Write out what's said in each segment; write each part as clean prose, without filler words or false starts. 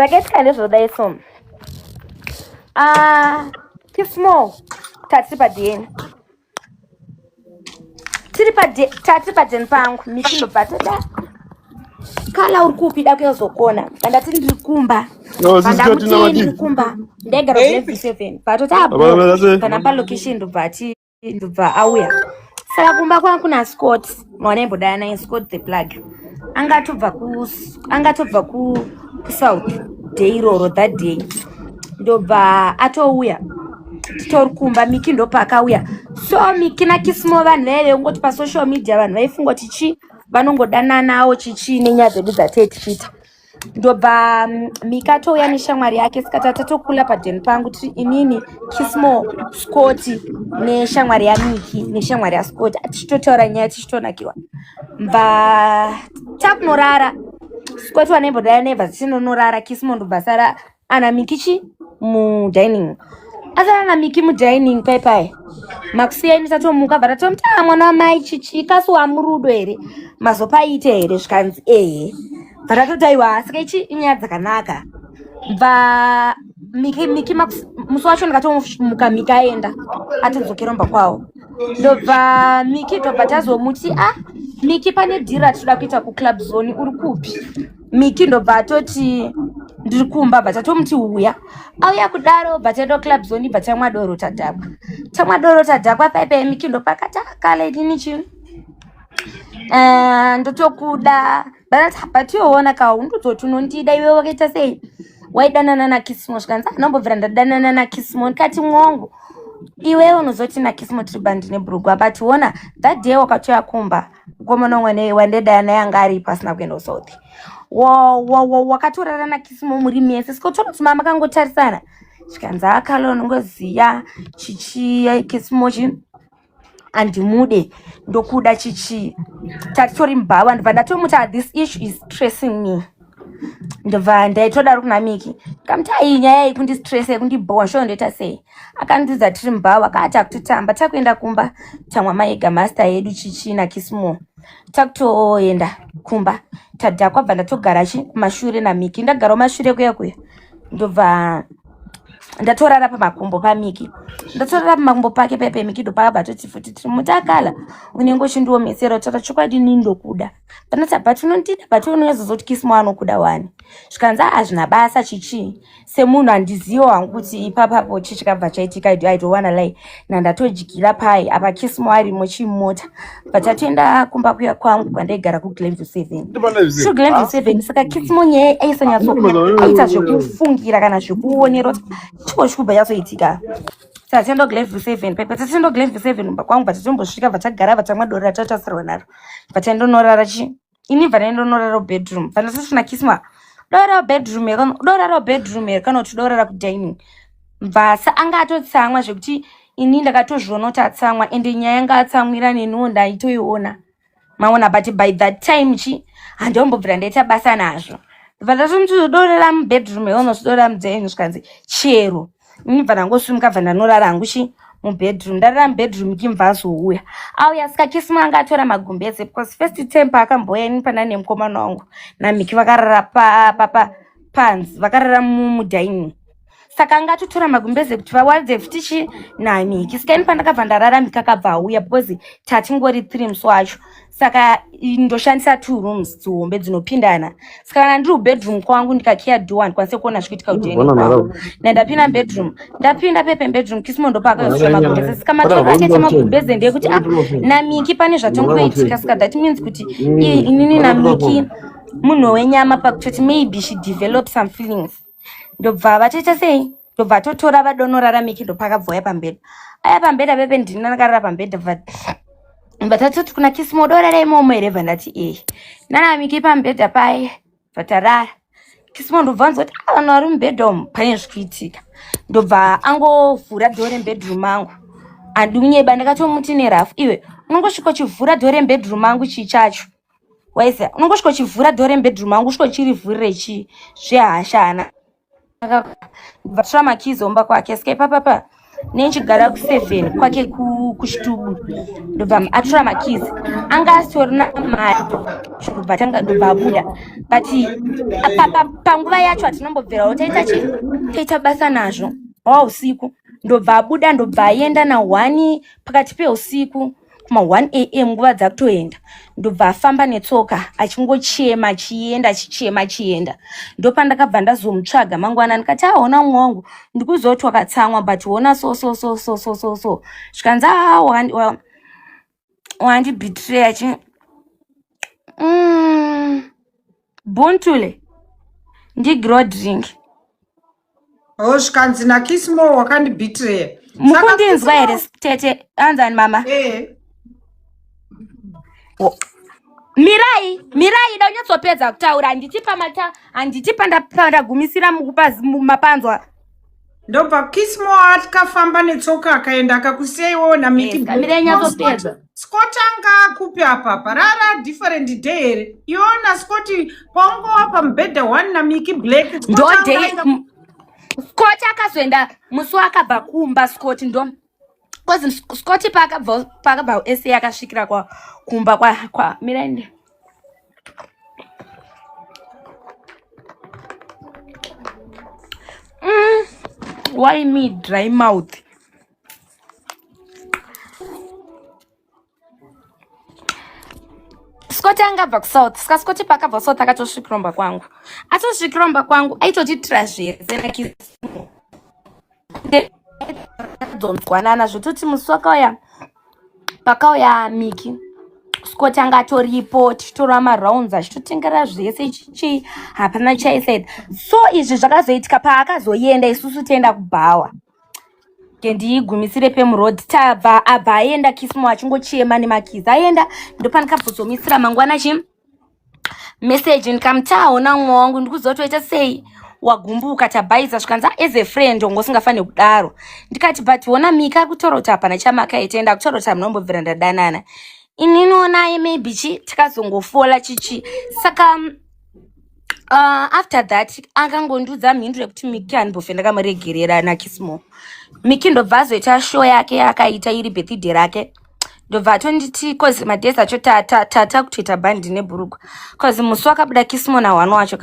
Zvakaitika ndezvodai so. Ah, Kismo tati padeni. Tiri padeni, tati padeni pangu, Miki ndobva toda. Kala uri kupi da kuyazokona? Ndati ndiri kumba. No, sisi Pandamuti Katina ndiri wadii? kumba. Ndaigara Baby. kulevel 7. Patoti Hapana, abo that's kana pa location ndobva ati ndobva auya. Saka kumba kwangu kuna Scott, mwana aimbodana naye Scott the plug. Angatobva ku angatobva ku ku South day iroro, that day. Ndobva atouya titori kumba, Miki ndopaakauya. So Miki naKismo vanhu vaive kungoti pasocial media vanhu vaifunga kuti chi vanongodananawo chichi nenyaya dzedu dzatee tichiita. Ndobva Miki atouya neshamwari yake, saka tatokula padheni pangu tiri inini, Kismo, Scott neshamwari yaMiki neshamwari yaScott, tichitotaura nyaya, tichitonakirwa. Mbva takunorara, Scott wanaimbodana naye bva tichinonorara. Kismo ndobva sara ana Miki chi mudining, asara naMiki mudining pai pai. Makusiyani tatomuka, bva tatomuti, "Ah, mwana wamai, chichi kasi wamurudo here? Mazopaite here?" Zvikanzi ehe. Bva tatoti aiwa, saka ichi inyaya dzakanaka. Bva Miki musi wacho ndikatomuka, Miki aenda, atodzokera mumba kwavo. Ndobva Miki, ndobva tazomuti, "Ah, Miki, pane dhiri ratinoda kuita kuClub Zone, uri kupi?" Miki ndobva atoti, "Ndiri kumba." Bva tatomuti uya. Auya kudaro, bva taenda kuClub Zone, bva tamwa doro, tadhakwa, tamwa doro, tadhakwa paipai. Miki ndopakati, "Akala inini chi ndotokuda." But iwoona ka, undozoti unondida iwe, wakaita sei? Waidanana naKismo. Zvikanzi anombobvira ndadanana naKismo. Ndikati, "Mwongo, iwewe unozoti naKismo tiri bandi nebrugwa, but ona that day wakatoya kumba, mukomana umwe wandedana naye anga aripo asina kuenda kuSouth, wakatorara naKismo muri mese, saka utoona kuti mama makangotarisana." Zvikanzi, "Akala, unongoziya chichi Kismo chi handimude, ndokuda chichi." Tatitori mubhawa, ndobva ndatomuti, "Ah, this issue is stressing me." Ndobva ndaitodaro kuna Miki, ndikamuti, "Ai, nyaya iyi kundistressa, kundibhowa, sho ndoita sei?" Akandiudza tiri mubhawa, akati akutotamba, takuenda kumba, tamwa maega master yedu chichi naKismo, takutoenda kumba tadhakwa. Bva ndatogara chi kumashure naMiki, ndagarawo mashure kuya kuya, ndobva ndatorara pamakumbo paMiki, ndatorara pamakumbo pake pepe. Miki ndopakabva toti futi tiri mutakala, "Unenge uchindiomesera kutaura chokwadi, ini ndokuda." Panati, "But unondida, but unonyazozoti Kismo anokuda wani." Zvikanzi, "Hazvina basa chichi, semunhu handizivo hangu kuti ipapapo chi chikabva chaitika. I don't wanna lie, nandatodyira pai apa Kismo arimo chimota." But tatoenda kumba kuya kwangu kwandaigara kuGlenview 7, so Glenview 7. Saka Kismo nyaya aisanyatso aita zvekufungira kana zvekuonera kuti chiko chikubva chazoitika. Tatienda Glenview 7 pepe, tatienda Glenview 7 kumba kwangu, bva tatombosvika, bva tagara, bva tamwa doro ratatasirwa naro, bva taendonorara chi ini, bva ndaendonorara bedroom. Bva ndatosvina Kisma, "Dorara bedroom here? Dorara bedroom here kana kuti dorara kudining?" Bvasa anga atotsamwa zvekuti ini ndakatozviona kuti atsamwa, ende nyaya yanga atsamwira neniwo ndaitoiona, maona? But by that time chi handiombobvira ndaita basa nazvo. Bva ndatomuti, "Dorera mubedroom here, unozvidorera mudining?" Zvikanzi, "Chero ini." Bva ndangosimuka, bva ndanorara hangu chi mubedroom. Ndarara mubedroom, kimva azouya, auya. Saka Kismo anga atora magumbeze, because first time paakambouya, ini pana nemukomana wangu naMiki vakarara panzi, vakarara mudining. Saka anga atotora magumbeze kuti vawaridze futi chi naMiki. Saka ini pandakabva ndarara, Miki akabva auya, because tatingori three musi wacho. Saka ndoshandisa two rooms dzihombe dzinopindana. Saka kana ndiri kubedroom kwangu, ndikakiya door, handikwanise kuona zvikuitika kudining kwangu. Nandapinda bedroom, ndapinda pepe bedroom, Kismo ndopakazotora magumbeze. Saka matorero akaita magumbeze ndeyekuti, ah, naMiki pane zvatongoitika. Saka that means kuti inini naMiki munhu wenyama, pakutoti maybe she develop some feelings. Ndobva vatoita sei, ndobva totora vadonorara. Miki ndopakabva pambedha, aya pambedha pepe, ndini ndakarara pambedha. Bva tatoti kuna Kismo, "Dorara imomo here?" Bva ndati ehe, nana Miki pambedha paye, bva tarara. Kismo ndobva anzwa kuti, "Ah, vanhu vari mubhedha umu, pane zvikuitika." Ndobva angovhura dhoo remubedroom angu. Handiunyeba, ndakatomuti nerafu, "Iwe unongosvika uchivhura dhoo remubedroom angu, chii chacho waisa? Unongosvika uchivhura dhoo remubedroom angu, usvika uchirivhurire chii zvehasha?" Hana vatora makeys omba kwake. Saka ipapapa Nenchigara kuseven kwake kuchitubu, ndobva atora makeys, anga asitorina mari, ndobva tanga, ndobva abuda. But panguva yacho hatinombobvirawo taita chi taita basa nazvo. Hwa usiku, ndobva abuda, ndobva aenda na1 pakati peusiku, kuma 1 a.m., nguva dzakutoenda. Ndobva afamba netsoka achingochema, achienda, achichema, achienda. Ndopandakabva ndazomutsvaga mangwana, ndikati, "Aona mumwe wangu, ndikuzoti wakatsamwa, but ona so so so so so so so." Zvikanzi, "A, wandibetray." Chi buntule ndigro drink. Oh, zvikanzi naKismo, "Wakandibetreya." Mukundinzwa here, tete? Anzani mama? Eh. Mirai, mirai, da unyatsopedza kutaura. Handiti pamata, handiti pandagumisira mapanzwa? Ndobva Kismo akafamba netsoka akaenda, akakusiyaiwo naMiki. Yes, mirai nyatsopedza. Scott anga akupi apapa? Rara different day here iona Scott paungova pamubhedha one naMiki Black? Scott ndo anga day Scott akazoenda musi waakabva kumba. Scott ndo cause Scott paakabva sa akasvikira kumba kwa mirai why me dry mouth? Scott angabva kuSouth. Saka Scott paakabva kuSouth akatosvikiromba kwangu. Atosvikiromba kwangu, aitotiitira zvese naKismo, dzonzwanana zvototi musi wakauya, pakauya Miki, Scott anga atoripo, tichitora marounds, achitotengera zvese, chichi hapana chaisaid. So izvi zvakazoitika paakazoenda, isusu tienda kubhawa, ngendiigumisire pemuroad. Tabva, abva aenda Kismo achingochema nemakeys. Aenda, ndopandikabvozomisira mangwana chi message, ndikamuti, "Aona mumwe wangu, ndikuzotoita sei? Wagumbuka, tabhaisa." Zvikanzi, "As a friend wanga usingafaniri kudaro." Ndikati, "But ona, Mika ari kutaura kuti hapana chamakaita, enda kutaura kuti hamunombobvira ndadanana inini. Onai, maybe chi takazongofola chichi." Saka after that akangondiudza mhinduro yekuti Miki handimbofe ndakamuregerera naKismo. Miki ndobva azoita show yake yaakaita iri birthday rake, ndobva atonditi, cause madays acho tata kutoita bhandi nebhurugwa, cause musi wakabuda Kismo nahwano wacho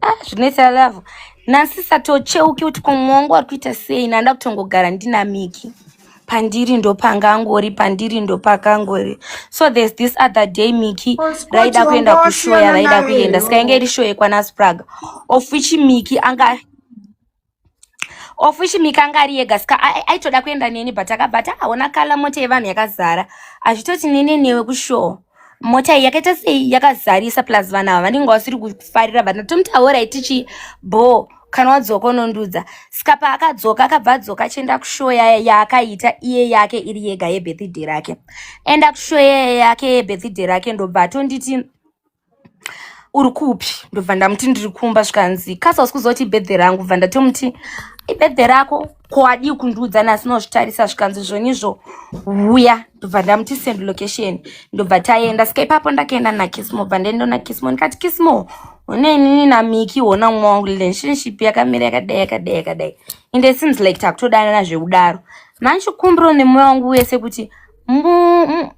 ah, zvinoita love nansisatocheuki kuti ko mumwe wangu ari kuita sei. Nanda kutongogara ndina Miki pandiri, ndopangangori pandiri, ndopakangori. So there's this other day Miki Oh, Scott raida kuenda wanga kushow wasiyana yavaida naye. kuenda. Saka inge iri show yekwanasprag, of which Miki anga of which Miki anga ari ega. Saka aitoda kuenda neni, but akabva ati, "Aona kala, mota yevanhu yakazara, azvitoti nene newe kushow, mota iyi yakaita sei, yakazarisa, plus vanhu ava vanenge vasiri kufarira." But ndatomuti, "Alright, tichi bo kana wadzoka unondudza." Saka paakadzoka, akabva adzoka achienda kushow yaakaita iye yake iri yega yebirthday rake. Enda kushow yake yebirthday rake, ndobva atonditi, "Uri kupi?" Ndobva ndamuti, "Ndiri kumba." Zvikanzi, "Kasa usi kuzoti ibirthday rangu?" Bva ndatomuti, "Ibirthday rako, ko adii kundiudza nasi nozvitarisa?" Zvikanzi, "Zvonizvo uya." Ndobva ndamuti, "Send location." Ndobva taenda. Saka ipapo ndakaenda naKismo, bva ndaenda naKismo, ndikati, "Kismo, une inini naMiki, hona mumwe wangu, relationship yakamira yakadai, yakadai, yakadai, and it seems like takutodanana zvekudaro. Manchikumbiro nemwoyo wangu wese kuti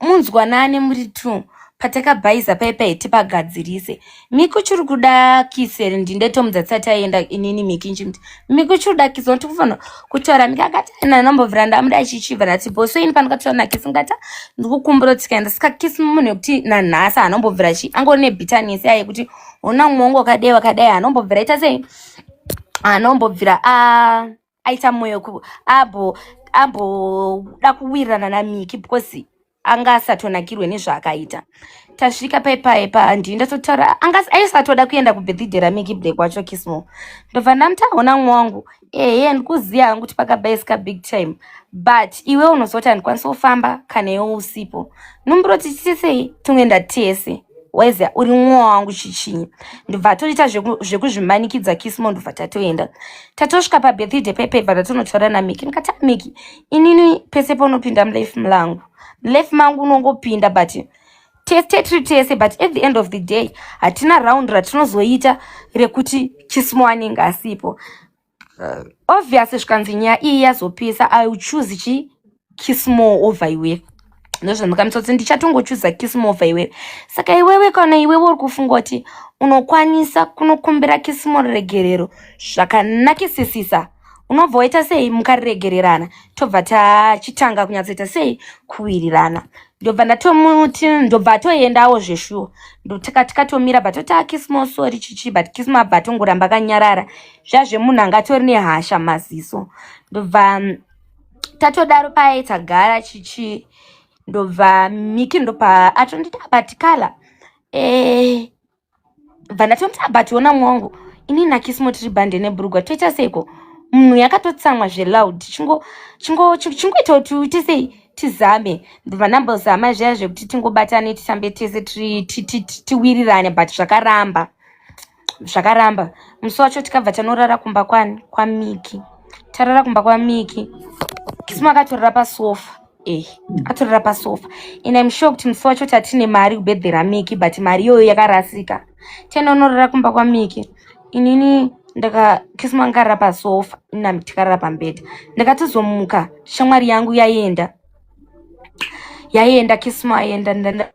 munzwanane muri two. Patakabhaisa paipai, tipagadzirise. Miki uchiri kuda kiseri?" Ndindetomudza tisati aenda inini Miki, nchimuti, "Miki, uchiri kuda kisi? Nokuti kufanira kutaura." Miki akati, "Nanombobvira ndamuda chichibva." Ndati, "Boso ini pandakataura nakisi, ndikati ndikukumbira tikaenda." Saka Kisi munhu wekuti nanhasi anombobvira chi angori nebitterness yaye yekuti ona mumwe wangu wakadai, wakadai, anombobvira ita sei, anombobvira aita mwoyo abo amboda kuwirirana naMiki, because anga asatonakirwe nezvaakaita. Tasvika paipai pandii, ndatotaura, anga aisatoda kuenda kubirthday raMiki Black wacho Kismo. Ndobva ndamuti, "Aona mumwe wangu, ehe, ndikuziva hangu kuti pakabhaisika big time, but iwe unozoti handikwanisi kufamba kana iwe usipo. Numburo tichite tingoenda tese, waiziva uri mumwe wangu chichinyi." Ndobva toita zvekuzvimanikidza Kismo, ndobva tatoenda. Tatosvika pabirthday paipai, bva tatonotaura naMiki. Ndikati, "Ah, Miki, inini pese paunopinda mulife mlangu, mulife mangu unongopinda, but tese tiri tese, but at the end of the day hatina round ratinozoita rekuti Kismo anenge asipo." Obviously zvikanzi nyaya iyi yazopisa, I will choose chi Kismore over iwewe. Ndozvandakamutsa kuti ndichatongochuza Kismore over iwewe. Saka iwewe kana iwewe uri kufunga kuti unokwanisa kunokumbira Kismore regerero zvakanakisisisa, unobva waita sei mukariregererana, tobva tachitanga kunyatsoita sei kuwirirana. Ndobva ndatomuti, ndobva atoendawo zveshuwa. Tikatomira bva toti aKismo sorry chichi, but Kismo abva atongoramba akanyarara zviya zvemunhu angatori nehasha maziso. Ndobva tatodaro paye tagara chichi, ndobva Miki ndopa atonditi abatikala bva ndatomuti abationa mwangu ini naKismo tiri bhande nebhurugwa toita seiko, munhu yakatotsamwa zveloud, chingoita kuti uite sei tizame. Ndobva ndambozama zviya zvekuti tingobatane titambe tese tiwirirane, but zvakaramba zvakaramba. Musi wacho tikabva tanorara kumba kwani kwaMiki. Tarara kumba kwaMiki, Kismo akatorara pasofa, atorara pasofa, and I'm sure kuti musi wacho tatine mari kubhedhe raMiki, but mari iyoyo yakarasika. Tenonorara kumba kwaMiki, inini ndaka Kismo angarara pasofa, inami tikarara pambedha. Ndakatozomuka shamwari yangu yaenda yaenda, Kismo aenda dhola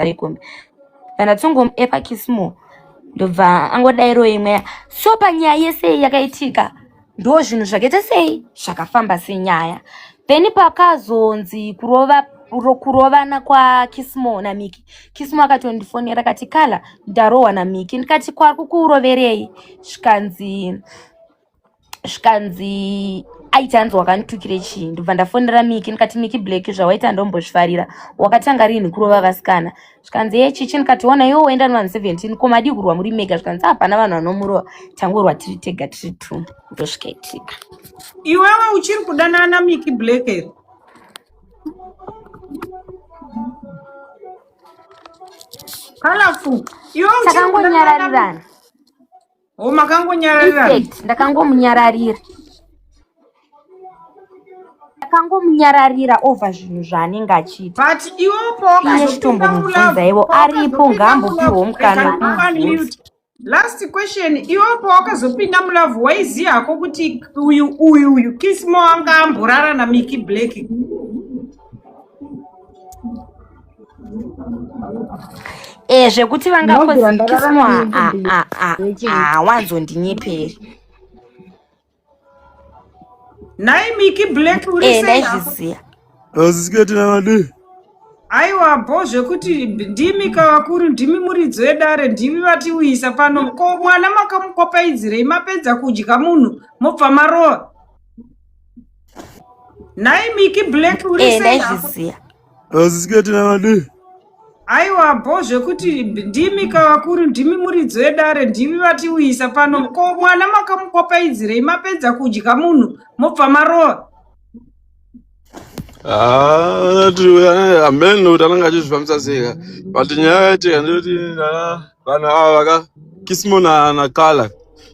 regombe, ndatongom'epa Kismo, ndobva angodairo imwe. So panyaya yese yakaitika, ndo zvinhu zvakaita sei, zvakafamba senyaya. Then pakazonzi kurova kurovana kwaKismo naMiki, Kismo akatondifonera akati, "Kala, ndarohwa naMiki." Ndikati, "Kwari kukuroverei?" Zvikanzi aiti hanzi wakanditukire chii. Ndobva ndafonera Miki ndikati, "Miki Black, zvawaita ndombozvifarira. Wakatanga rini kurova vasikana?" Zvikanzi, "Ye chichi." Ndikati, "Ona iwe waenda nevanhu 17, ko madii kurwa muri mega?" Zvikanzi, "Hapana vanhu vanomurova, tangorwa tiri tega tiri two." Ndosvikaitika. Iwewe uchiri kudanana Miki Black here? Colorful, iwe uchiri kudanana? Takangonyararirana. O, makangonyararirana? In fact ndakangomunyararira, ndakangomunyararira over zvinhu zvaanenge achiita. But iwe Iye pawakazopinda chitombomubvunza mulove ivo aripo, pawakazopinda ngaambopiwo mulove mukana wekumubvunza. Unmute. Last question, iwe pawakazopinda mulove, waiziva hako kuti uyu uyu uyu Kismo anga amborara naMiki Black? Zvekuti Ndinobvira ndarara vangakosmo naMiki Black. hawanzondinyeperi. Nhai Miki Black, uri sei hako? Ndaizviziva. Azisiketi namadii. Aiwa, bho zvekuti ndimi kavakuru, ndimi muridzo yedare, ndimi vatiuyisa pano. Ko mwana makamukopaidzirei? Mapedza kudya munhu mobva marova. Nhai Miki Black, uri sei hako? Ndaizviziva. Azisiketi namadii. Aiwa, bho zvekuti ndimi kavakuru, ndimi muridzo yedare, ndimi vatiuyisa pano. Ko mwana makamukopaidzirei? Mapedza kudya munhu mobva marova. Hameno kuti anenge achizvifambisa sei ka, but nyaya yaitika ndeyekuti vanhu ava vaka Kismo naKala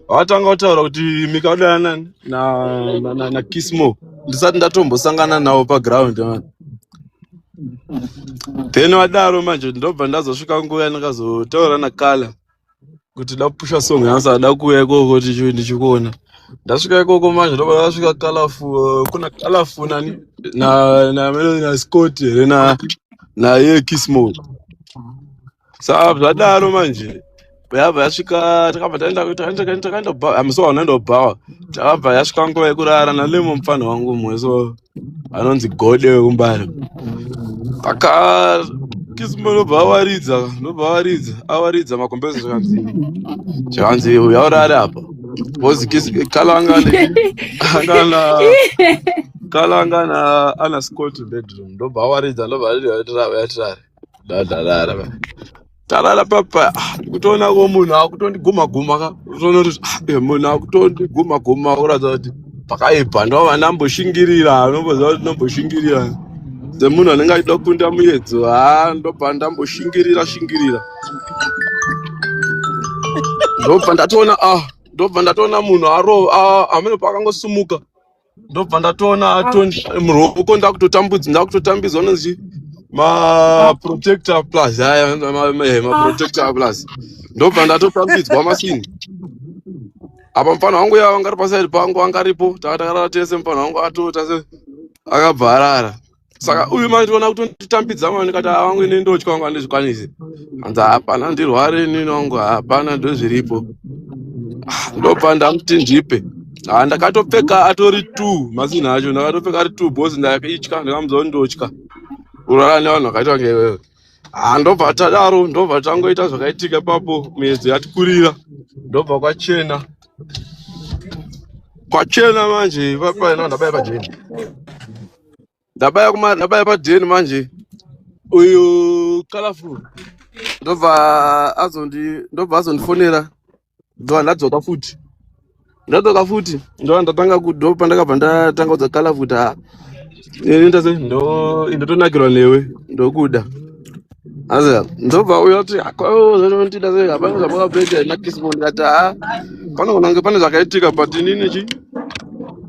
vakatanga kutaura kuti Mika udana naKismo ndisati ndatombosangana navo paground, man. Then vadaro manje ndobva ndazosvika nguva yandakazotaura naKala kuti da kupusha song yangu, saka da kuuya ikoko ndichikuona. Ndasvika ikoko manje, ndobva ndasvika Colorful, kuna Colorful nani na na na Scott here na naye Kismo. Saka zvadaro manje yabva yasvika, takabva taenda takaenda kubhawa, musi waunoenda kubhawa, takabva yasvika nguva yekurara naLemo, mufana wangu mumwe so anonzi Gode wekuMbare. Aka Kismo ndobva awaridza, ndobva awaridza, awaridza makombezo, zvikanzi uya urare apa because Kala anga anga Kala anga ana Scott bedroom. Ndobva awaridza, ndobva yatirare, ndadarara, tarara papa. Ah, ndikutoona ko munhu akutondiguma guma ka, utoona kuti ah, munhu akutondiguma guma kuratidza kuti pakaipa. Ndova ndamboshingirira, unomboziva kuti ndomboshingirira semunhu anenge achida kukunda muedzo. Ha, ndobva ndamboshingirira shingirira, ndobva ndatoona, ah, ndobva ndatoona munhu arova amene paakangosumuka, ndobva ndatoona muruoko ndakutotambudza, ndakutotambidzwa unonzi maprotector plus aya, maprotector plus, ndobva ndatotambidzwa masini. Apa mufana wangu uya wanga ari pasaidi pangu anga aripo, taka takarara tese, mufana wangu atota se akabva arara. Saka uyu manje ndiona kutonditambidza mani ndikati "Ah, wangu ini ndotya wangu handizvikwanisi. Hanzi hapana ndirware inini wangu hapana ndozviripo. Ndobva ndamuti ndipe. Ah, ndakatopfeka atori two masina acho ndakatopfeka ari two boss ndaitya ndikamuudza kuti ndotya kurara nevanhu vakaita kunge iwewe. Ah, ndobva tadaro ndobva tangoita zvakaitika ipapo miedzo yatikurira ndobva kwachena kwachena manje papaina ndabaya pajeni ndabaya kuma ndabaya padheni manje uyu colorful ndobva azondi ndobva azondifonera ndobva ndadzoka futi ndadzoka futi ndobva ndatanga ndo pandakabva ndatanga kudza colorful kuti ha ini ndase ndo ndotonakirwa newe ndokuda aza ndobva uyo ati ndida sei hapana zvamakabhedha nakismo ndikati ha panogona kunge pane zvakaitika but inini chi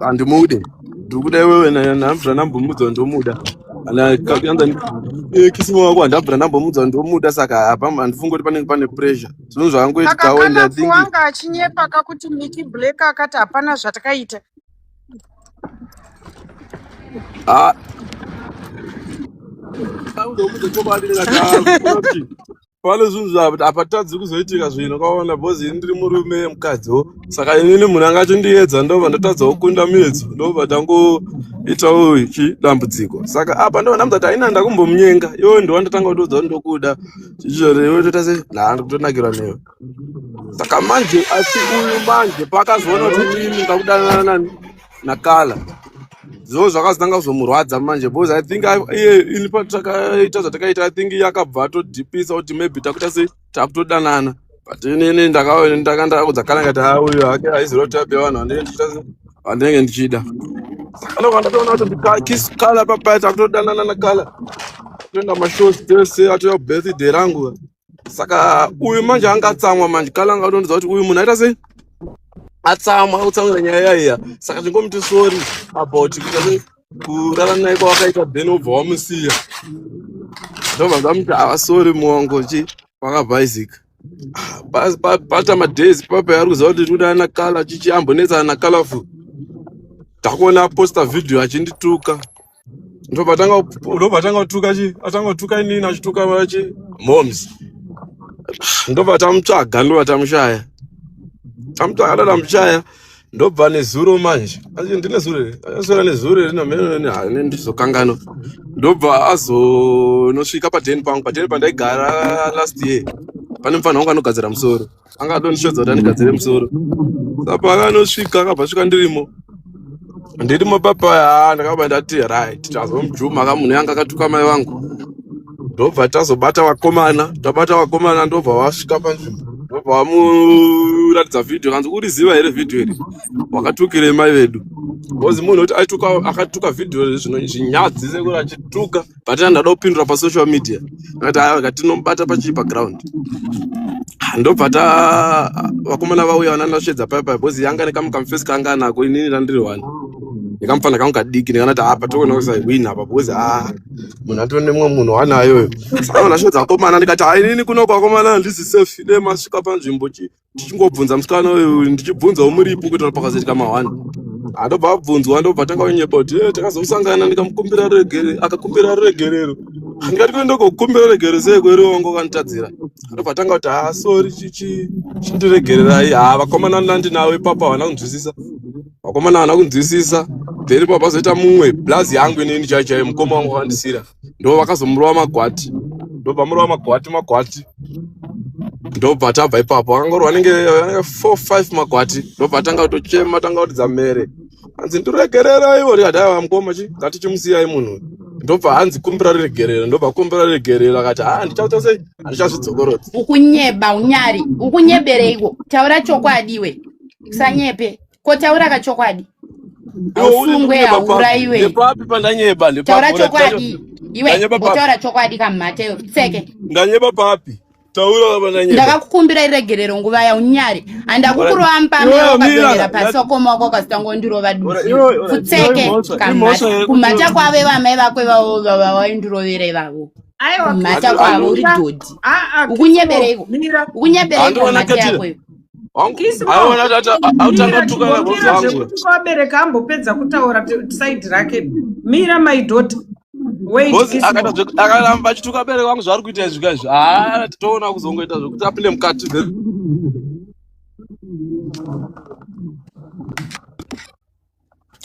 handimude ndikuda iwewe ndabvira ndambomudza ndomuda kisimo wako handabvira ndambomudza ndomuda saka apa handifungi kuti panenge pane pressure zvinhu Saka zvakangoitikawo and i Kalafu think wanga achinyepa kakuti Mickey Black akati hapana zvatakaita. ah, ndomuudza chokwadi ndikati ah, unoti pane zvinhu hapatadzi kuzoitika zvinhu ukaona bhozi ini ndiri murume mukadziwo saka inini munhu anga achindiedza ndobva ndatadza kukunda miedzo ndobva tangoitawo chi dambudziko saka apa ndobva ndamudza kuti haina ndakumbomunyenga iwe ndiwa ndatanga kutoudza kuti ndokuda chichore iwe toita sei naa ndikutonakirwa newe saka manje asi uyu manje paakazoona kuti inini ndakudanana nani nakala zvo zvakazotanga kuzomurwadza manje because i think iye ini patakaita zvatakaita i think iye akabva atodhipisa kuti maybe takuita sei takutodanana but inini ndaka ndakudza kala ngati ha uyu hake haiziva kuti abe vanhu vandinenge ndichita sei vandinenge ndichida saka ndobva ndatoona kuti kiss kala papaya takutodanana nakala toenda mashows tese atouya birthday rangu saka uyu manje angatsamwa manje kala anga atondidza kuti uyu munhu aita sei atsamwa akutsamwira nyaya iya saka chingomuti sorry about kuita sei kurara naye kwawakaita then wobva wamusiya ndobva ndamuti ava sorry muwango chi pakabhaizika pata madays papa ari kuziva kuti ndikuda nakala chichi ambonetsana nacolorful ndakuona aposta video achindituka ndobva tanga kutuka chi atanga kutuka inini achituka chi moms ndobva tamutsvaga ndobva tamushaya tamutsvaga ndoda mushaya ndobva nezuro manje Achi ndine zuro here aswera nezuro here namene ndizokanganwa ndobva azonosvika padheni pangu padheni pandaigara last year pane mufana wangu anogadzira musoro anga atondishodza kuti andigadzire musoro saka paakanosvika akabva asvika ndirimo ndirimo papa ndakabva ndati right tazomujuma ka munhu yanga akatuka mai vangu ndobva tazobata vakomana tabata vakomana ndobva vasvika panzvimbo ndobva vamuratidza vhidhiyo kanzi uriziva here vhidhiyo iri wakatukire mai vedu because munhu kuti aituka akatuka vhidhiyo zvino zvinyadzi sekuti achituka but ndada kupindura pasocial media akati aya katinomubata pachii paground ndobva ta vakomana vauya vanandasvedza paya paya because yanga nekamukamufesi kanga anako inini randiri one nekamufana kangu kadiki ndikanati apa toona kusaiwina apa because a munhu atone mumwe munhu wanayoyo saka ndasvedza vakomana ndikati ha inini kunoko vakomana handisi safe dai masvika panzvimbo tichingobvunza musikana uyu ndichibvunzawo muripo kuitira pakazoitika mahwani andobva abvunzwa ndobva tanga kunyepa kuti "Eh, takazosangana ndikamukumbira ruregerero akakumbira ruregerero ndikati kuenda kokukumbira ruregerero sei kweri wangu wakanditadzira ndobva tanga kuti ha sorry chichi chindiregererai ha vakomana ndandinawo ipapo havana kunzwisisa vakomana havana kunzwisisa then pa pazoita mumwe blazi yangu inini chaiyo chaiyo mukoma wangu wakandisira ndo vakazomurova magwati ndobva murova magwati magwati ndobva tabva ipapo akangorwa anenge 4 5 magwati ndobva atanga kutochema tanga kuridza mhere hanzi ndiregereraiwo ndikati aiwa mukoma chi ngatichimusiyai munhu ndobva hanzi kumbira ruregerero ndobva kumbira ruregerero akati ha ndichaita sei handichazvidzokorodza Ukunyeba unyari ukunyebereiko taura chokwadi iwe usanyepe ko taura kachokwadi iwe uri hausungwe kunyepa papi hauraiwe ndepapi pandanyeba taura ndepapi chokwadi iwe ndanyeba papi mbotaura chokwadi kamhata iwe tseke ndanyeba papi taura pandanyeba ndakakukumbira iregerero nguva yaunyari handakukurova mupambe iwewe wakadonhera mira pasi wakoma wako ukazotanga duzi iwe iwe futseke imhosva kamhata yekuti kumhata kwavo vamai vako ivavo vawaindirovera ivavo Aiwa kumhata kwavo uri mira. dhodhi Ah ah Kismo ukunyebereiko mira. ukunyebereiko handiona mhata katira yako iyo Wangu Kismo. aiona tati autanga Mira, kutuka na boss chimbomira wangu. zvekuti kwabereka ambopedza kutaura side rake. Mira my daughter. Wait, Boss Kismo. akaita akaramba achituka bereka wangu zvaari kuita izvi kaizvi. Ah, toona kuzongoita zvekuti apinde mukati.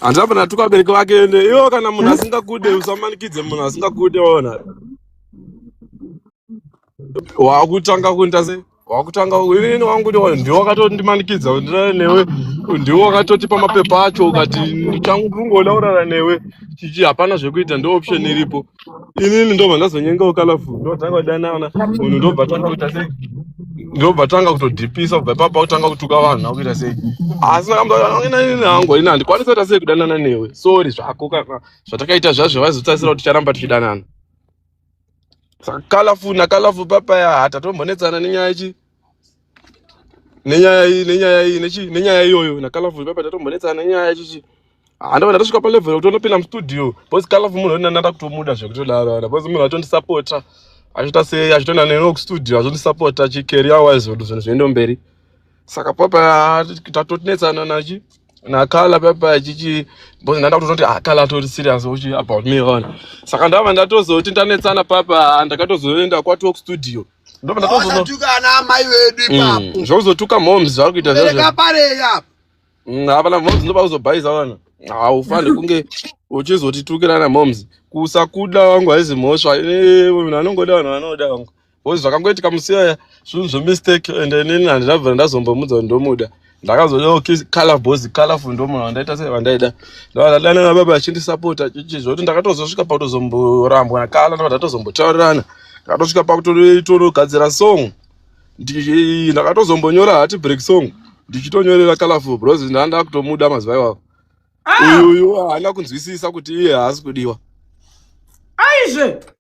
Handina pana tuka vabereki vake ende iwo kana munhu asingakude usamanikidze munhu asingakude waona. Wakutanga kuita sei? Wakutanga inini wangu ndiwo ndiwo wakatondimanikidza kuti ndirare newe. Ndiwo wakatotipa mapepa acho ukati changu ndingoda kurara newe. Chichi hapana zvekuita ndo option iripo. Inini ndobva ndazonyengawo Colourful. Ndotanga kudanana munhu ndobva tanga kuita sei? Ndobva tanga kutodhipisa kubva ipapo akutanga kutuka vanhu akuita sei? Asi ndakamutaura inini hangu ini handikwanisi kuita sei kudanana newe. Sorry zvako kana zvatakaita zvazvo vaizotarisira kuti ticharamba tichidanana. Saka Colourful naColourful papaya hatatombonetsana nenyaya yechi nenyaya iyi nenyaya iyi nechi nenyaya iyoyo naColourful papa tatombonetsana nenyaya yechichi. Handava ndatosvika palevel yekuti unopinda mustudio because Colourful munhu wendinanga ndakutomuda zvekutodaro ana because munhu atondisapota achiita sei achitoenda neni kustudio achondisapota achicareer wise kuti zvinhu zviende mberi. Saka papa tatotinetsana nachi nakala papa chichi because ndanda kutoti ah Kala atori serious uchi about me ona. Saka ndava ndatozoti ndanetsana papa ndakatozoenda kwaTalk studio. Ndobva ndatozono Wasatuka ana amai vedu ipapo. Zvokuzotuka moms zvari kuita Bereka zvazvo. pareyi apa. Hapana moms ndopa kuzobhaisa vana. Haufaniri kunge uchizotitukirana moms. Kusakuda wangu haizi mhosva. Munhu anongoda vanhu vanoda wangu. Because zvakangoitika musi iyaya zvinhu zvemistake and inini handinabvira ndazombomudza kuti ndomuda. Ndakazodawo Colour boss Colourful ndomunhu wandaita sei wandaida. Ndadana nababa achindisapota chichi zvekuti ndakatozosvika pakutozomborambwa naKala ndakabva ndatozombotaurirana. Ndakatosvika pakutonogadzira song. Ndakatozombonyora heartbreak song ndichitonyorera Colourful because ndanga ndakutomuda mazuva iwawo. Ah, Uyu haana kunzwisisa kuti iye haasi kudiwa. aizve. Saka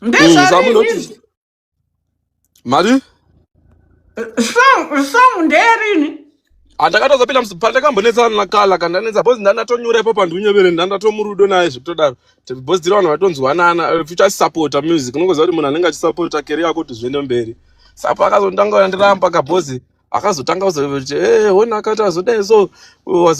Ndezvarini munoti izvi. mari Song ndeyerini? Handakatozopinda pandakambonetsana naKala kandanetsa because ndandatonyora ipapo handiunyevere ndandatomurudo naye zvekutodaro. Because tiri vanhu vatonzwanana tichisapota music unongoziva kuti munhu anenge achisapota career yako kuti zviende mberi. Saka akazondanga ndiramba kabhozi akazotanga kuzoti hona akati azodai so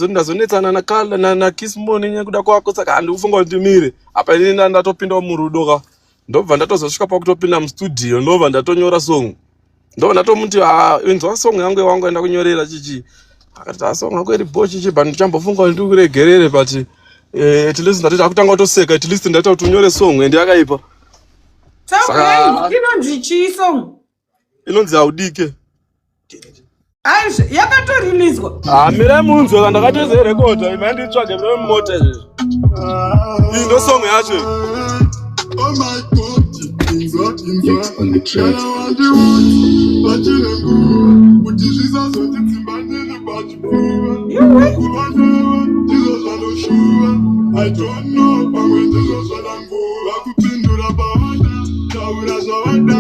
ndazonetsana naKala naKismo nenyaya yekuda kwako saka handikufunga kuti ndimire. Apa inini ndatopindawo murudo ka. Ndobva ndatozosvika pakutopinda mustudio ndobva ndatonyora song. Ndobva ndatomuti ah inzwa song yangu yawangu enda kunyorera chichi. Akati ah song yako iri bho chichi but ndichambofunga kuti ndikuregerere but at least ndatoti akutanga kutoseka at least ndaita kuti unyore song and yakaipa. Song Saka inonzi chii song? Inonzi Haudike. Aizve, yakatoriliswa. Ah, mirai munzwe kana ndakatozoirekodha imai nditsvage mune mumota izvezvi. Iyi ndo song yacho iyi. Oh my God, inzwa inzwa kana wandiudza pachine nguva kuti zvisazonditsimba nini pachipfuva Yuwe. kuva newe ndizvo zvandoshuva. I don't know, pamwe ndizvo zvadanguva kupindura pavada taura zvavada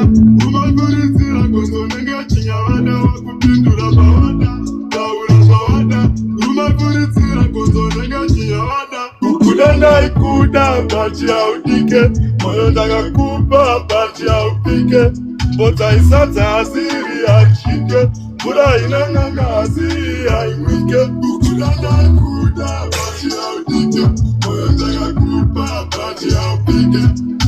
umafuridzira gonzo nenge chinyavada wakupindura pavada taura zvavada umafuridzira gonzo nenge chinyavada kukuda ndaikuda but haudike moyo ndakakupa but haupike mbodza isadza asiri haryike mvura ina n'anga asi haimwike kukuda ndaikuda but haudike moyo ndakakupa but haupike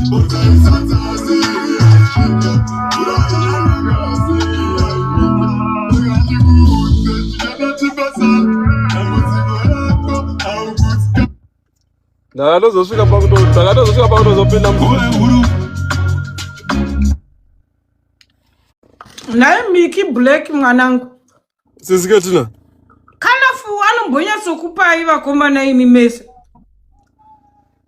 mbodza isadza asiri haryike mvura ina n'anga asi haimwike akandikuudze chichada dambudziko rako haugutsi. Ndakatozosvika pakuto ndakatozosvika pakutozopinda mustudio. Naye Mickey Black mwanangu. Sisiketina. Colourful anombonyatsokupai vakomana imi mese.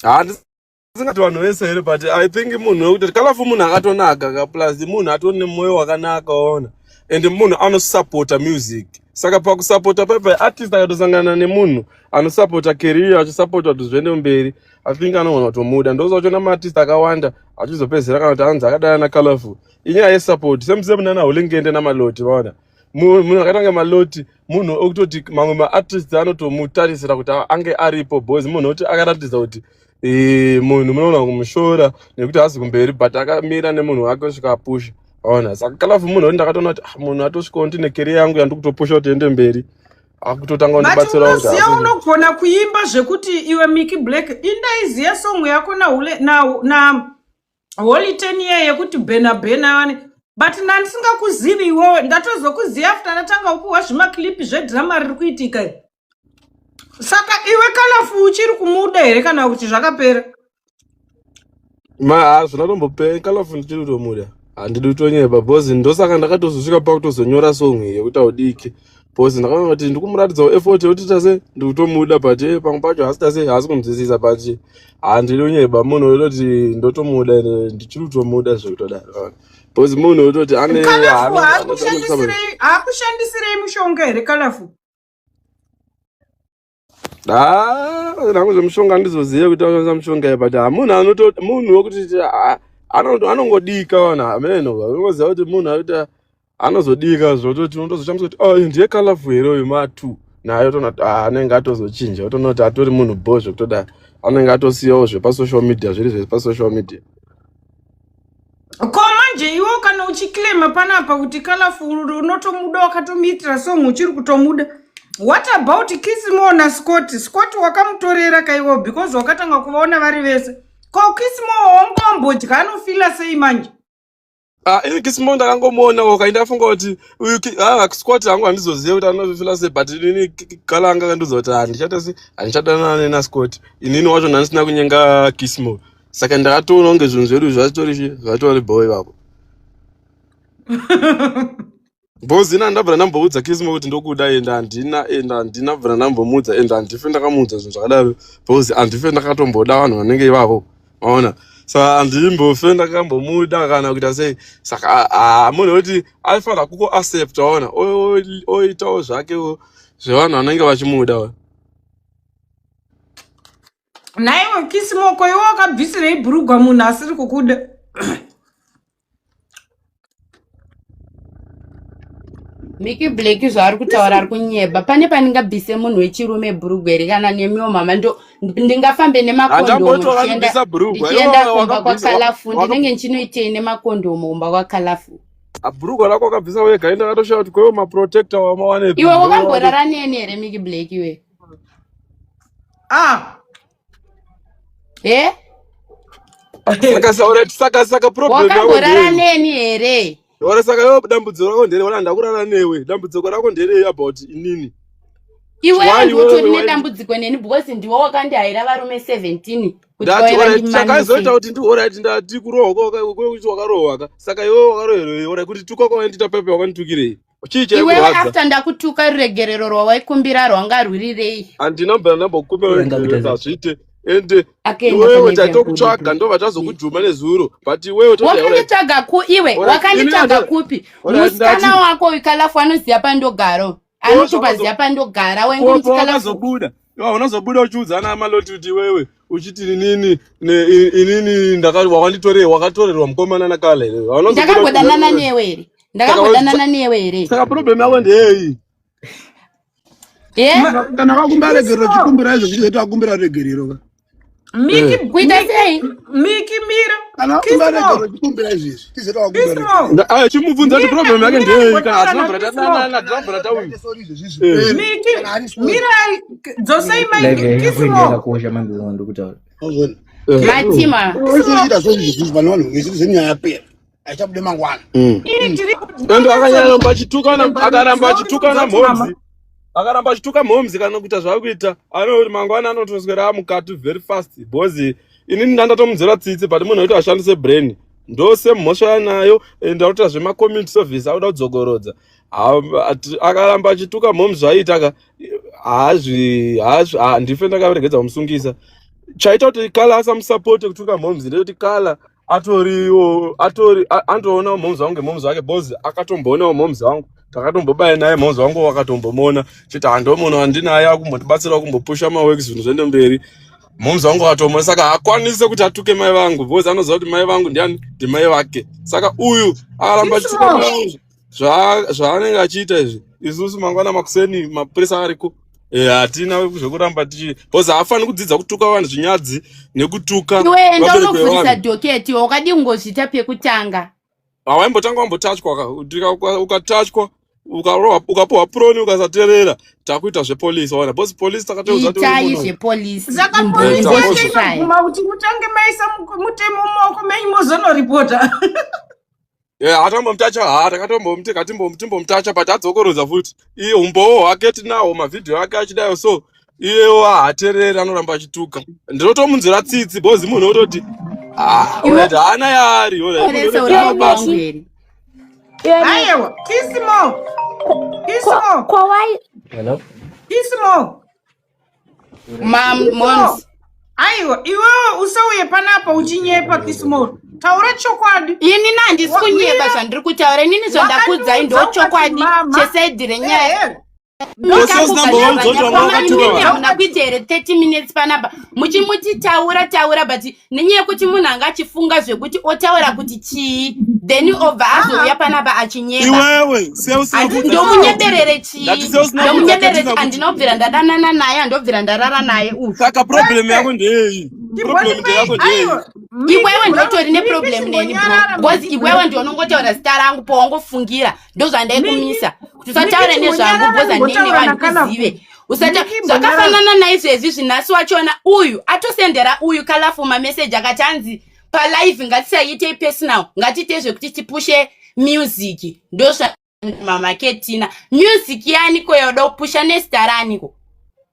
Handisingati vanhu vese here but I think munhu wekuti Colourful munhu akatonaka ka plus munhu atori nemwoyo wakanaka waona and munhu anosapota music. Saka pakusapota paipai artist akatosangana nemunhu anosapota career achisapota kuti zviende mberi I think anogona kutomuda. Ndozvachona maartist akawanda achizopedzisira kana kuti anzi akadana naColourful. Inyaya yesupport same nana Hulengende naMaloti vaona. Munhu akatanga Maloti munhu okutoti mamwe maartist anotomutarisira kuti ange aripo boys munhu oti akaratidza kuti munhu munoona kumushora nekuti haasi kumberi but akamira nemunhu wake kusvika apusha. Ona saka Colorful munhu wekuti ndakatoona kuti ah, munhu atosvikawo ndine career yangu yandikutopusha kuti ende mberi akutotanga But kundibatsirawo kuti unoziva haasi unogona kuimba zvekuti iwe Mickey Black indaiziya song yako na na, na Holy Ten iye yekuti bhena bhena vane but ndandisingakuzivi iwewe ndatozokuziva after ndatanga kupuhwa zvimaclip zvedrama riri kuitika iri. Saka iwe Colorful uchiri kumuda here kana kuti zvakapera? Ma hazvina tombopera Colorful ndichiri kutomuda. Handidi kutonyeba because ndosaka ndakatozosvika pakutozonyora song iyi yekuti audiki because ndakaona kuti ndikumuratidzawo effort yekuti tase ndikutomuda but eh, pamwe pacho haasi tase haasi kunzwisisa but handidi kunyeba munhu wekutoti ndotomuda ende ndichiri kutomuda zvekutodaro because munhu wekutoti ane Colorful haakushandisirei mushonga here Colorful? Ah, nangu zvemushonga handizozive kuti anoshandisa mushonga iyi but hamunhu anoto munhu wekuti ah, anongodika vanhu hameno unongoziva kuti munhu anoita anozodika zvototi unotozoshamisa kuti oh ndiye colorful here uyu matu naye otoona kuti ah, anenge atozochinja otoona kuti atori munhu bho zvekutodaro anenge atosiyawo zvepasocial media zviri zvepasocial media. Ko manje iwe kana uchiclaima panapa kuti Colorful unotomuda wakatomuitira song uchiri kutomuda. What about Kissmore naScott? Scott wakamutorera kaiwo because wakatanga kuvaona vari vese. Ko Kissmore wanga wambodya anofila sei manje? Ah, ini Kissmore ndakangomuona ukaenda ndafunga kuti uyu ah, Scott hangu handizozive kuti anofila sei but inini Kala anga akandiudza kuti handichata sei handichadanana naScott. Inini wacho ndandisina kunyenga Kissmore. Saka ndakatoona kunge zvinhu zvedu zvatori chi zvatori bho ipapo. Because ini handabvira ndamboudza Kismo kuti ndokuda ende handina ende handina bvira ndambomuudza ende handife ndakamuudza zvinhu zvakadaro because handife ndakatomboda vanhu vanenge ivavo maona saka handimbofe ndakambomuda kana kuita sei saka ah, munhu wekuti aifanira kuko accept waona oitawo zvakewo zvevanhu vanenge vachimuda. Nhaiwe Kisimoko iwe wakabvisirei bhurugwa munhu asiri kukuda? Mickey Black zvaari kutaura ari kunyeba. Pane pandingabvise munhu wechirume bhurugwa here kana nemiwo mama ndo ndingafambe nemakondomu Handamboti ndichienda wakandibvisa bhurugwa iwe ndichienda kumba wakabvisa kwaKalafu ndinenge ndichinoitei nemakondomu kumba kwaKalafu. bhurugwa rako wakabvisa wega ini ndakatoshaya kuti kwewe maprotector wamawanepi Iwe wakamborara neni here Mickey Black iwe? Ah, Eh? Saka saura saka saka problem yako Wakamborara ndeyei? neni here? Ora saka iwe dambudziko rako ndere ora ndakurara newe. Dambudziko rako nderei about inini? Iwewe Why ndiwe iwewe utori why nedambudziko neni because ndiwe wakandihaira varume 17 kuti ndati vauye ora vandimamise. chakazoita kuti ndi ora ndati kurohwa kwekuti wakarohwa ka. Saka iwewe wakarohwa ora kuti tuka kwawaindita pepe wakanditukirei? Chii Iwewe chaikurwadza? after ndakutuka ruregerero rwawaikumbira rwanga rwurirei? Handina mbana ndambokumbira Ranga ruregerero kuita hazviite. Ende Akaenda iwewe pane tatokutsvaga vemhuri. ndobva tazokujuma nezuro but iwewe toti alright Wakanditsvaga ku iwe alright ini wakanditsvaga anda kupi? alright ndati Musikana wako uyu Kalafu anoziya pandogara. ko Anotopaziya pandogara wainge ko muti Kalafu. pawakazobuda iwe unozobuda uchiudza ana maloti kuti iwewe uchiti inini inini ndakati wakanditorei wakatorerwa mukomana nakala here unozobuda uchiudza Ndakambodanana newe here? saka Ndakambodanana newe here? saka problem yako ndeyei Eh? Kana vakumbira regerero Kismo, chikumbira izvo zvichizoita vakumbira regerero ka. Miki, Eh. Kuita Miki, sei? Miki Mira, Kana vakumbira Kismo, regerero chikumbira izvezvi tizoita vakumbira Kismo, regerero. Ayo chimubvunza kuti Mira, problem yake Mira ndeyei kana ndimbotaura hatina bvira naKismo. tadanana hatina bvira tauyu Ngaite sorry izvezvi Eh. zvipere. Miki, Kana ari sorry. Mira, dzosei mai live yako ende Kismo, yakakosha manje ndikutaura Azvona. Eh. Matima. Kismo, Unoita sorry izvezvi vanhu vanhu vese zvenyaya yapera. Haichabude mangwana. ini tiri Endo akanyaramba achitukana akaramba ndinonyatsokuudza achitukana kuti mama mhomzi akaramba achituka mhomzi kana kuita zvaakuita anoti mangwana anotoswera amukati very fast because inini ndandatomudzera tsitsi but munhu wekuti ashandise brain ndose mhosva yanayo and akuita zvemacommunity service akuda kudzokorodza akaramba achituka mhomzi zvaiita ka haazvi haazvi handife ndakaregedza kumusungisa chaita kuti kala asamusapote kutuka mhomzi ndekuti kala atoriwo atori andoonawo mhomzi wangu ngemhomzi wake bhozi akatomboonawo mhomzi wangu takatombobaya naye mhomzi wangu wakatombomuona chiti handomuona wandinaye akumbotibatsirawo kumbopusha maworks zvinhu zviende mberi mhomzi wangu akatomuona saka haakwanise kuti atuke mai vangu bhozi anoziva kuti mai vangu ndiani ndimai vake saka uyu akaramba achituka mai vangu zvaanenge achiita izvi isusu mangwana makuseni mapurisa ariko eh, hatina zvekuramba tichi because haafaniri kudzidza kutuka vanhu zvinyadzi nekutuka Iwe enda vabereki unovhurisa vevanhu dhoketi wakadii kungozviita pekutanga. Hawaimbotanga wambotachwa ka. Ukatachwa ukarohwa ukapuhwa proni ukasaterera takuita zvepolice waona because police takatoudza kuti uri Itai munhu. zvepolisi. Saka polisi Ita yacho bozvo. inobvuma kuti mutange maisa mutemo mumaoko menyu mozonoripota. Yeah, atambomutacha ha takatombomuti katimbomutacha but adzokorodza futi iye umbowo hwake tinawo mavhidhiyo ake achidayo so iyewo haatereri anoramba achituka ndinotomunzwira tsitsi because munhu ototi ah, alright haana yaari alright, munhu Orese ototi uri haana baba basa wangu here. Aiwa, Kismo. Kismo. Kwawai Hello? Kismo. Mam Mons. Aiwa, iwewe usauye panapa uchinyepa Kismo. Taura chokwadi. Ini handisi kunyepa zvandiri kutaura. Inini zvandakuudzai ndo chokwadi chesaidhi renyaya. Eh, Sales number one, dzoti vamwe vakatura vanhu. Hamuna kuita here 30 minutes panapa muchimuti taura taura but nenyaya yekuti munhu anga achifunga zvekuti otaura kuti chii then obva azouya panapa achinyeba. Iwewe sales Handi- number- ndomunyeberere chii Ndati sales number ndomunyeberere dzakatina kuti- handinobvira ndadanana naye handobvira ndarara naye uyu Saka problem yako ndeyeyi? Problem yako ndeyeyi? Iwewe ndotori neproblem neni bro because iwewe ndionongotaura zita rangu pawangofungira ndozvandaikumisa kuti usataure Miki, nezvangu chimbonyarara because handini ndimbotaura vanhu naKalafu. kuzive usata Miki, mbonyarara. zvakafanana naizvezvi zvinhasi wachona uyu atosendera uyu Kalafu mameseji akati anzi palive ngatisaitei personal ngatiitei zvekuti tipushe music ndozva mamaketina music yaniko yoda kupusha nezita raniko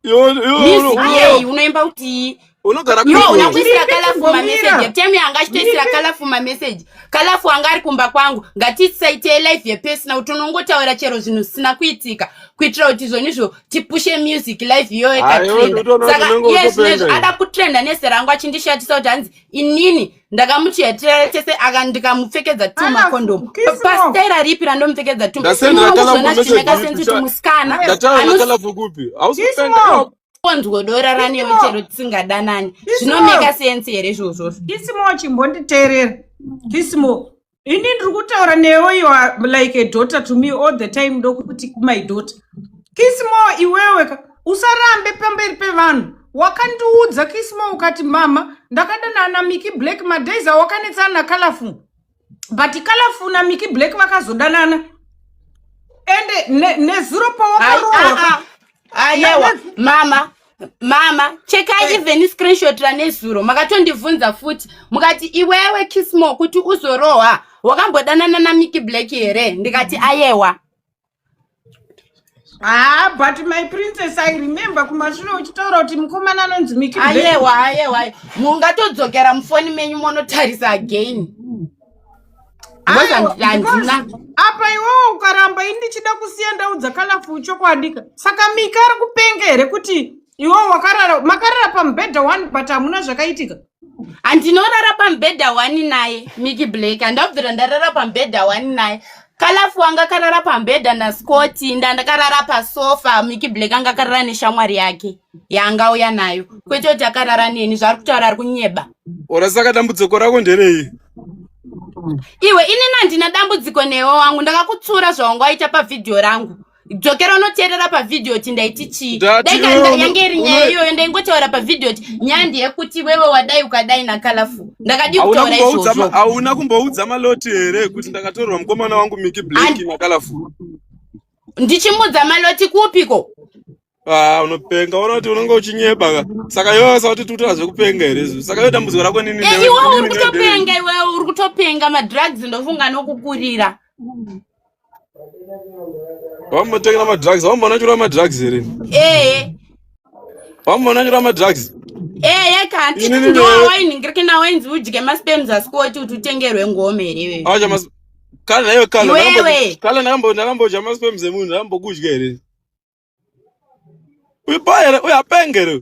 music yeyi unoimba kuti Unogara iwe kupi una iwe? kuisira Kalafu Chimbomira. mameseji temu yanga achitoisira Kalafu mameseji Kalafu anga ari kumba kwangu ngatisaitei live yepersonal kuti unongotaura chero zvinhu zvisina kuitika kuitira kuti zvonizvo tipushe music live iyoyo Ah, iwe ikatrenda utoona kuti saka unenge iye utopenga zvinezvo iwe. ada kutrenda nezera rangu achindishatisa kuti hanzi inini ndakamuti yatirara tese aka ndikamupfekedza tu Kalafu, makondomu Kismo. pastaira ripi randomupfekedza tu Ndasendera Kalafu inongozvona message zvichimeka kupi? sense kuti musikana Ndataura naKalafu kupi? Hausi kupenga. Kismo. anonzwa dorara newe Kismo. chero tisingadanani Kismo. zvinomeka sense here izvozvozvo Kismo chimbonditeerera. Kismo. Ini ndiri kutaura newe you are like a daughter to me all the time ndokuti my daughter. Kismo iwewe ka usarambe pamberi pevanhu. Wakandiudza Kismo ukati mama ndakadanana naMickey Black madays awakanetsana naKalafu. But Kalafu naMickey Black vakazodanana. Ende nezuro pawakarohwa. Ayewa mama mama chekai even screenshot ranezuro makatondibvunza futi mukati iwewe Kismo kuti uzorohwa wakambodanana naMickey Black here ndikati ayewa. Ah, but my princess, I remember kumashure uchitaura kuti mukomana anonzi Mickey Black. Ayewa ayewa mungatodzokera mufoni menyu monotarisa again. Because Aiwa, handina because apa iwewe ukaramba ini ndichida kusiya ndaudza Kalafu chokwadi ka. Saka Mika ari kupenga here kuti iwewe wakarara makarara pamubhedha one but hamuna zvakaitika? Handinorara pamubhedha wani naye Mickey Black handabvira ndarara pamubhedha wani naye Kalafu anga akarara pamubhedha naScott ndandakarara pasofa Mickey Black anga akarara neshamwari yake yaangauya nayo kwete kuti akarara neni zvaari kutaura ari kunyeba. Ora saka dambudziko rako nderei? Iwe inini handina dambudziko newe wangu ndakakutsura zvawanga waita pavhidhiyo rangu dzokera unoteerera pavhidhiyo kuti ndaiti chii Ndati dai iwewe yange iri nyaya iyoyo ndaingotaura pavhidhiyo kuti nyaya ndeyekuti wewe wadai ukadai naKalafu ndakadii Hauna kutaura kumboudza izvozvo hauna kumboudza Maloti here kuti ndakatorerwa mukomana wangu Mickey Black naKalafu? Ndichimudza Maloti kupiko? Ah, unopenga uona kuti unenge uchinyeba ka. Saka iwewe sauti tikutaura zvekupenga here izvo? Saka iwe dambudziko rako nini Eh, newe iwewe uri nini newe nderei? kutopenga iwewe uri kutopenga madrugs ndofunga anokukurira. Wambotengera madrugs, wamboona chura madrugs here? Ehe. Wamboona chura madrugs? Ehe kanti Inini ndiwo newe wainhingirikina wainzi udye masperms aScott kuti utengerwe ngome here iwewe. acha mas kana iwe kala Iwewe. kala ndakambodya masperms emunhu ndakambokudya here? Uyipa here? Uyapenga here?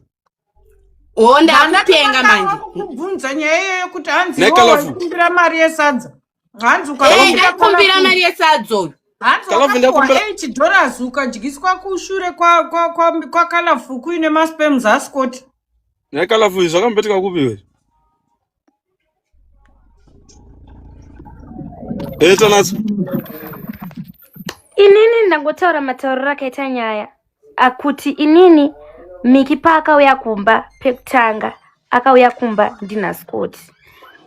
O ndakupenga manje. Kubvunza nyaya iyoyo kuti hanzi iwewe NeKalafu. waikumbira mari yesadza. Hanzi Eh, ukakumbira ndakumbira Kalafu. mari yesadza uyu. Hanzi Kalafu wakapiwa ndakumbira $8 ukadyiswa kushure kwa kwa kwa kwa Kalafu kuine masperms aScott. NeKalafu izvi zvakamboitika kupi iwe? Eh, Tanatswa. Inini ndangotaura matauriro akaita nyaya akuti inini Miki paakauya kumba pekutanga akauya kumba ndina Scott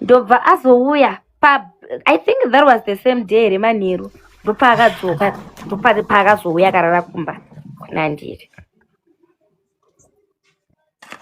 ndobva azouya pa I think that was the same day remanheru ndopaakadzoka, ndopaakazouya akarara kumba kuna ndiri.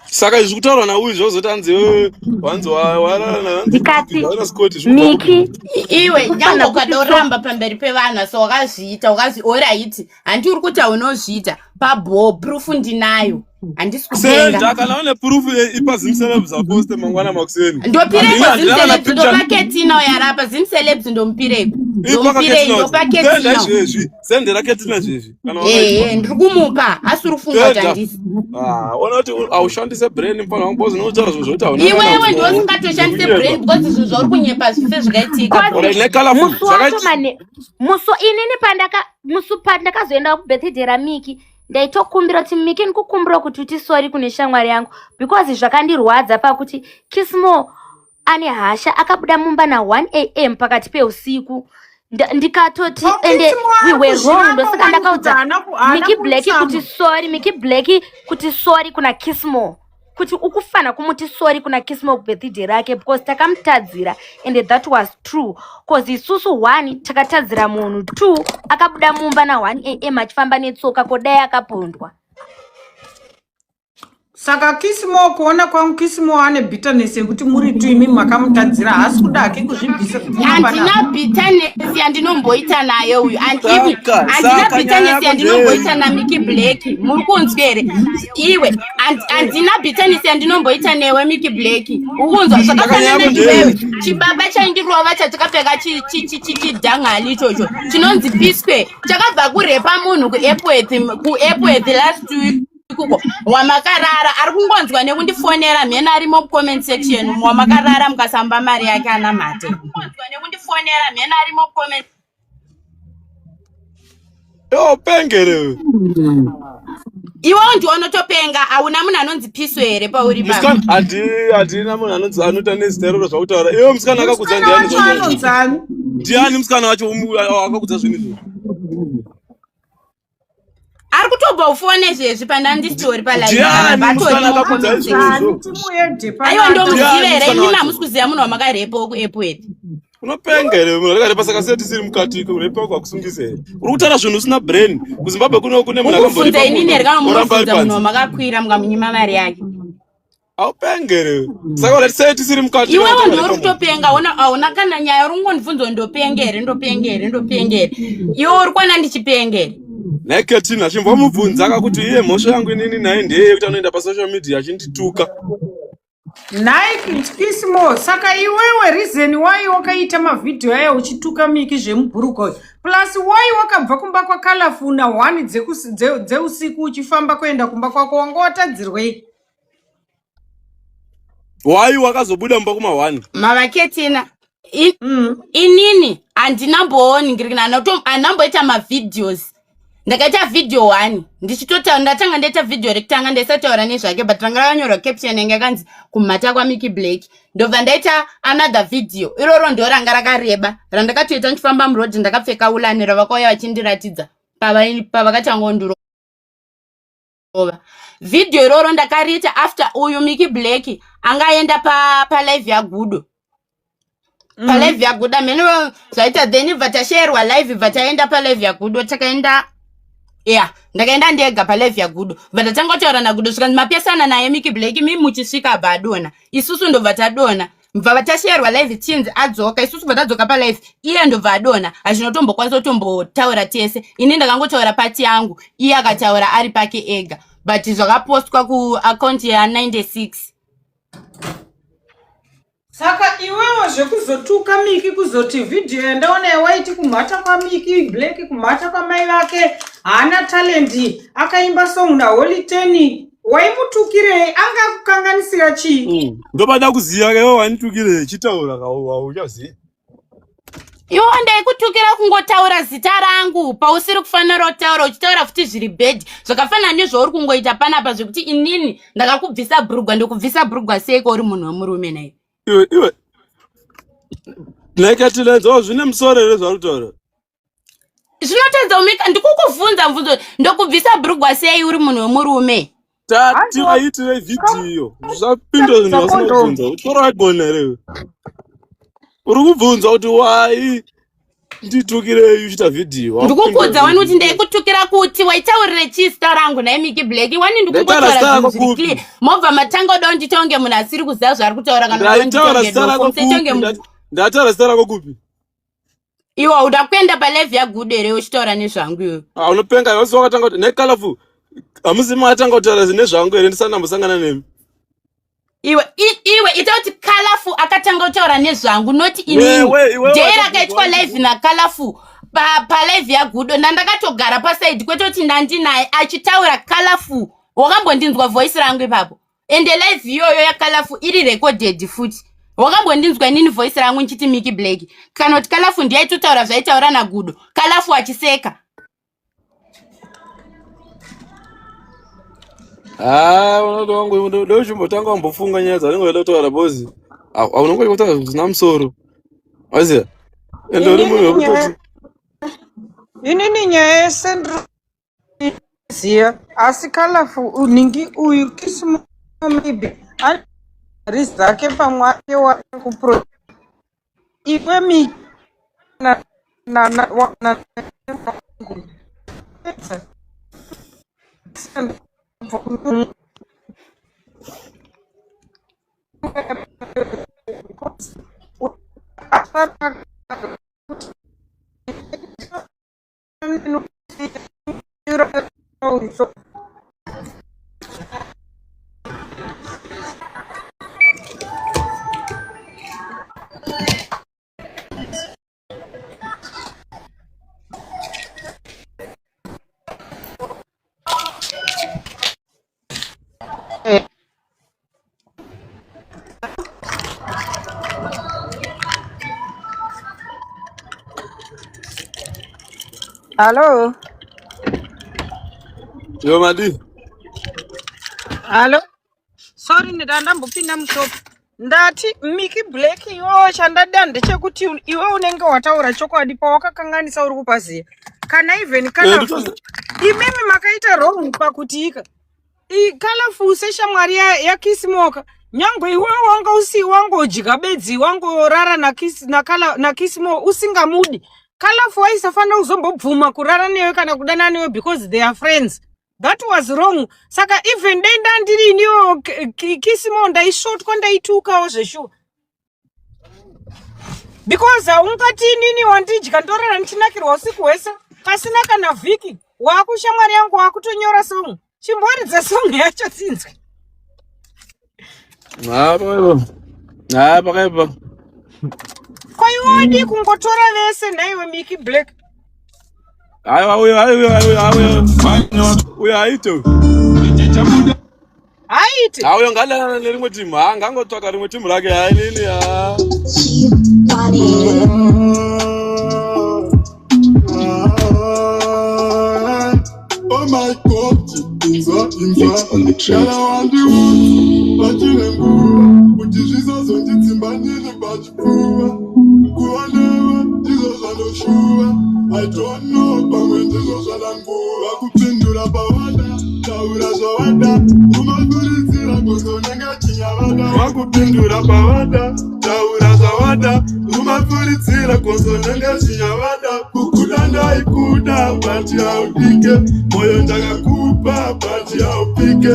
Saka izvi kutaurwa nauyu zvozoti hanzi iwewe wanzi warara nahanzi Ndikati Miki Scott zviri kubva Miki, kupi? Iwe nyange kufanira kuti ukada so uramba pamberi pevanhu, asi wakazviita wakazi oraiti, handi uri kuti haunozviita pabho, proof ndinayo, handisi kupenga. Senda kana une proof, ipa Zimcelebs aposte mangwana makuseni. Ndopireko Handina kana Zimcelebs? picture. Ndopaketina yarapa Zimcelebs, ndomupireko? Ipa Ndomupirei? kaketina. Senda Ndopaketina. izvezvi, sendera Ketina izvezvi kana wakaipa. Ehe, ndiri kumupa, asi uri kufunga kuti Senda. handisi. Ah, ona kuti haushandise brain, mfana wangu, because unotaura zvinhu zvokuti hauna kana Iwewe ndiwe usingatoshandise brain, nekunyepa. because zvinhu zvauri kunyepa zvise zvakaitika. Cause Alright, necolorful musi wacho zvakaiti mane musi inini pandaka musi pandakazoenda kubirthday raMiki, ndaitokumbira kuti, "Miki, ndikukumbira kuti uti sorry kune shamwari yangu," because zvakandirwadza pakuti Kismo ane hasha, akabuda mumba na1 a.m. pakati peusiku. Ndikatoti ende we were wrong, ndosaka ndakaudza Miki Black kuti sorry, Miki Black, kuti sorry kuna Kismo, kuti ukufana kumuti sorry kuna Kismo kubirthday rake, because takamutadzira and that was true, 'cause isusu, one, takatadzira munhu, two, akabuda mumba na1 a.m. achifamba netsoka, kodai akapondwa. Saka Kismo, kuona kwangu, Kismo ane bitterness yekuti muri tu imi makamutadzira, haasi kuda hake kuzvibvisa pfuma Handina panapa. bitterness yandinomboita naye uyu. Saka Handina saka nyaya bitterness yako yandinomboita ndei? naMiki Black, muri kunzwa here iwe? Handina bitterness yandinomboita newe, Miki Black, ukunzwa? Saka nyaya Zvakafanana yako ndiwewe ndei? chibaba chaindirova chatakapfeka chidhangali ichocho chinonzi Pisque, chakabva kurepa munhu kuEpworth last week kuko wamakarara, ari kungonzwa nekundifonera mhene arimo mucomment section wamakarara mukasamba mari yake ana mhate nekundifonera mhene arimo mucomment. Yo, pengere. Iwewo ndiwe unotopenga, hauna munhu anonzi Piso here pauri pa? Musikana, handina munhu anonzi anoita nezita iroro zvakutaura iwe. Musikana akakudza Musikana ndiani? wacho Zvakutaura anonzani? ndiani musikana wacho akakudza zvinhu izvo? Ari kutobva ufone izvezvi pandandisitori palive. Ndiani musikana akakudza izvozvo? Ani timuedhe Aiwa. panapa. Ndomuziva Ndiani here? musikana Inini wacho? hamusi kuziva munhu wamakarepa kuEpworth. Unopenga here? Munhu akarepa, saka sei tisiri mukati? Kurepa kwakusungisa here? Uri kutaura zvinhu usina brain. KuZimbabwe kuno kune munhu Ukubvunza akamborepa inini here munhu kana oramba ari munobvunza munhu panze? wamakakwira mukamunyima mari yake? Aupengere, saka urati sei tisiri mukati kana Iwewo kuti ndiwe uri wakarepa munhu? kutopenga, hauna kana nyaya, uri kungondibvunza, ndopenga here, ndopenga here, ndopenga here? Iwe uri kuona ndichipenga here? Naiketina chimbomubvunza kakuti iye mhosva yangu inini naye ndeye yekuti anoenda pasocial media achindituka. Nhai Kismo, saka iwewe reason why wakaita mavhidhiyo aya uchituka Miki zvemubhuruko, plus why wakabva kumba kwaColorful na1 dzeusiku uchifamba kuenda kumba kwako, wanga watadzirwei? Wai wakazobuda mumba kuma1? Mavaketina, inini handinambooni handinamboita mavideos. Ndakaita video one ndichitotaura, ndatanga ndaita video rekutanga ndaisataura nezvake, but ranga rakanyorwa caption yange yakanzi "Kumhata kwaMiki Black". Ndobva ndaita another video, iroro ndo ranga rakareba, randakatoita ndichifamba muroad ndakapfeka ulani, ravakauya vachindiratidza pavakatanga kundirova. Video iroro ndakariita after uyu Miki Black angaenda palive yaGudo, palive yaGudo amene zvaita, then ibva tasherwa live, ibva taenda palive yaGudo. Takaenda, ya, ndakaenda ndega palive yaGudo, bva tatanga kutaura naGudo, zvikanzi mapesana naye Miki Black, mi muchisvika abva adonha, isusu ndobva tadonha, bva tasherwa live, chinzi adzoka, isusu bva tadzoka palive, iye ndobva adonha, hazvinotombokwanisa kutombotaura tese. Ini ndakangotaura part yangu, iye akataura ari pake ega, but zvakapostwa kuakaunti ya96. Saka iwewo zvekuzotuka Miki, kuzoti vhidhiyo yandaona yawaiti kumhata kwaMiki Black, kumhata kwamai vake, haana talent, akaimba song naHoly Ten, waimutukirei? Anga kukanganisira chii? Ndopada kuziva kaiwe wanitukire, chitaura kauchaziva. Iwo ndaikutukira kungotaura zita rangu pausiri kufanira kutaura, uchitaura futi zviri bad, zvakafanana nezvauri kungoita panapa, zvekuti inini ndakakubvisa bhurugwa. Ndokubvisa bhurugwa seiko uri munhu wemurume nai? Iwe, iwe nekatilenzo, zvine musoro here zvauri kutaura? Zvinotadza umika, ndikukubvunza mubvunzo, ndokubvisa bhurugwa sei uri munhu wemurume? Tati vaitirei vhidhiyo, zvisapinda zvinhu vasina kubvunza. Utora wagona here iwe? Uri kubvunza kuti why nditukirei uchiita vhidhiyo? Ndikukudza wani kuti ndaikutukira kuti waitaurire chii zita rangu nhai Miki Black wani Ndaitaura ndikungotaura zita zvinhu rako zviri kupi? clear mobva matanga kuda kundiita kunge munhu asiri kuziva zvaari kutaura kana kuda kundiita Ndaitaura kunge zita dofo rako musaite kunge kupi? munhu Ndataura zita rako kupi? Iwe uda kuenda palive yaGudo here uchitaura nezvangu iwe? Ah, unopenga iwe wakatanga kuti necolorful. Hamusi makatanga kutaura nezvangu here ndisati ndambosangana nemi? Iwe iwe ita kuti colorful akatanga kutaura nezvangu not inini. Day rakaitwa live na colorful pa palive yaGudo ndandakatogara paside kwete kuti ndandinaye achitaura colorful. Wakambondinzwa voice rangu ipapo? Ende live iyoyo yacolorful iri recorded futi. Wakambondinzwa inini voice rangu nchiti Mickey Black kana kuti colorful ndiye aitotaura zvaitaura naGudo colorful achiseka. Ah, unoti wangu ndochimbotanga wambofunga nyaya dzaunenge uchida kutaura because haunongoda kutaura zvisina musoro. Waziva? Ende uri munhu Inini nyaya wekutoti inini nyaya yese ndinoiziva asi colorful nhingi uyu kismo maybe ane mari dzake pamwe ake waari kupro iwe mi na na na wa- na Hallo? Yo madi. Hallo? Sorry ndandambopinda mushop. Ndati Mickey Black iwewe chandada ndechekuti iwe unenge wataura chokwadi pawakakanganisa uri kupaziya. Kana even colorful. Imimi makaita wrong pakuti Colorful seshamwari yaKismoka nyangwe iwe wanga usi wangodya bedzi wangorara naKismo usingamudi. Colorful aisafanira kuzombobvuma kurara newe kana kudanana newe because they are friends. That was wrong. Saka even dai ndandiri iniwo Kismo ndaisvotwa ndaitukawo zveshuwa. Because haungati inini wandidya ndorara ndichinakirwa usiku hwese pasina kana vhiki waakushamwari yangu waakutonyora song. Chimboridza song yacho tinzwe. Ah, pakaipa. Ah, pakaipa. Ko iwe wadii kungotora vese nhaiwe Mickey Black? Aiwa uyo aiwa uyo uyo. Uyo aite. Haite. Ha uyo ngadanana nerimwe timu. Ha ngangotsvaka rimwe timu rake. Ha inini ha. Oh my God, inzwa inzwa kana wandiudza pachine nguva kuti zvisazonditsimba ndiri pachipfuva kuva newe ndizvo zvandoshuva I don't know pamwe ndizvo zvadanguva kupindura pawada taura zvawada umafuridzira kuzonenge chinyavada wakupindura pawada taura zvawada umafuridzira kuzonenge chinyavada kukuda ndaikuda but haudike moyo ndakakupa but haupike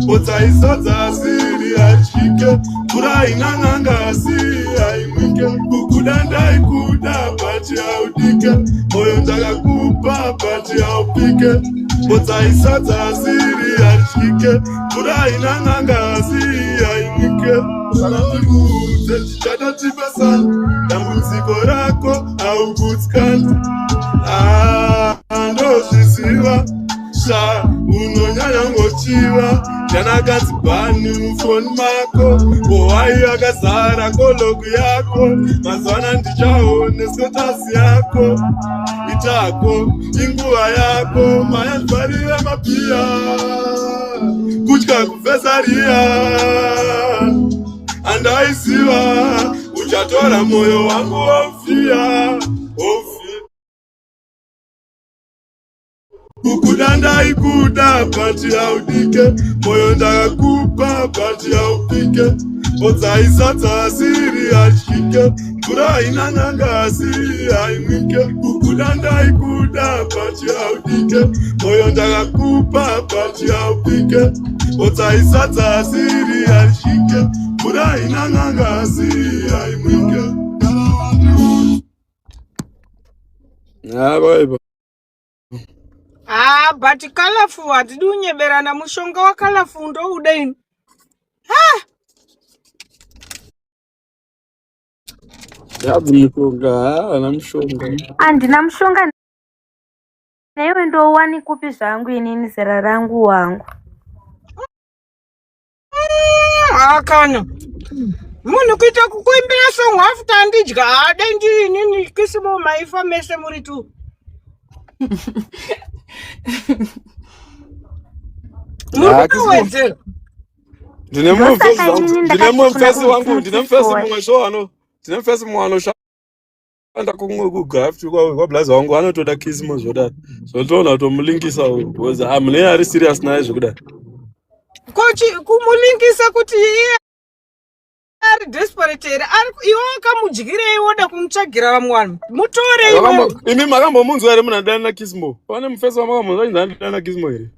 otsaisodza asiri atyike mvura haina asi haimwike kukuda ndaikuda but haudike moyo ndakakupa but haupike otsaisodza asiri atyike mvura haina asi haimwike ndikuudze chichatotipa dambudziko rako haugutsikani. Ah, ndozviziva sha unonyanya ngochiva ndanakanzi bhani mufoni mako kohwai akazara koloku yako mazwana ndichaone skotasi yako itako inguva yako mayazvarire mapiya kutya kufesariya andaiziva uchatora moyo wangu wofia wofia. Kukuda ndaikuda but haudike, moyo ndakakupa but haupike. Odzai sadza asiri hadyike, mvura haina n'anga asi haimwike. Kukuda ndaikuda but haudike, moyo ndakakupa but haupike. Odzai sadza asiri hadyike, mvura haina n'anga asi haimwike. Ha, vaipa. Ah, but colorful hatidi kunyeberana mushonga wa colorful ndouda ini. Hadzi mushonga, haana mushonga. Handina mushonga naiwe ndowani kupi zvangu inini zera rangu wangu. Ah, kana munhu kuita kukuimbira song after andidya haade ndiri inini kisimo maifa mese muri tu muri Ah, Kisimo. kutowedzera Ndine mumwe Ndosaka mufesi wangu, inini ndine mumwe ndakati mufesi kuna wangu, ndine mufesi kuti mumwe so ano, ndine mufesi mumwe anoshanda anda kugraft kwablazi wangu anotoda kismo zvodaro zvotoona kutomulinkisa because ah, mune ari serious naye zvekudaro kochi kumulinkisa kuti iye ari desperate here iwe wakamudyirei woda kumutsvagira vamwe vanhu mutore iwe imi makambomunzwa here munhu anodana nakismo pane mufesi wamakamunzwa chinzi anodana nakismo here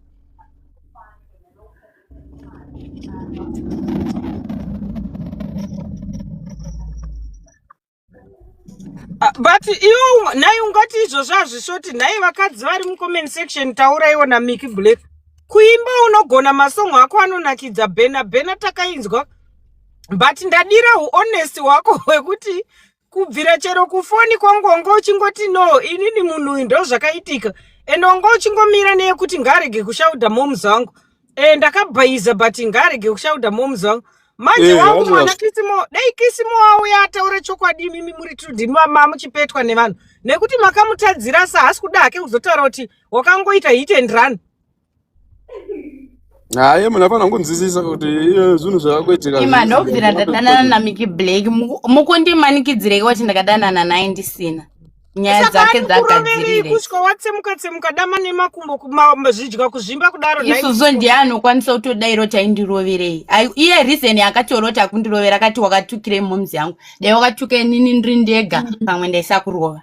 Ah, but iwe nhai ungati izvozvo hazvisvoti nhai vakadzi vari mucomment section tauraiwo namiki black kuimba unogona masongo ako anonakidza bhena bhena takainzwa but ndadira huonest hwako hwekuti kubvira chero kufoni kwangu wanga uchingoti no inini munhu uyu ndo zvakaitika and wanga uchingomira neyekuti ngaarege kushaudha moms wangu Eh, ndakabhaiza but ngaarege kushauda moms wangu manje Eh, wangu wacho mwana kisimo dai kisimo auya ataure chokwadi imimi muri two ndimi mamuchipetwa nevanhu nekuti makamutadzira sa haasi kuda hake kuzotaura kuti wakangoita hit and run haye munhu afanira kunzwisisa kuti iyo zvinhu zvakakuitika Ima ndobvira ndadanana naMickey Black mukundimanikidzirei kuti ndakadanana naye ndisina nyaya saka dzake anokuroverei dzagadzirire kusvika watsemuka tsemuka dama nemakumbo zvidya kuzvimba kudaro nhai isusu ndiye anokwanisa kutodaira kuti aindiroverei iye reason yakataura kuti akundirovera akati wakatukirei momzi yangu dai wakatuka inini ndiri ndega pamwe ndaisakurova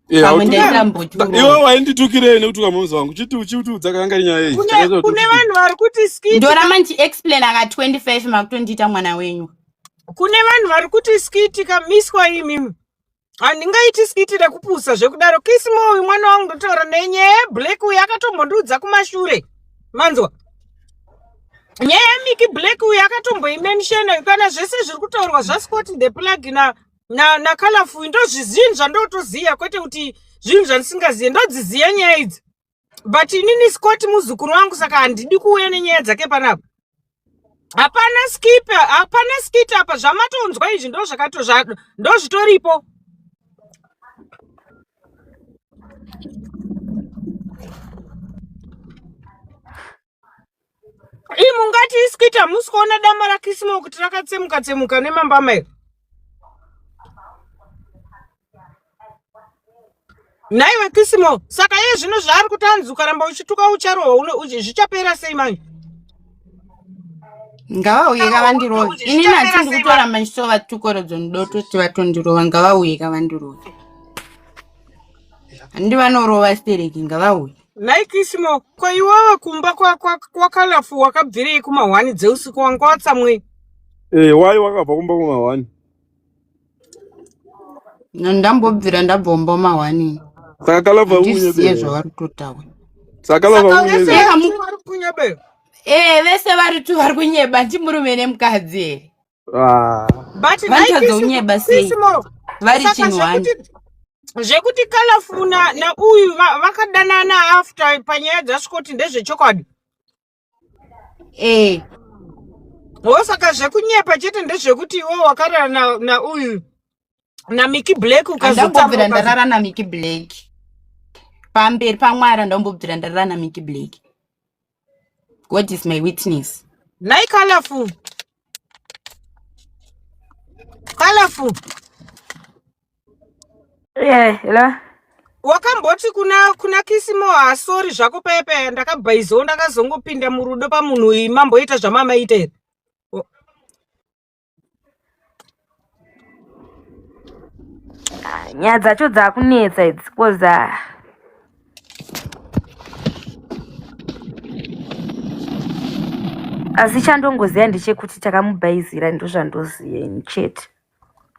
Eh, pamwe hautuki- ndaisamboti iwe urova wainditukirei nekutuka momzi wangu chiti uchiutiudza kanga nyaya iyi kune Chakaita kuti kune utuke. vanhu vari kuti skiti ndoramba ndichiexplain aka 25 makutondiita mwana wenyu kune vanhu vari kuti skiti kamiswa imimi handingaiti skiti rekupusa zvekudaro kisimo uyu mwana wangu ndotaura nenyaya yeblack uyu akatombondiudza kumashure manzwa nyaya yamiki black uyu akatomboimenshena kana zvese zviri kutaurwa zvascott the plug na na nacolorful ndozvizinhu zvandotoziva kwete kuti zvinhu zvandisingazive ndodziziva nyaya idzi but inini scott muzukuru wangu saka handidi kuuya nenyaya dzake panapa hapana skip hapana skit apa zvamatonzwa izvi ndozvakato ndozvitoripo ii mungati iskit hamusi kuona dama rakisimo kuti rakatsemuka tsemuka nemambama iri Nhaiwe Kisimo, saka iye zvino zvaari kuti anzi ukaramba uchituka ucharohwa zvichapera sei manje? Ngavauye kavandirove. Ini nhasi ndiri kutoramba ndichitova tukorodzo ndototi vatondirova ngavauye kavandirove. Handi vanorova stereki ngavauye. Nhai Kisimo, ko iwewe kumba kwaKalafu wakabvirei kumahwani dzeusiku wanga watsamwei? Eh, wai wakabva kumba kumahwani? Ndambobvira ndabvomba mahwani. Saka kalava Handiziye zvavari kutotaura. Saka kalava Saka vese Eh, vari hamu- vari kunyebera. Eh, vese vari tu vari kunyeba ndi murume nemukadzi here. Ah. But nhai Vanotadza Kisimo, kunyeba sei? Kisimo, Vari saka chinhu one. zvekuti zvekuti Kalafu na nauyu vakadanana after panyaya dzaScott ndezvechokwadi. Eh, Wo saka zvekunyepa chete ndezvekuti iwe wakarara na nauyu naMickey Black ukazotsamwa andambobvira ukazo ndarara naMickey Black. Pamberi pamwari andambobvira ndarara naMickey Black. God is my witness. Nhai Kalafu. Kalafu. Yeah, hello. Wakamboti kuna kuna Kisimo hasori zvako paya paya ndakabhaizawo ndakazongopinda murudo pamunhu uyu mamboita zvamamaita here? Ah, nyaya dzacho dzakunetsa idzi koza asi chandongoziva ndechekuti takamubhaizira ndozvandoziva ini chete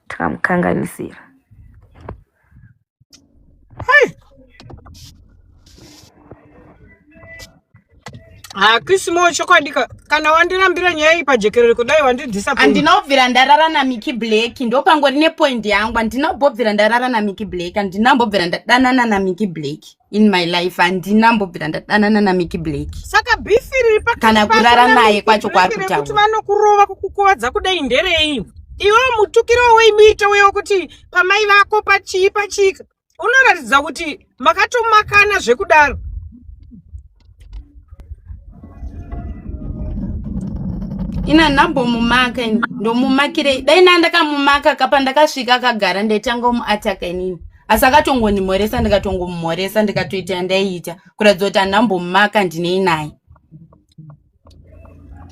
takamukanganisira. Ha Kismo chokwadi kana wandirambira nyaya iyi pajekerere kudai wandidisappoint. Handina kubvira ndarara naMickey Black ndopangori nepoint yangu handina kumbobvira ndarara naMickey Black handina kumbobvira ndadanana naMickey Black in my life handina mbobvira ndadanana naMickey Black. Saka beef riri pakati kana kurara naye kwacho kwaari kutaura kuti vanokurova kukukuvadza kudai nderei iwe mutukiro weimuita uye wekuti pamai vako pachii pachii unoratidza kuti makatomakana zvekudaro ina ndambomumaka ini ndomumakirei dai na ndakamumaka kapa ndakasvika akagara ndaitanga umuataka inini asi akatongondimhoresa ndikatongomumhoresa ndikatoita yandaiita kuratidza kuti handambomumaka ndinei naye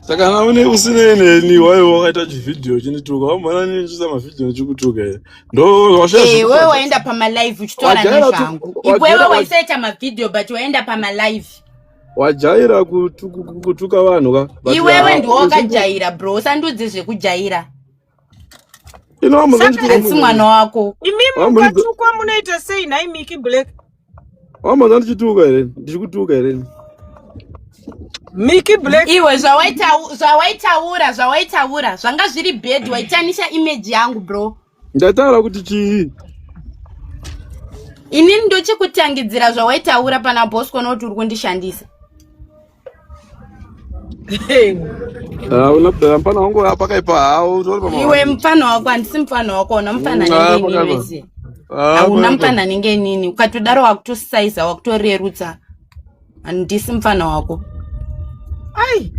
Saka kana une usinei neni waiwe wakaita chivhidhiyo uchindituka wamboona nini ndichiisa mavhidhiyo ndichikutuka here ndo washaya Eh, wewe zvekutaura. waenda pamalive uchitaura Wajaira tu- nezvangu wajaira- iwewe waisaita mavhidhiyo but waenda pamalive wajaira kutuka vanhu ka but iwewe ah, ndiwo wakajaira bro usandiudze zvekujaira ino wamboza ndichituka handisi munhu mwana wako imi Wambo- mukatukwa munoita sei nhai Mickey Black wamboza ndichituka here ndichikutuka here Mickey Black iwe zvawaitaura zvawaitaura zvanga zviri bad waitanisha image yangu bro ndataura kuti chii inini ndochikutangidzira zvawaitaura pana bosco noti uri kundishandisa Ah, una mfana wangu pakaipa hawo utori pama iwe mfana wako handisi mfana wako una mfana Mm, anenge inini pakaipa. wese hauna mfana anenge inini ukatodaro wakutosaiza wakutorerutsa handisi mfana wako ai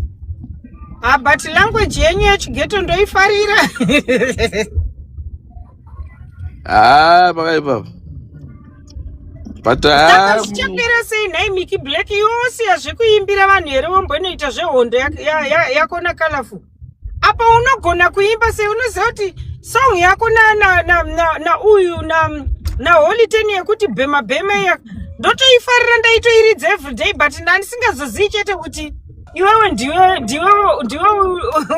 ah, but language yenyu yechigeto ndoifarira Ah, pakaipa but saka ah, zvichapera sei nhai Mickey Black iwe wosiya zvekuimbira vanhu here wombonoita zvehondo yako nacolorful apa unogona kuimba sei unoziva kuti song yako nauyu naholy ten yekuti bhema bhema iya ndotoifarira ndaitoiridza everyday but ndandisingazozivi chete kuti iwewe ndiwe ndiwe ndiwe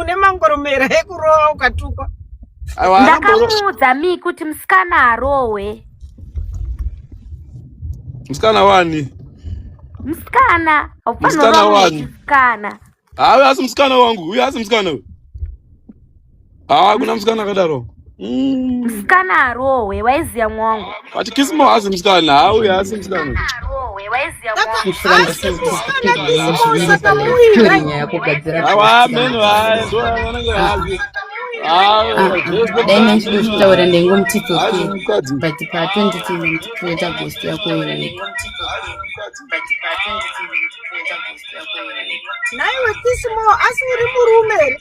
une mangoromera ekurova ukatukwa aiwa anamboro Ndakamuudza mi kuti musikana arohwe. musikana wani Musikana haufanirwa Musikana kurohwa wani? nechisikana. hayi asi musikana wangu uyu asi musikana uyu haa kuna musikana akadaro Musikana arohwe waiziya mwangu. But Kismo asi musikana haa uyu asi musikana Asi musikana Kismo saka muina nyaya yekugadzira aiwa meno hayi ndo anenge hazi dai manchidozvitaura ndaingomuti it's hazi okay mukadzi but pa20 ndikuita ghost yako iwe nhaiwe Kismo asi uri murume here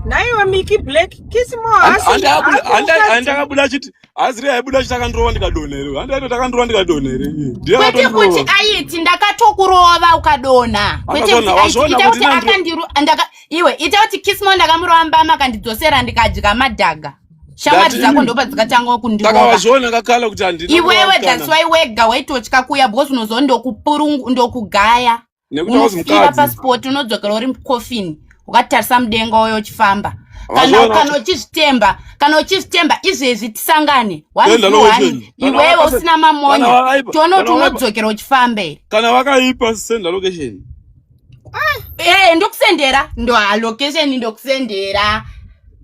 nhaiwe Mickey Black Kismo haasi haasi mukadzi andakabuda achiti haziri aibuda achiti akandirova ndikadonha here handi aito takandirova ndikadonha here ndiye kwete kuti akatondirova aiti ndakatokurova ukadonha kwete Akazona- kuti aiti wazviona ita kuti kuti inandiro- akandiru ndaka iwe ita kuti kismo ndakamurova mbama akandidzosera ndikadya madhaga shamwari Ndati dzako ini- ndopa dzikatanga saka kundirova wazviona kakala kuti handina iwewe kurova that's musikana why wega waitotya kuuya because unoziva ndokupurungu ndokugaya nekuti wazi unofira mukadzi pasipoti unodzokera uri mukofini wakatarisa mudenga uyo uchifamba kana Wazviona kana uchizvitemba kana uchizvitemba izvezvi tisangane one Senda v one location. Kana iwewe wakase- usina kana mamonya wakaipa tione kana kuti wakaipa unodzokera uchifamba here kana wakaipa senda location ee ndokusendera ndo location ndokusendera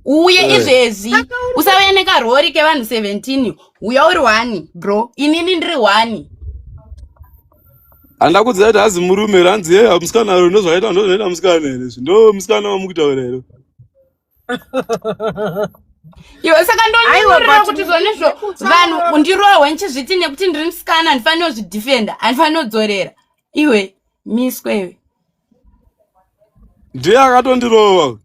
uye Eh. izvezvi saka uri usauya nekarori kevanhu 17 uya uri one bro inini ndiri one handakudzira kuti hazi murume here hanzi ye musikana ro ndozvakaita ndozvinoita musikana here izvi ndo musikana wamukutaura here iwe saka aiwa ndonyumurira but kuti zvonizvo nekutsaura vanhu ndirohwe ndichizviti nekuti ndiri musikana handifaniri kuzvidhifenda handifaniri kudzorera iwe miswe iwe ndiye akatondirova.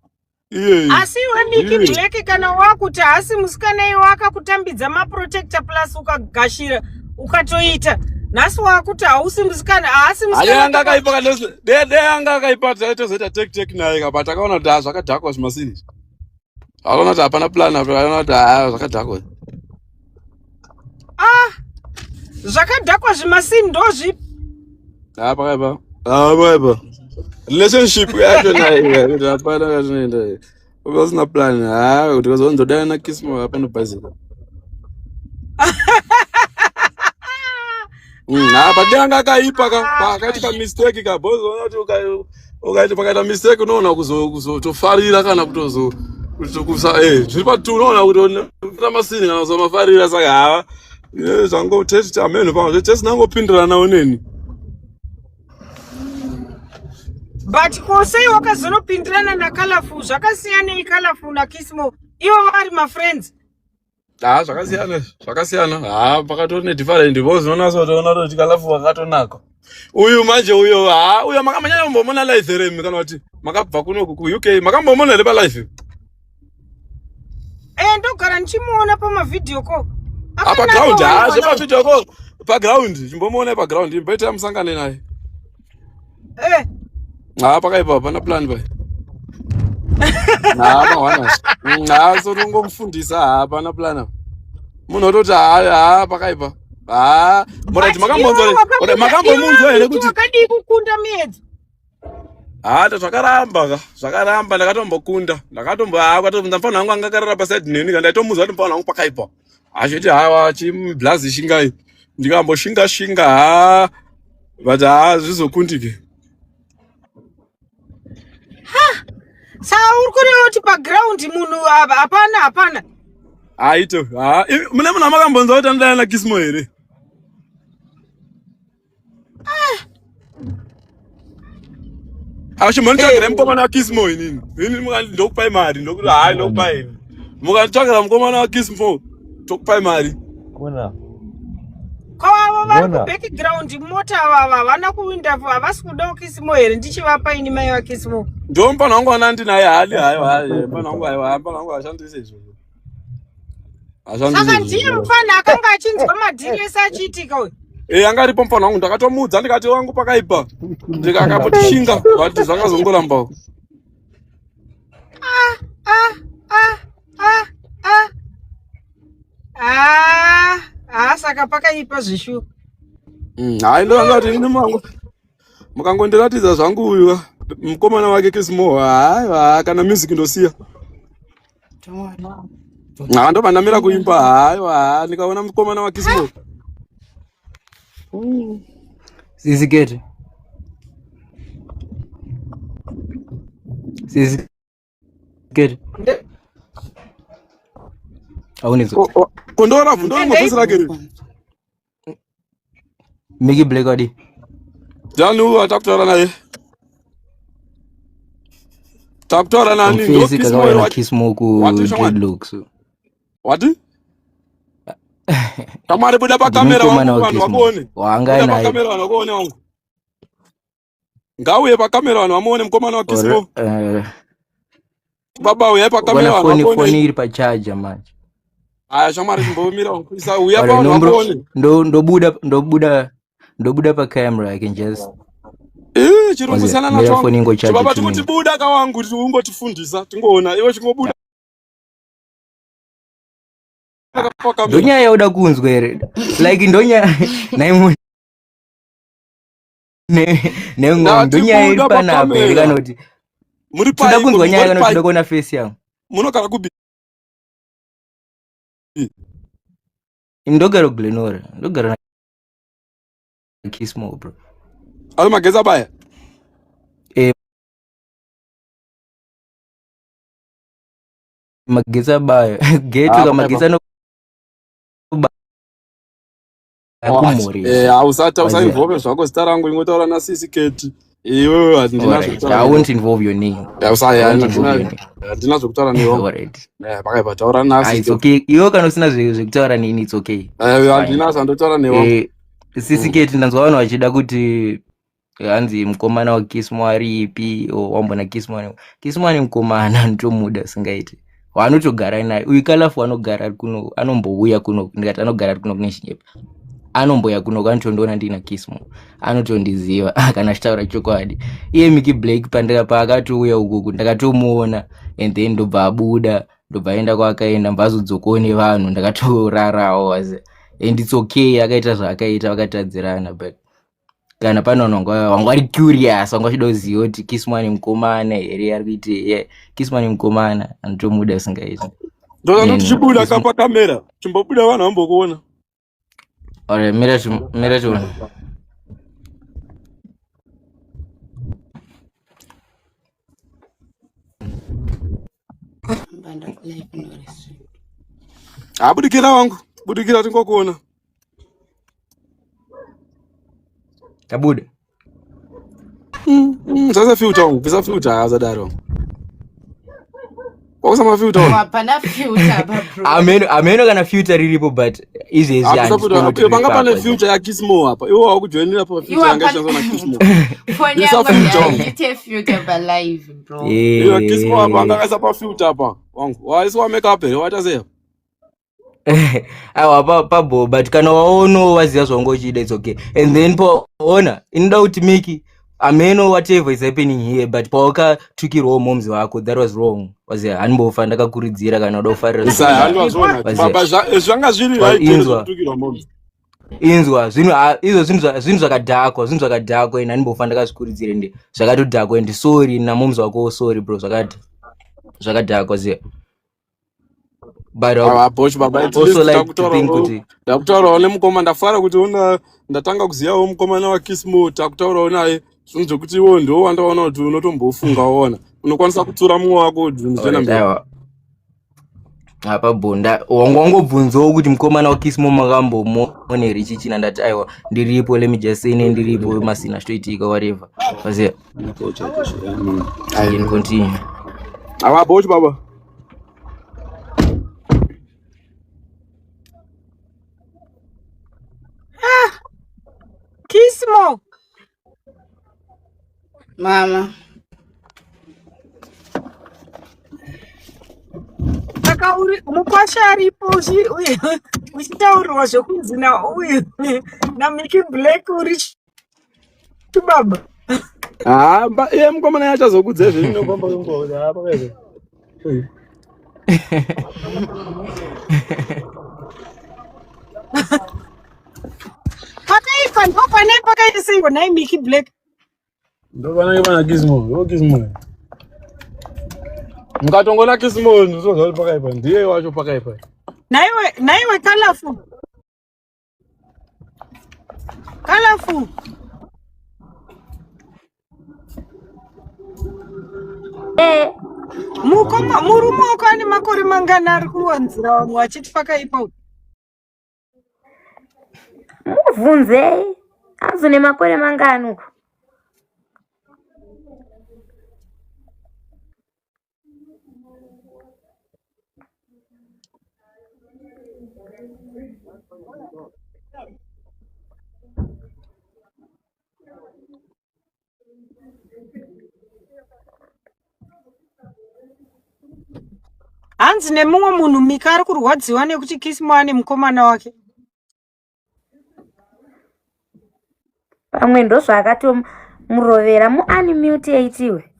Iyeyi. Asi iwe Miki Iye. Black kana wakuti haasi musikana iwe akakutambidza maprotector plus ukagashira ukatoita nhasi wakuti hausi musikana haasi Hayi musikana anga akaipa kana de de anga akaipa taitozoita take take naye ka but akaona kuti ah zvakadhakwa zvimasini. Akaona kuti hapana plan apa akaona kuti ah zvakadhakwa. Ah zvakadhakwa zvimasini ndozvipi? Ah pakaipa. Ah pakaipa. Relationship yacho naye kuti hapana katinoenda. Pasina plan ah kuti kuzonzodana na Kismo hapana bhazika. Ha but anga akaipa ka pakaitika mistake ka boys unoona kuti ukaita pakaita mistake unoona kuzotofarira kana kutozo kusa eh zviri patu unoona kuti unoita masini kana kuzomafarira saka hava zvango test ameno pamwe test nangopindiranawo neni but ko sei wakazonopindirana nacolorful zvakasiyanei colorful nakismo ivo vari mafriends Haa zvakasiyana zvakasiyana haa pakatori nedifferent because unonatsa kutoona kuti kalafu wakatonaka uyu manje uyo haa uyo makamanyanya kumbomona live here imi kana kuti makabva kuno kuUK makambomona here palive Eh ndogara ndichimuona pamavideo call apa ground haa zvepavideo call paground chimbomuona paground imboita musangane naye Eh. Haa pakaipa hapana plan pai. Haa mawana. Haa so tongomufundisa haa hapana plan apa. Munhu ototi haa haa pakaipa. Haa murati makambonzwa here? Makambomunzwa here kuti wakadii kukunda miedzo? Haa zvakaramba ka zvakaramba ndakatombokunda ndakatombo haa kwatombonza mfana wangu anga akarara paside neni ka ndaitomuudza kuti mfana wangu pakaipa. Achiti hawa chiblazi shingai ndikamboshinga shinga haa but haa zvizokundike. Saka uri kureva kuti paground munhu hapana hapana. Haito haa mune munhu amakambonzwa kuti anodana naKismo here? Achimonitsvagira mukomana waKismo inini. Ini ndokupai mari ndokuti hayi ndokupai ini. Mukanditsvagira mukomana waKismo tokupai mari. Kona. Ko avo vari Ngona. kubackground mota ava ava havana kuwinda havasi kudawo Kismo here ndichivapa ini mai vaKismo. Ndiwo mupana wangu wanandinaye haadi hayo hayi mupana wangu hayo mupana wangu hashandisi izvozvo. Saka ndiye mufana akanga achinzwa madhiri ese achiitika uyu. Eh, anga aripo mufana wangu ndakatomuudza ndikati wangu pakaipa. Ndikakapotishinga but zvakazongorambawo. Ah ah ah ah ah. Ah, ah saka pakaipa zvishu. Hayi ndanga kuti ini mangu mukangondiratidza zvangu uyu mukomana wake Kismo hayi kana music ndosiya. Haa ndobva ndamira kuimba haiwa ndikaona mukomana waKismo. Sisi Keti. Sisi Keti. Aunizwa. Kondora vhundora mavhesi rake riri. Miki Black wadi. Jani uyu atakutaura naye. Takutaura nani? Ndo Mfezi Kismo kakauya here na wati? Kismo ku Wati shamwari? dreadlocks. Wati? Shamwari buda Ndini pakamera mukomana wangu wa vanhu Kismo. vakuone. Wanga Buda naye. pakamera vanhu vakuone wangu. Ngauye pakamera vanhu vamuone mukomana Or waKismo. Baba uyai pakamera Ukona vanhu foni vakuone. foni iri pacharger manje. Aya shamwari chimbomira isa uya Alright, pavanhu ndombro vakuone. ndo ndobuda ndobuda ndobuda pa camera I can just Eh chirungu wazi siyana nacho mira wangu. foni ingocharge Chibaba 2 tingoti minutes. buda kawangu kuti ungotifundisa tingoona iwe chingobuda pakamera. Ndonyaya yauda kunzwa here? Like ndonya naimu nengomi Ndati ndonyaya iri buda panapa here pakamera. kana kuti Muri toda paiko kunzwa nyaya muri kana kuti pai toda kuona face yangu. munogara kupi? Ndogara kuGlenora, ndogara na Kismo bro. Ari magetsi abaya. Eh magetsi abaya getu Ah ka magetsi pakaipa. anobaya kumhoresa. Hausati Waziva. usainvolve zvako zita rangu ingotaura nasisi Keti. Iwewe handina Alright, zvekutaura I newe. won't involve your name. I won't involve your name. Handina zvekutaura newe. Alright. Pakaipa taura Ah, nasisi it's Keti. okay. Iwe kana usina zvekutaura neni it's okay. It's fine. Handina zvandotaura newe. Eh, Sisi Keti ndanzwa vanhu vachida kuti Hanzi mukomana waKismo aripi? Wambona Kismo? Kismo ane mukomana anotomuda singaiti. Waanotogara naye. Uyu Kalafu anogara ari kuno, anombouya kuno, ndikati anogara ari kuno kune chinyepa. Anombouya kuno anotondiona ndina Kismo. Anotondiziva kana achitaura chokwadi. Iye Mickey Blake pandira paakatouya ukuku ndakatomuona and then ndobva abuda ndobva aenda kwaakaenda mbazodzokawo nevanhu ndakatorarawo wazi and it's okay akaita zvaakaita vakatadzirana but kana pane vanhu vanga vari curious vanga vachida kuziva kuti Kismo mukomana here ari kuite yeah. Kismo mukomana anotomuda usingaiti ndoda tichibuda kapa kamera chimbobuda vanhu vambokuona. Alright, mira tione. Abudikira wangu, budikira tingokuona. Tabuda. Sasa filter wangu, bvisa filter azadaro. Wakusa mafilter wangu. Hapana filter apa bro. Ameno kana filter riripo but izvezvi Abvisa filter. handisi Panga pane kuona filter ya Kismo apa. Iwe wakujoinira pa filter Iwe yanga hapana- ishandiswa na Kismo. Phone Bvisa yangu filter wangu. haiite filter pa live bro. Iwe Kismo apa anga akaisa pa filter apa. Wangu, waiswa makeup here, waita sei? Aiwa pabo but kana waono waziva zvaunga uchida it's okay and then paona inoda kuti Miki ameno whatever is happening here but pawakatukirwawo momzi wako that was wrong waziva handimbofa ndakakuridzira kana uda kufarira Isaya handiwazvona. Waziva. Baba zvanga zviri Wa- right here inzwa. zvekutukirwa momzi. Inzwa zvinhu izvo zvinhu zvakadhakwa zvinhu zvakadhakwa ende handimbofa ndakazvikuridzira ende zvakatodhakwa ende sorry namomzi wako sorry bro zvakadhakwa ziva. But I Ava bosh baba at also least like to think kuti ndakutaurawo nemukoma ndafara kuti ona ndatanga kuzivawo mukomana waKismo takutaurawo naye zvinhu zvekuti iwo ndiwo wandaona kuti unotombofunga waona unokwanisa kutsura mumwe wako zvinhu zvichienda Alright, mberi. aiwa apa bonda wanga wangobvunzawo kuti mukomana waKismo makambomuona here chichina ndati aiwa ndiripo let me just say ne ndiripo masina zvitoitika whatever waziva you can continue. Ava bosh baba. Kismo. Mama. Saka uri mukwasha aripo uchitaurirwa zvekunzi na uyu naMickey Black uri chibaba. Ah, iye mukomana achazokudza izvo inofamba kwenguva kuti pakaipa. Pakaipa ndo pane pakaita seiko nhai Mickey Black. Ndo panenge pana Kismo, ndo Kismo. Mukatongona Kismo ndozva kuti pakaipa, ndiye wacho pakaipa. Nhaiwe Colorful. Colorful. Mukoma murume wako ane makore mangani ari kuwanzira vamwe vachiti pakaipa uyu? Mubvunzei azone makore mangani uko. Hanzi nemumwe munhu Mika ari kurwadziwa nekuti Kismo ane mukomana wake. Pamwe ndozvaakatomurovera muunmute itiwe.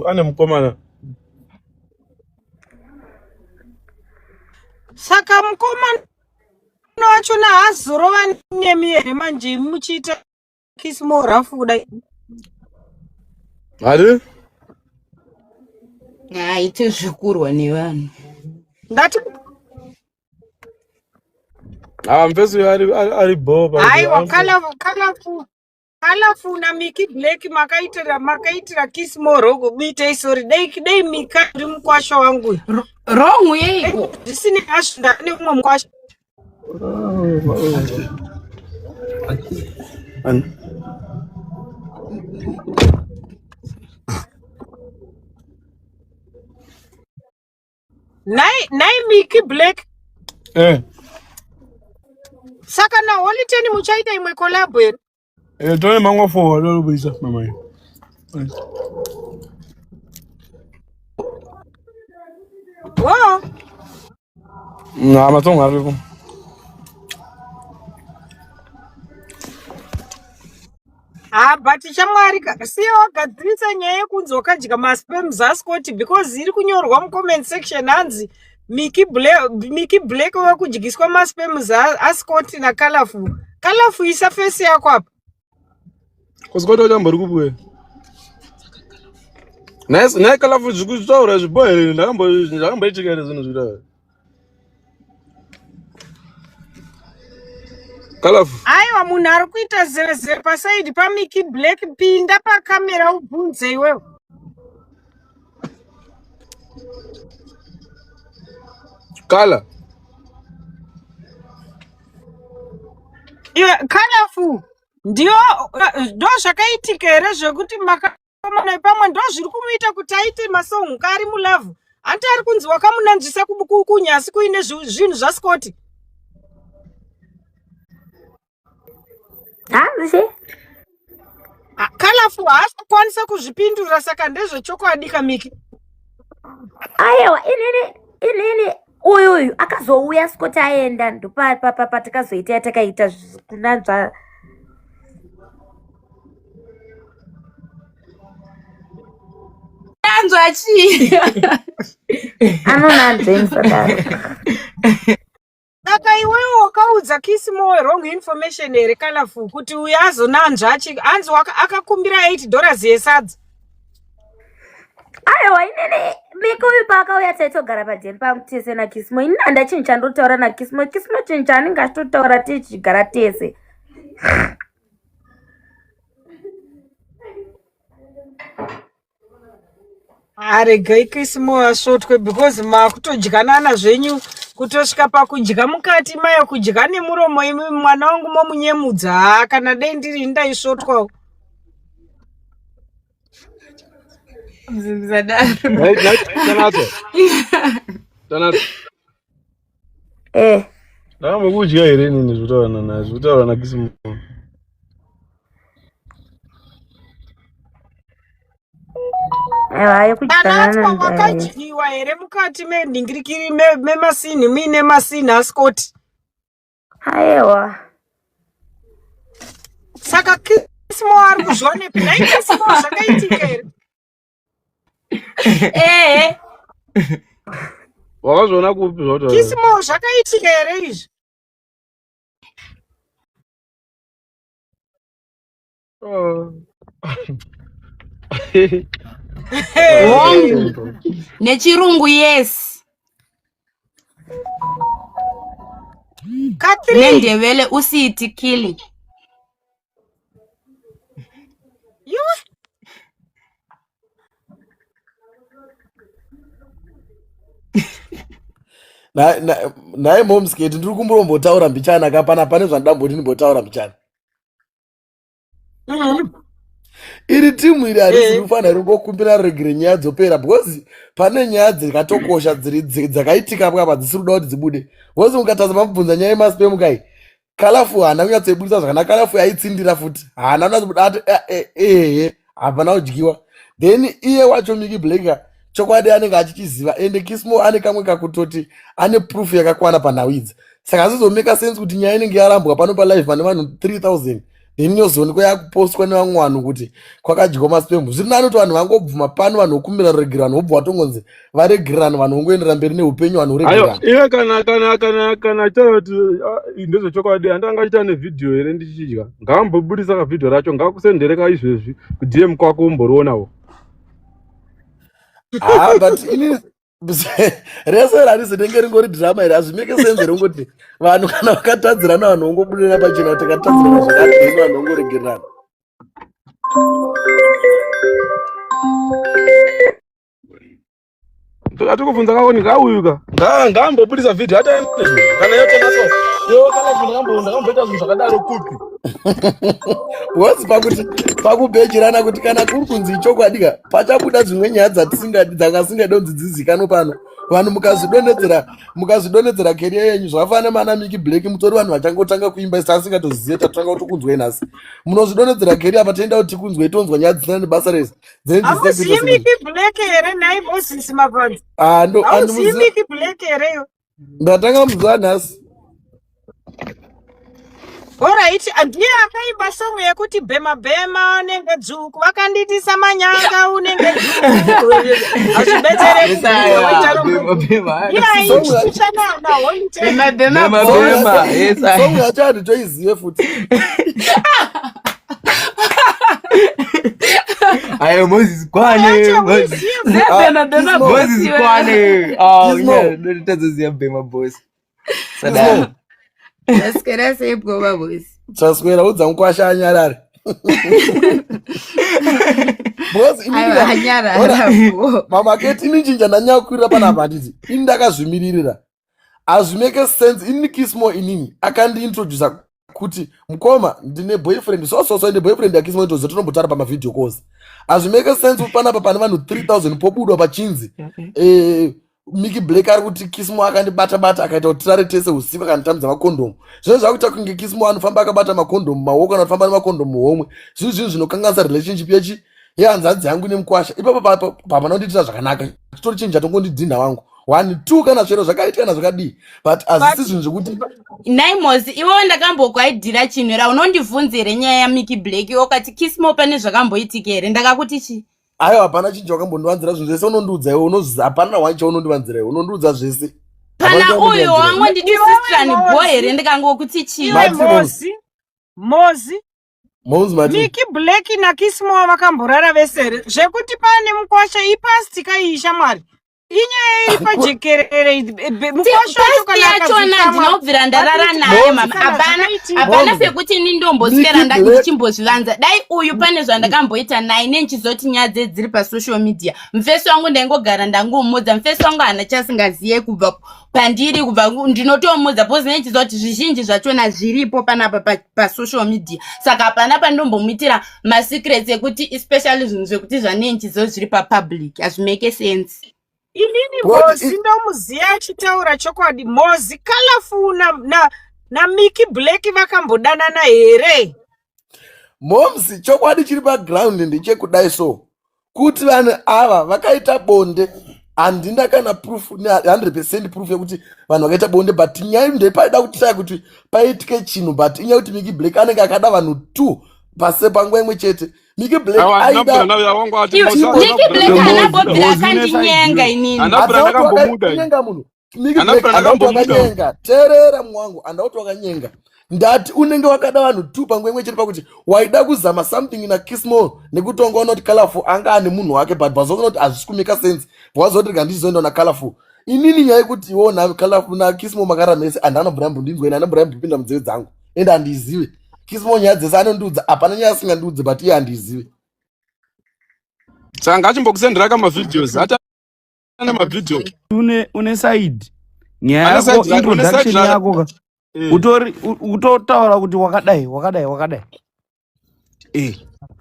Ane mukomana. Saka mukomana wachona haazorova nemi here manje muchiita Kismo rafu kudai? Hari? Haite zvekurwa nevanhu. Ndati Ah, mfesi uyu ari bo pa. Aiwa Colorful. Colorful na Mickey Black makaitira Kismo rogo biitei sorry dei Mika uri mukwasha wangu. Wrong yeiko? Zvisine hazvo ndane umwe mukwasha. Nai Mickey Black. Saka naHoly Ten muchaita imwe collab here? Eh, tone mango fo lo buisa mama. Wo. Na matsonga ariko. Ah, but shamwari ka siya wagadzirisa nyaya yekunzi wakadya masperms aScott because iri kunyorwa mucomment section hanzi Mickey Black, Mickey Black wekudyiswa masperms aScott naColorful. Colorful isa face yako apa. Ko Scott wacho ambori kupi we? Nice, naye Colorful zvekutaura zvibo here ndakamboitika here zvinhu zvekutaura. Colorful. Aiwa munhu ari kuita zeze pasaidi paMickey Black pinda pakamera ubvunze iwewe. Color. Iwe Colorful ndiyo ndo zvakaitika here zvekuti makakomana pamwe ndo zviri kumuita kuti aite masong ari mulove hanti ari kunzi wakamunanzvisa kunyasi kuine zvinhu zvaScott. Hanzi che? Colorful haasi kukwanisa kuzvipindura saka ndezvechokwadi kamiki. Aiwa inini uyu uyu akazouya Scott aenda ndopatakazoita yatakaita kunanzva. Anzwa chii? Anonanzva musadaro. Saka iwewe wakaudza Kissmore wrong information here Colorful kuti uyu azonanzva hanzi akakumbira $8 yesadza. Aiwa inini Miki uyu paakauya taitogara padheni pangu tese naKissmore. Inini handa chinhu chandotaura naKissmore. Kissmore chinhu chaanenge achitotaura tichigara tese. Aregai Kissmore asvotwe because makutodyanana zvenyu kutosvika pakudya mukati mayo kudya nemuromo imi mwana wangu momunyemudza haa kana dei ndiri ndaisvotwawo. Tanato. Tanato. Eh. Ndakambokudya here inini zvekutaura naye zvekutaura naKissmore. Aiwa yekudyanana Tanatswa wakadyiwa here mukati menhingirikiri memasini muine masini aScott? Aiwa. Saka Kissmore ari kuzvionepi? Nhai Kissmore zvakaitika here? Ehe. Wakazviona kupi zvautaura? Kissmore zvakaitika here izvi? Hongu. Nechirungu yes. Ka3. Nendebele usithi kili. Iwe. Naye momsketi ndiri kumborombotaura mbichana ka pana pane zvandamboti ndimbotaura mbichana. Iri timu iri harisi kufanira ringokumbira regere nyaya dzopera because pane nyaya dzakatokosha dzakaitika apa dzisiri kuda kuti dzibude. Because ukatarisa pamubvunza nyaya yemasperm kai Colorful haana kunyatsoibudisa zvakanaka. Colorful aitsindira futi haana kunyatsobuda ati ehe hapana kudyiwa. Then iye wacho Mickey Black chokwadi anenge achichiziva ende Kissmore ane kamwe kakutoti ane proof yakakwana panhau idzi. Saka hazvizomeka sense kuti nyaya inenge yarambwa pano palive pane vanhu 3000 then inozoonekwa yakupostwa nevamwe vanhu kuti kwakadyiwa masperm. Zviri nani kuti vanhu vangobvuma pano vanhu vokumbira ruregerero vanhu vobva vatongonzi varegererana vanhu vongoendera mberi neupenyu vanhu Aiwa, voregererana. iwe kana kana kana kana achitaura kuti ndezvechokwadi handanga achiita nevhidhiyo here ndichidya ngaambobudisa kavhidhiyo racho ngakusendere ka izvezvi kuDM kwako umborionawo. Ah, but ini rese rarisi rinenge ringori drama here hazvimeke sense here kungoti vanhu kana vakatadzirana vanhu vongobudirana pachena kuti takatadzirana zvakadini vanhu vongoregererana. Atikubvunza kaoni ngauyu ka ngaambobudisa vhidhiyo ati kana yotonaso yo kana ndakamboita zvinhu zvakadaro kupi Because pakuti pakubhejerana kuti kana kuri kunzi ichokwadi ka pachabuda dzimwe nyaya dzatisingadi dzanga singadi kunzi dzizikanwe pano Vanhu mukazvidonhedzera, mukazvidonhedzera career yenyu, zvakafanana nemana Miki Black, mutori vanhu vachangotanga kuimba isu tasingatozive, tatanga kutokunzwai nhasi. Munozvidonhedzera career apa, toenda kuti tikunzwei, tonzwa nyaya dzisina nebasa rese. Dzinenge dzisina Hauzivi kuita semunhu. Miki Black here nhai Moses Mavhanzi? Ah, ndo Hauzivi andimuziva. Miki Black here iwe? Ndatanga muzuva nhasi. Alright, ndiye akaimba song yekuti bhema bhema unenge dzvuku, vakandiitisa manyanga unenge dzvuku. Hazvibetsere kubvunza waita rombo. Iye Song ya- aichicha na Holy Ten. Bhema bhema Bhema song bhema, yacho, yes I. song yacho handitoizive futi. Ayo Moses kwane, Yacho Moses. uizive. Ziya Ah, bhema bhema Kismo, Moses boss iwe. kwane. Ah, Kismo, unya ndotazoziya bhema boss. Kismo. Sadaro. Taswera sei bwoba bosi? Taswera, udza mukwasha anyarare. Because inini Aiwa ka, anyarara ona bwo. mamaketi ini chinja ndanyakwirira panapa, handiti ini ndakazvimiririra, hazvimake sense. Inini Kismo inini akandiintrodusa kuti mukoma ndine boyfriend, so so so, ine boyfriend yaKismo, itozo tonombotaura pamavideo calls. Hazvimake sense kuti panapa pane vanhu 3000 pobudwa pachinzi Miki Black ari kuti Kismo akandibata bata, akaita kuti tirare tese usiku, akanditambidza makondomu. Zvinhu zvakuita kunge Kismo anofamba akabata makondomu maoko kana kufamba nemakondomu muhomwe. Zvinhu zvinokanganisa relationship yechi yehanzadzi yangu nemukwasha. Ipapo pamana kundiitira zvakanaka, chitori chinhu chatongondidhinha wangu one two, kana zvero zvakaita kana zvakadii, but hazvisi But zvinhu zvekuti Nhai Mozi, iwewo ndakambokwaidhira chinhu here? Unondibvunza here nyaya yaMiki Black? Iwe ukati Kismo pane zvakamboitika here? Ndakakuti chii? Aiwa, hapana chinhu chawakambondivanzira. Zvinhu zvese unondiudza iwe, unoziva hapana one chaunondivanzira iwe, unondiudza zvese. Hapana Pana uyu chaunondivanzira iwe. wangonditi Iwewe sistrani bo here? Mozi, Ndikangokuti chii? iwe Mati Mozi. Mozi, Mozi, Mozi mati Miki Black naKismo vakamborara vese here? Zvekuti pane mukwasha ipasti kaiyi shamwari. Inyaya iri pajekerere idzi. Mukwasha wacho Pasti kana yachona akazikamwa ndinobvira ndarara vari naye kuti mama. kana Hapana zvakaitika. hapana Mozi pekuti ini ndomboswera Miki Black ndichimbozvivanza. Dai uyu pane zvandakamboita naye nenchizoti nyaya dze dziri pasocial media. Mufesi wangu ndaingogara ndangomudza. Mufesi wangu haana chasingaziye kubva pandiri, kubva ndinotomudza because nenchizoti zvizhinji zvachona zviripo panapa pasocial media. Saka hapana pandombomuitira masecrets ekuti especially zvinhu zvekuti zvanenchizo zviri papublic hazvimake sense. Inini What Mozi ndomuziya achitaura chokwadi. Mozi, Colorful na Miki Black vakambodanana here? Moms, chokwadi chiri paground ndechekudai, so kuti vanhu ava vakaita bonde, handina kana proof, 100% proof yekuti vanhu vakaita bonde, but nyaya ndepaida kutaya kuti paitike chinhu, but inyaya yekuti Miki Black anenge akada vanhu two pase panguva imwe chete. Miki Black Aiwa, aida handina wangu ati Iwe, Mozi Miki Black handina haana bvira mbobvira Mozi une side akandinyenga iwe. inini. Handina bvira Handauti ndakambomuda ini. wakanyenga munhu. Miki Handina Black, bvira handauti ndakambomuda. wakanyenga. Teerera mwangu, handauti wakanyenga. Ndati unenge wakada vanhu two panguva imwe chete, pakuti waida kuzama something naKismo nekuti wanga waona kuti Colorful anga ane munhu wake, but vazoona kuti hazvisi kumake sense, vazoti rega ndichizoenda naColorful. Inini nyaya yekuti iwo naColorful naKismo makarara mese, handana bvira mbondinzwa ini, handina bvira mbopinda munzeve dzangu, ende handizive. Kismo nyaya dzese anondiudza, hapana nyaya asingandiudze, but iye handizive. Saka ngachimbokusendera kamavideos, ati ane mavideo. Une side nyaya Ane yako, side une side introduction yako ka, utori utotaura kuti wakadai wakadai wakadai.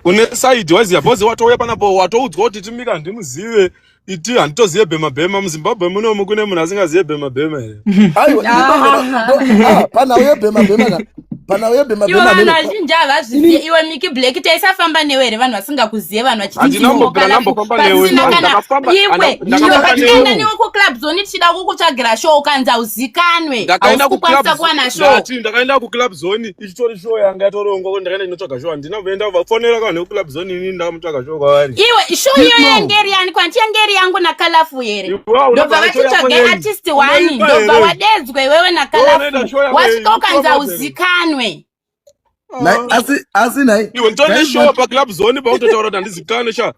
Une side waziya bhozi, watouya panapo watoudzwa kuti timika handimuzive, iti handitozive bhema bhema. MuZimbabwe munomu kune munhu asingazive bhema bhema here? Aiwa, ini panhau yebhema bhema ka, panhau yebhema Iwe, bhema vanhu mene vazhinji havazvizive. Iwe Miki Black, taisafamba newe here vanhu vasingakuzive, vanhu vachiti Handina kumbobvira ndambofamba newe. pasina kana Ndakafamba iwe iwe ndakafamba patikaenda newe. newe kuclub zone tichida kukutsvagira show, ukanzi hauzikanwe, Ndakaenda hausi kukwanisa kuclub kuwana show. Ndati ndakaenda kuclub zone, ichitori show yanga yatorongwa kuti ndakaenda inotsvaga show. Handina kuenda vafonera vanhu vekuclub zone, inini ndakamutsvaga show kwavari. Iwe, show iyoyo yange iri yani? Kwanti yange iri yangu naColorful here? Iwe hauna Ndobva bva show yako vatitsvage yei. artist one, Unoimba ndobva here? wadedzwa iwewe Unoenda naColorful, show yako yei. wasvika ukanzi Unoimba here? hauzikanwe. Nai, asi nai Iwe nditone guys, show paclub zone pautotaura kuti handizikanwe sha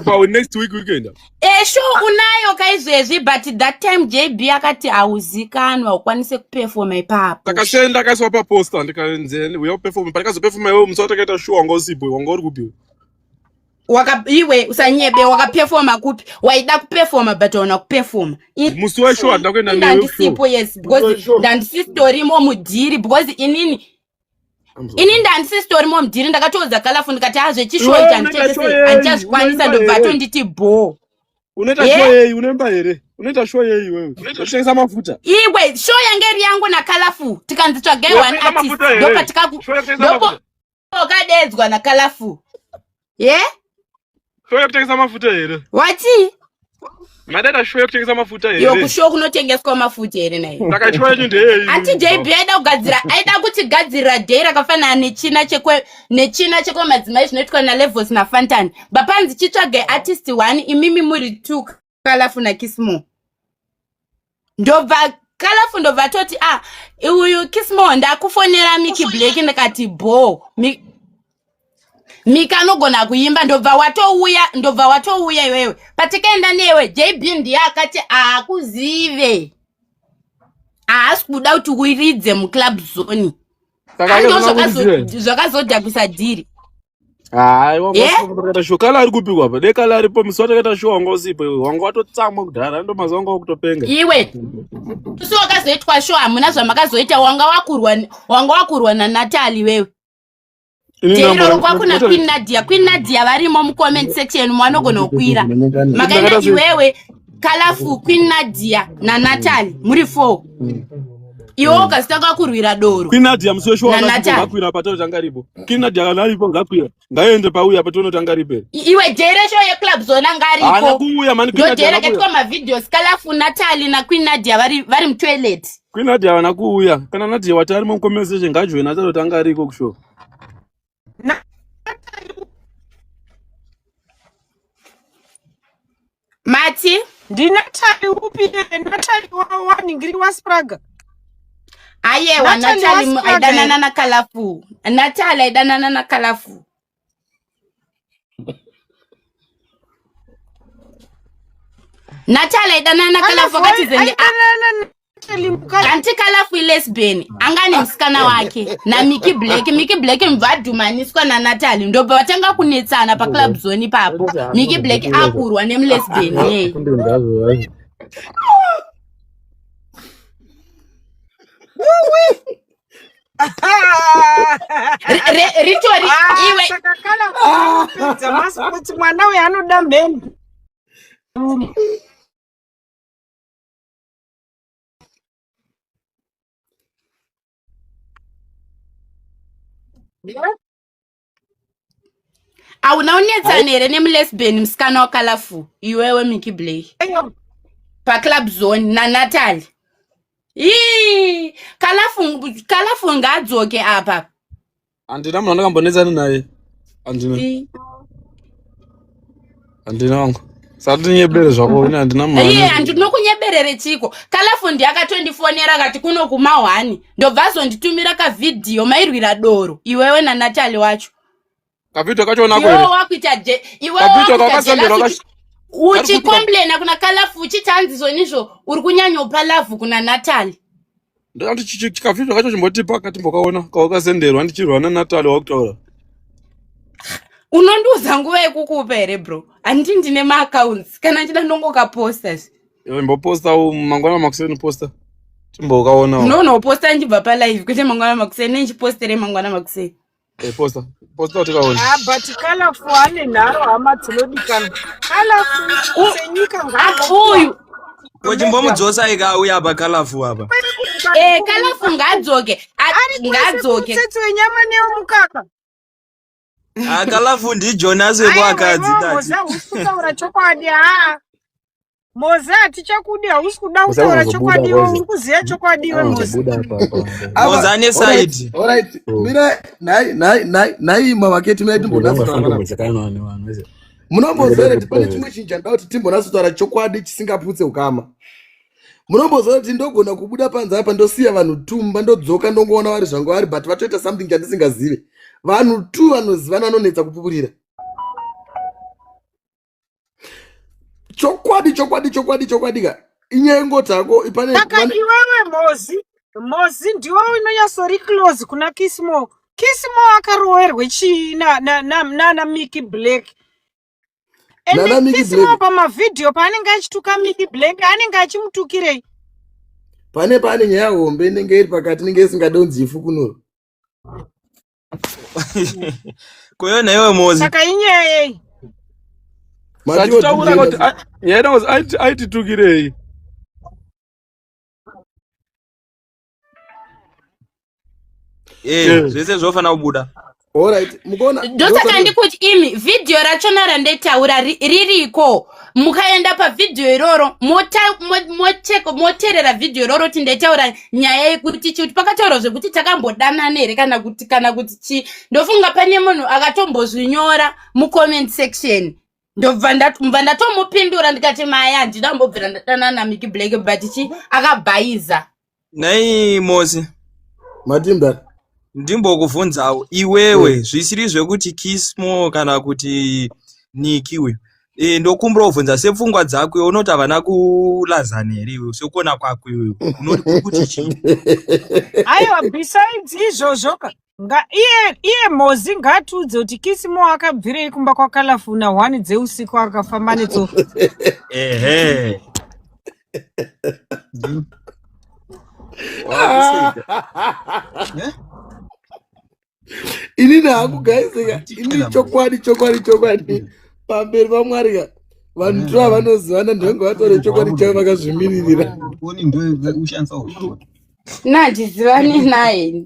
pa next week weekend. E, show unayo kaizvezvi, but that time JB akati hauzikanwa, ukwanise kupefoma ipapo. Takashenda akaiswa paposter, ndikanzi uya uperform. Pandikazopefoma, iwe musi watakaita show wanga usipo, wanga uri kupi? Waka iwe usanyebe, wakapefoma kupi? Waida kupefoma but hauna kupefoma. Musi weshow handina kuenda newe kushow. Ndandisipo, yes, Musi because weshow. ndandisitorimo mudeal, because inini ndandisitorimo mudeal. Ndakatoudza Colorful ndikati, hazvechishow Iwe ichi unoita show handichaite sei, yei? handichazvikwanisa. Unoimba Ndobva here? atonditi bho. Unoita Ye? show yei? Unoimba here? Unoita show yei iwewe? Unotengesa mafuta. Iwe show yange iri yangu naColorful tikanzi tsvagai one Unotengesa artist mafuta here? ndopatikaku Show yekutengesa ndopo mafuta. wakadedzwa naColorful. Ye? Show yekutengesa mafuta here? Wati? Madaita show yekutengesa mafuta Yo here? kushow kunotengeswa mafuta here naye? Saka show yenyu ndeyei? Anti JB aida kugadzira aida kutigadzirira day rakafanana nechina chekwe nechina chekwemadzimai zvinoitwa naLevels naFantan. Bapanzi chitsvagai artist one imimi muri two Colorful naKismo. Ndobva Colorful ndobva toti ah uyu Kismo ndakufonera Mickey Black ndikati bho. Mi, Mika anogona kuimba ndobva watouya ndobva watouya iwewe patikaenda newe JB ndiye akati akuzive haasi kuda kuti uiridze muclub zone Saka ando akazona kuzive. zvakazodhakisa dhiri Hayi wanga ye usipo patakaita show. Kala ari kupi kwapa? Dai kala aripo musi watakaita show wanga usipo iwe. Wanga watotsamwa kudhara ndo mazuva anga wakutopenga. Iwe musi wakazoitwa show hamuna zvamakazoita wanga wakurwa wanga wakurwa naNatalie wewe Ini Jeiroro ndambora kwakuna Queen Nadia. Queen Nadia varimo mucomment section mwanogona kukwira. Makaenda ndakaita sei? iwewe, Kalafu, Queen Nadia naNatalie muri 4. Iwe ukazitanga kurwira doro Queen Nadia musi weshow wanga asipo naNatalie. ngakwira apa tono tanga ripo. Queen Nadia kana aripo ngakwira. Ngaende pauya apa tono tanga ripo. Iwe jere show yeclub zona Haana ngariko. kuuya mani Queen Ndo Nadia jere haana kuuya. kaitwa mavideos Kalafu, Natalie na Queen Nadia vari vari mutoilet. Queen Nadia haana kuuya. Kana Nadia wati arimo mucomment section ngajoina atoro tanga ariko kushow. Mati ndinatali upi natali waningiri waspraga ayewa natali Natalie waspraga here aidanana na Kalafu. Natalie aidanana na Kalafu. Natalie aidanana na Kalafu kalafu akati zende aidanana natali mukadzi anti Kalafu ilesbian anga ane musikana wake naMickey Black. Mickey Black mubva adhumaniswa naNatalie ndobva vatanga kunetsana paclub zone ipapo. Mickey Black akurwa nemulesbian yeye. Ritori Ah, iwe saka kalafu anopedza masipotsi mwana uyu anoda mheni hauna unetsana here nemulesbian musikana waKalafu iwewe Mickey Black paclub zone naNatalie. Ii, Kalafu Kalafu ngaadzoke apa. Handina munhu andakambonetsana naye. Handina. Ii. Handina wangu. Satinyebere zvako ini handina munhu Iye ane. handinokunyeberere chiko. Kalafu ndiye akatondifonera akati kuno kumahwani. Ndobva azonditumira kavhidhiyo mairwira doro iwewe naNatalie wacho. Kavideo kacho nako Iwewe here? wakuita je iwewe Kavideo wakuita kakasendera jelasi kachi kari kupi ka uchikomplaina kuna Kalafu uchiti hanzi zvonizvo uri kunyanyopa lavhu kuna Natalie. Ndakati chikavideo kacho chimbotipa katimbokaona kawakasenderwa ndichirwa naNatalie wakutaura. Unondiudza nguva yekukupa here bro? Handiti ndine maaccounts kana ndichida ndongokaposta zve. Iwe imboposta mangwana makuseni posta. Timbokaonawo. Ndinonoposta ndichibva palive kwete mangwana makuseni nendichipostere mangwana makuseni. Eh posta. Posta tikaona. Ah, but kalafu ane nharo hama dzinodikanwa kalafu senyika ngaambopuwa Uyu Kochimbomudzosa ikauya apa Kalafu apa. eh Kalafu ngaadzoke ari kwese ngaadzoke kumutsetse wenyama neyomukaka Ah, Kalafu ndiJonas aiwa wekuakadzi iwewe tati. moza hausi kutaura chokwadi haa moza hatichakudi hausi kuda Moza kutaura unozobuda chokwadi iwe boys. uri kuziva chokwadi iwe moza Anozobuda apa apa. Moza Apa, ane alright, side. alright. Mira, nai nai nai nai mamaketi mira timbonatsotaura panapa. Munomboziva kuti pane chimwe chinhu chandida kuti timbonatsotaura chokwadi chisingaputse ukama. Munomboziva kuti ndogona kubuda panze apa ndosiya vanhu tumba ndodzoka ndongoona vari zvangu vari but vatoita something chandisingazive. Vanhu tu vanozivana vanonetsa kupupurira. Chokwadi chokwadi chokwadi chokwadi ka. Inyaya yengoti hako pane saka pane iwewe mozi mozi ndiwe unonyatsori close kuna kismo kismo akarowerwe chii nana Mickey Black ende nana Mickey kismo Black pamavhidhiyo paanenge achituka Mickey Black anenge achimutukirei pane pane nyaya hombe inenge iri pakati inenge isingadonzi ifukunuro. Koyo naiwe Mozi. saka inyaya yei Matiwo Sachitaura DJ kuti nyaya inozi aititukirei. Eh, zvese zvofanira kubuda. Alright, mukuona Ndosaka ndikuti imi vhidhiyo rachona randaitaura ririko. Mukaenda pavhidhiyo iroro moteerera vhidhiyo iroro kuti ndaitaura nyaya yekuti chi, kuti pakataurwa zvekuti takambodanana here kana kuti kana kuti chi. Ndofunga pane munhu akatombozvinyora mucomment section. Ndobva ndatomupindura ndikati maya handina kumbobvira ndadanana naMickey Black but chi akabhaiza. Nhai Mosi. Matimba. Ndimbokubvunzawo iwewe zvisiri zvekuti Kismo kana kuti Niki uyu. Ndokumbira kubvunza sepfungwa dzako iwe unoti havana kulazana here iwe sekuona kwako iwewe unoti kuri kuti chii? Aiwa, besides izvozvo ka nga iye iye Mozi ngaatiudze kuti Kismo akabvirei kumba kwaKalafuna 1 dzeusiku akafamba netsoka. Ehe. Inini hangu guys ka, inini chokwadi chokwadi chokwadi pamberi paMwari ka, vanhu two vanozivana ndinenge vatore chokwadi chavo vakazvimiririra. Nandizivani naye.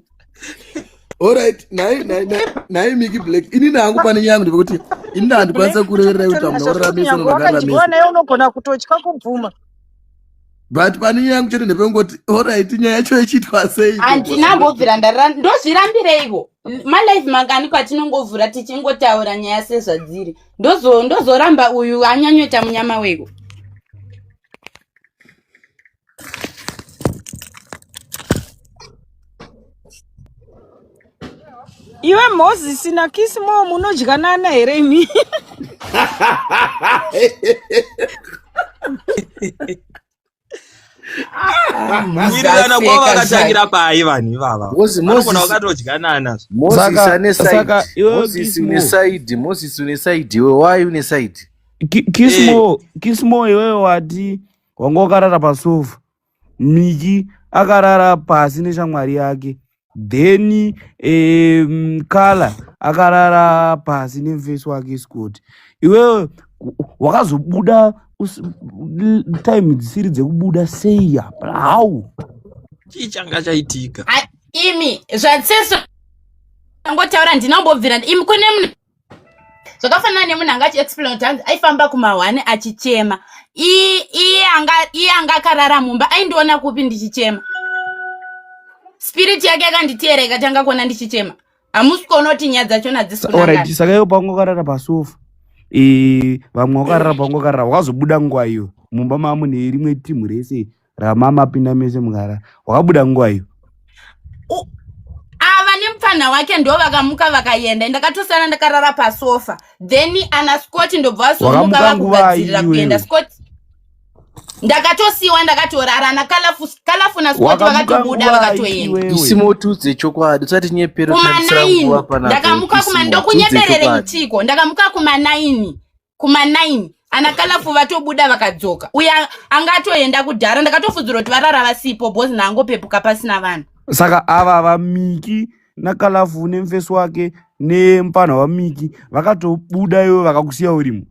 Alright, nhai nhai nhai nhai Mickey Black, inini hangu pane nyaya yangu ndepekuti inini handikwanisa kureverera kuti hamuna kurara mese Nyangwe nomakarara wakadyiwa mese. naye unogona kutotya kubvuma. But pane nyaya yangu chete ndepekungoti alright, nyaya yacho ichiitwa sei ikoko? Handina mbobvira ndarira, ndozvirambireiko malive mangani kwatinongovhura tichingotaura nyaya sezvadziri. Ndozoramba uyu anyanyoita munyama weko. Iwe Moses naKismo munodyanana here imi? Kuwirirana kwavo vakatangira pai vanhu ivava? Vanogona vakatodyanana. Moses ane Saka side. iwe Moses une Kismo. side. Moses une side. Iwe why une side? Kismo, Kismo iwewe wati wanga wakarara pasofa. Miki akarara pasi neshamwari yake. Then Kala akarara pasi nemufesi wake Scott. Iwewe wakazobuda time dzisiri dzekubuda sei apa? How? Chii changa chaitika? Imi zvatseso angotaura ndinombobvira imi kune munhu zvakafanana nemunhu anga achiexplain kuti hanzi aifamba kumahwani achichema. Iye anga akarara mumba aindiona kupi ndichichema. Spirit yake yakanditeera ikatanga kuona ndichichema. Hamusi kuona kuti nyaya dzachona hadzisi Alright, kunangana. saka iwe panga wakarara pasofa. Vamwe vakarara panga wakarara wakazobuda nguva iyo mumba mamu nerimwe timu rese ramama pinda mese mukarara wakabuda nguva iyo. Ava nemupfanha wake ndo vakamuka vakaenda. Ndakatosara ndakarara pasofa. Then ana Scott ndobva vazomuka Wakamuka nguva vakugadzirira kuenda. iwewe? Scott ndakatosiwa ndakatorara na Kalafu na Scott Wakamuka vakatobuda nguva vakatoenda. iwewe? Isimo tudze chokwadi usati nyepero Kuma tinabisira nguva 9 panapa. ndakamuka kuma Isimo tudze ndokunyeberere chokwadi. ichiko ndakamuka kuma 9 kuma 9 ana Kalafu vatobuda vakadzoka. Uya angatoenda kudhara ndakatofudzira kuti varara vasipo because ndangopepuka pasina vanhu. Saka ava vaMiki naKalafu nemufesi wake nemupfanha waMiki vakatobuda iwe vakakusiya urimo.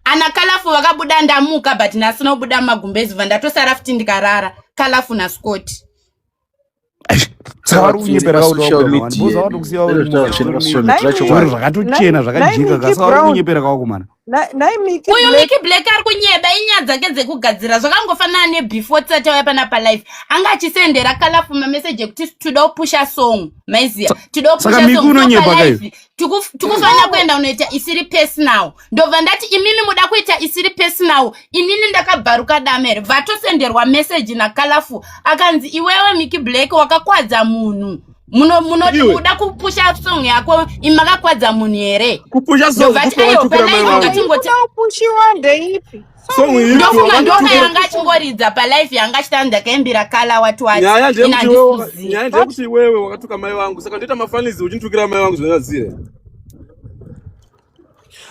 Ana Kalafu vakabuda ndamuka but ndasina kubuda mumagumbezi bva ndatosara futi ndikarara Kalafu naScott. Saka vari kunyepera Pa kuti social wabuda mawani. media Because vakatokusiya urimo Zvinhu zviro zvakatochena zvakajeka Mickey kasi vari Brown. kunyepera kwakumana. Nhai Mickey Uyu Black. Mickey Black ari kunyeba inyaya dzake dzekugadzira zvakangofanana nebefore tisati auya pana palife. Anga achisendera Kalafu mameseji ekuti toda kupusha song maiziya toda Saka kupusha Mickey song so unonyepa kayo. palife tikufanira kuenda unoita isiri personal. Ndobva ndati imimi muda kuita isiri personal, inini ndakabvaruka dame here. Bvatosenderwa message naKalafu akanzi iwewe Mickey Black wakakwadza munhu. Munoda kupusha song yako imi makakwadza munhu here? Kupusha song Ndobva ati kupi aiwa wakatukira mai palive vangu? ngatingoti Kupushiwa ndeipi? Song ipi ndofunga ndoka wakatukira? yanga achingoridza palife yanga achitanga ndakaimbira Kala wati wati. Nyaya Ini ndeyekuti iwewe handisi nyaya ndeyekuti iwewe wakatuka mai vangu saka ndoita mafanizi uchinditukira mai vangu zvinonyadzira.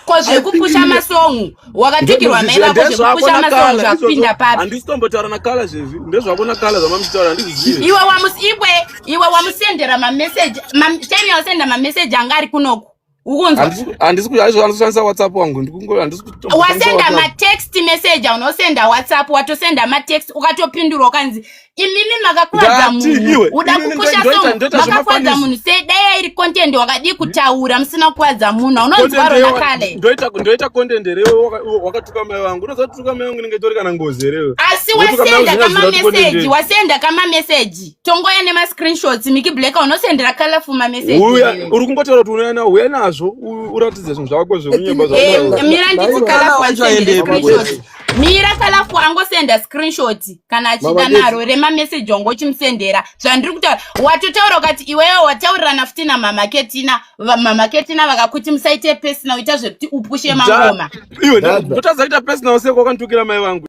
Ko zvekupusha masongu wakatukirwa mai vako Ndezvako zvekupusha masongu naKala izvozvo zvakupinda papi? handisi tombotaura naKala zvezvi ndezvako naKala zvamamuchitaura handizvizivi. Iwe wamus iwe iwe wamusendera mameseji time yawasenda mameseji anga ari kunoku. Ukunzwa? Handisi kushandisa WhatsApp wangu, ndikungo handisi kutomboshandisa Wasenda WhatsApp. matext message, aunosenda WhatsApp, watosenda matext ukatopindurwa ukanzi imimi makakuvadza Ndati munhu iwe, uda inini kupusha ndoita song ndoita makakuvadza zvemafanisi. munhu sei dai iri content wakadii kutaura musina kukuvadza munhu aunonzwa Content rona yewa- kale. ndoita content here iwe wakatuka mai vangu. Unoziva kuti tuka mai vangu inenge itori kana ngozi here iwe? Asi Wotuka mai vangu wasenda zvinenge zviri kuti content kamameseji, yei? wasenda kamameseji tongoya nemascreenshots. Miki Black, unosendera Colorful mameseji Uya iwewe. uri kungotaura kuti unoya nawo, uya nazvo uratidze zvinhu zvako zvekunyeba zvaunotaura. Mira nditi Kala Colorful wacho andisendere aendepi screenshots. kwete? Mira Colorful angosenda screenshot kana achida Mama naro Getty. remameseji wangu uchimusendera zvandiri kutaura. Watotaura ukati iwewe wataurirana futi namama Ketina, mama Ketina vakakuti musaite personal, ita zvekuti upushe mangoma. Iwe Dhadza. ndotadza kuita personal seko wakanditukira mai vangu.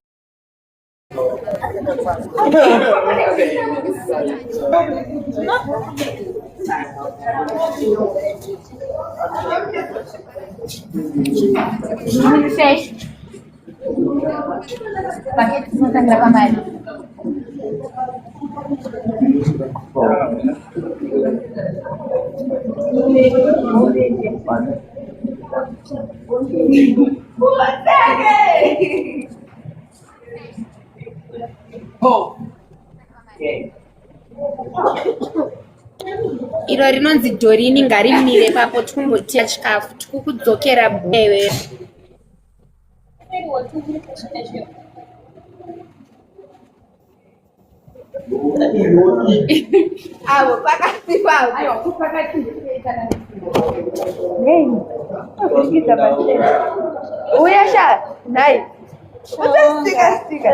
Iro rinonzi Dhorini ngarimire papo tikumbotiya chikafu tikukudzokera bwewe. Avo pakati papo. Uya sha, nhai. Usastika stika.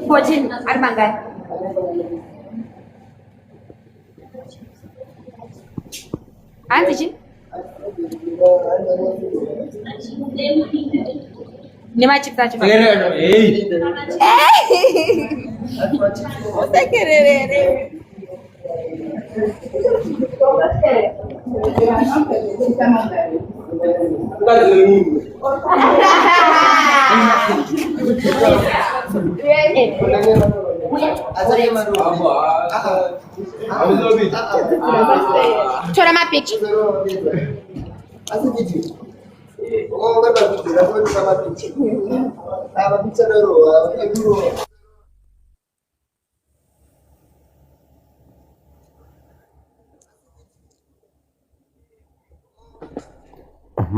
14 ari mangani? Hanzi chi? Nemachips acho. Usekererere. Tora mapichi.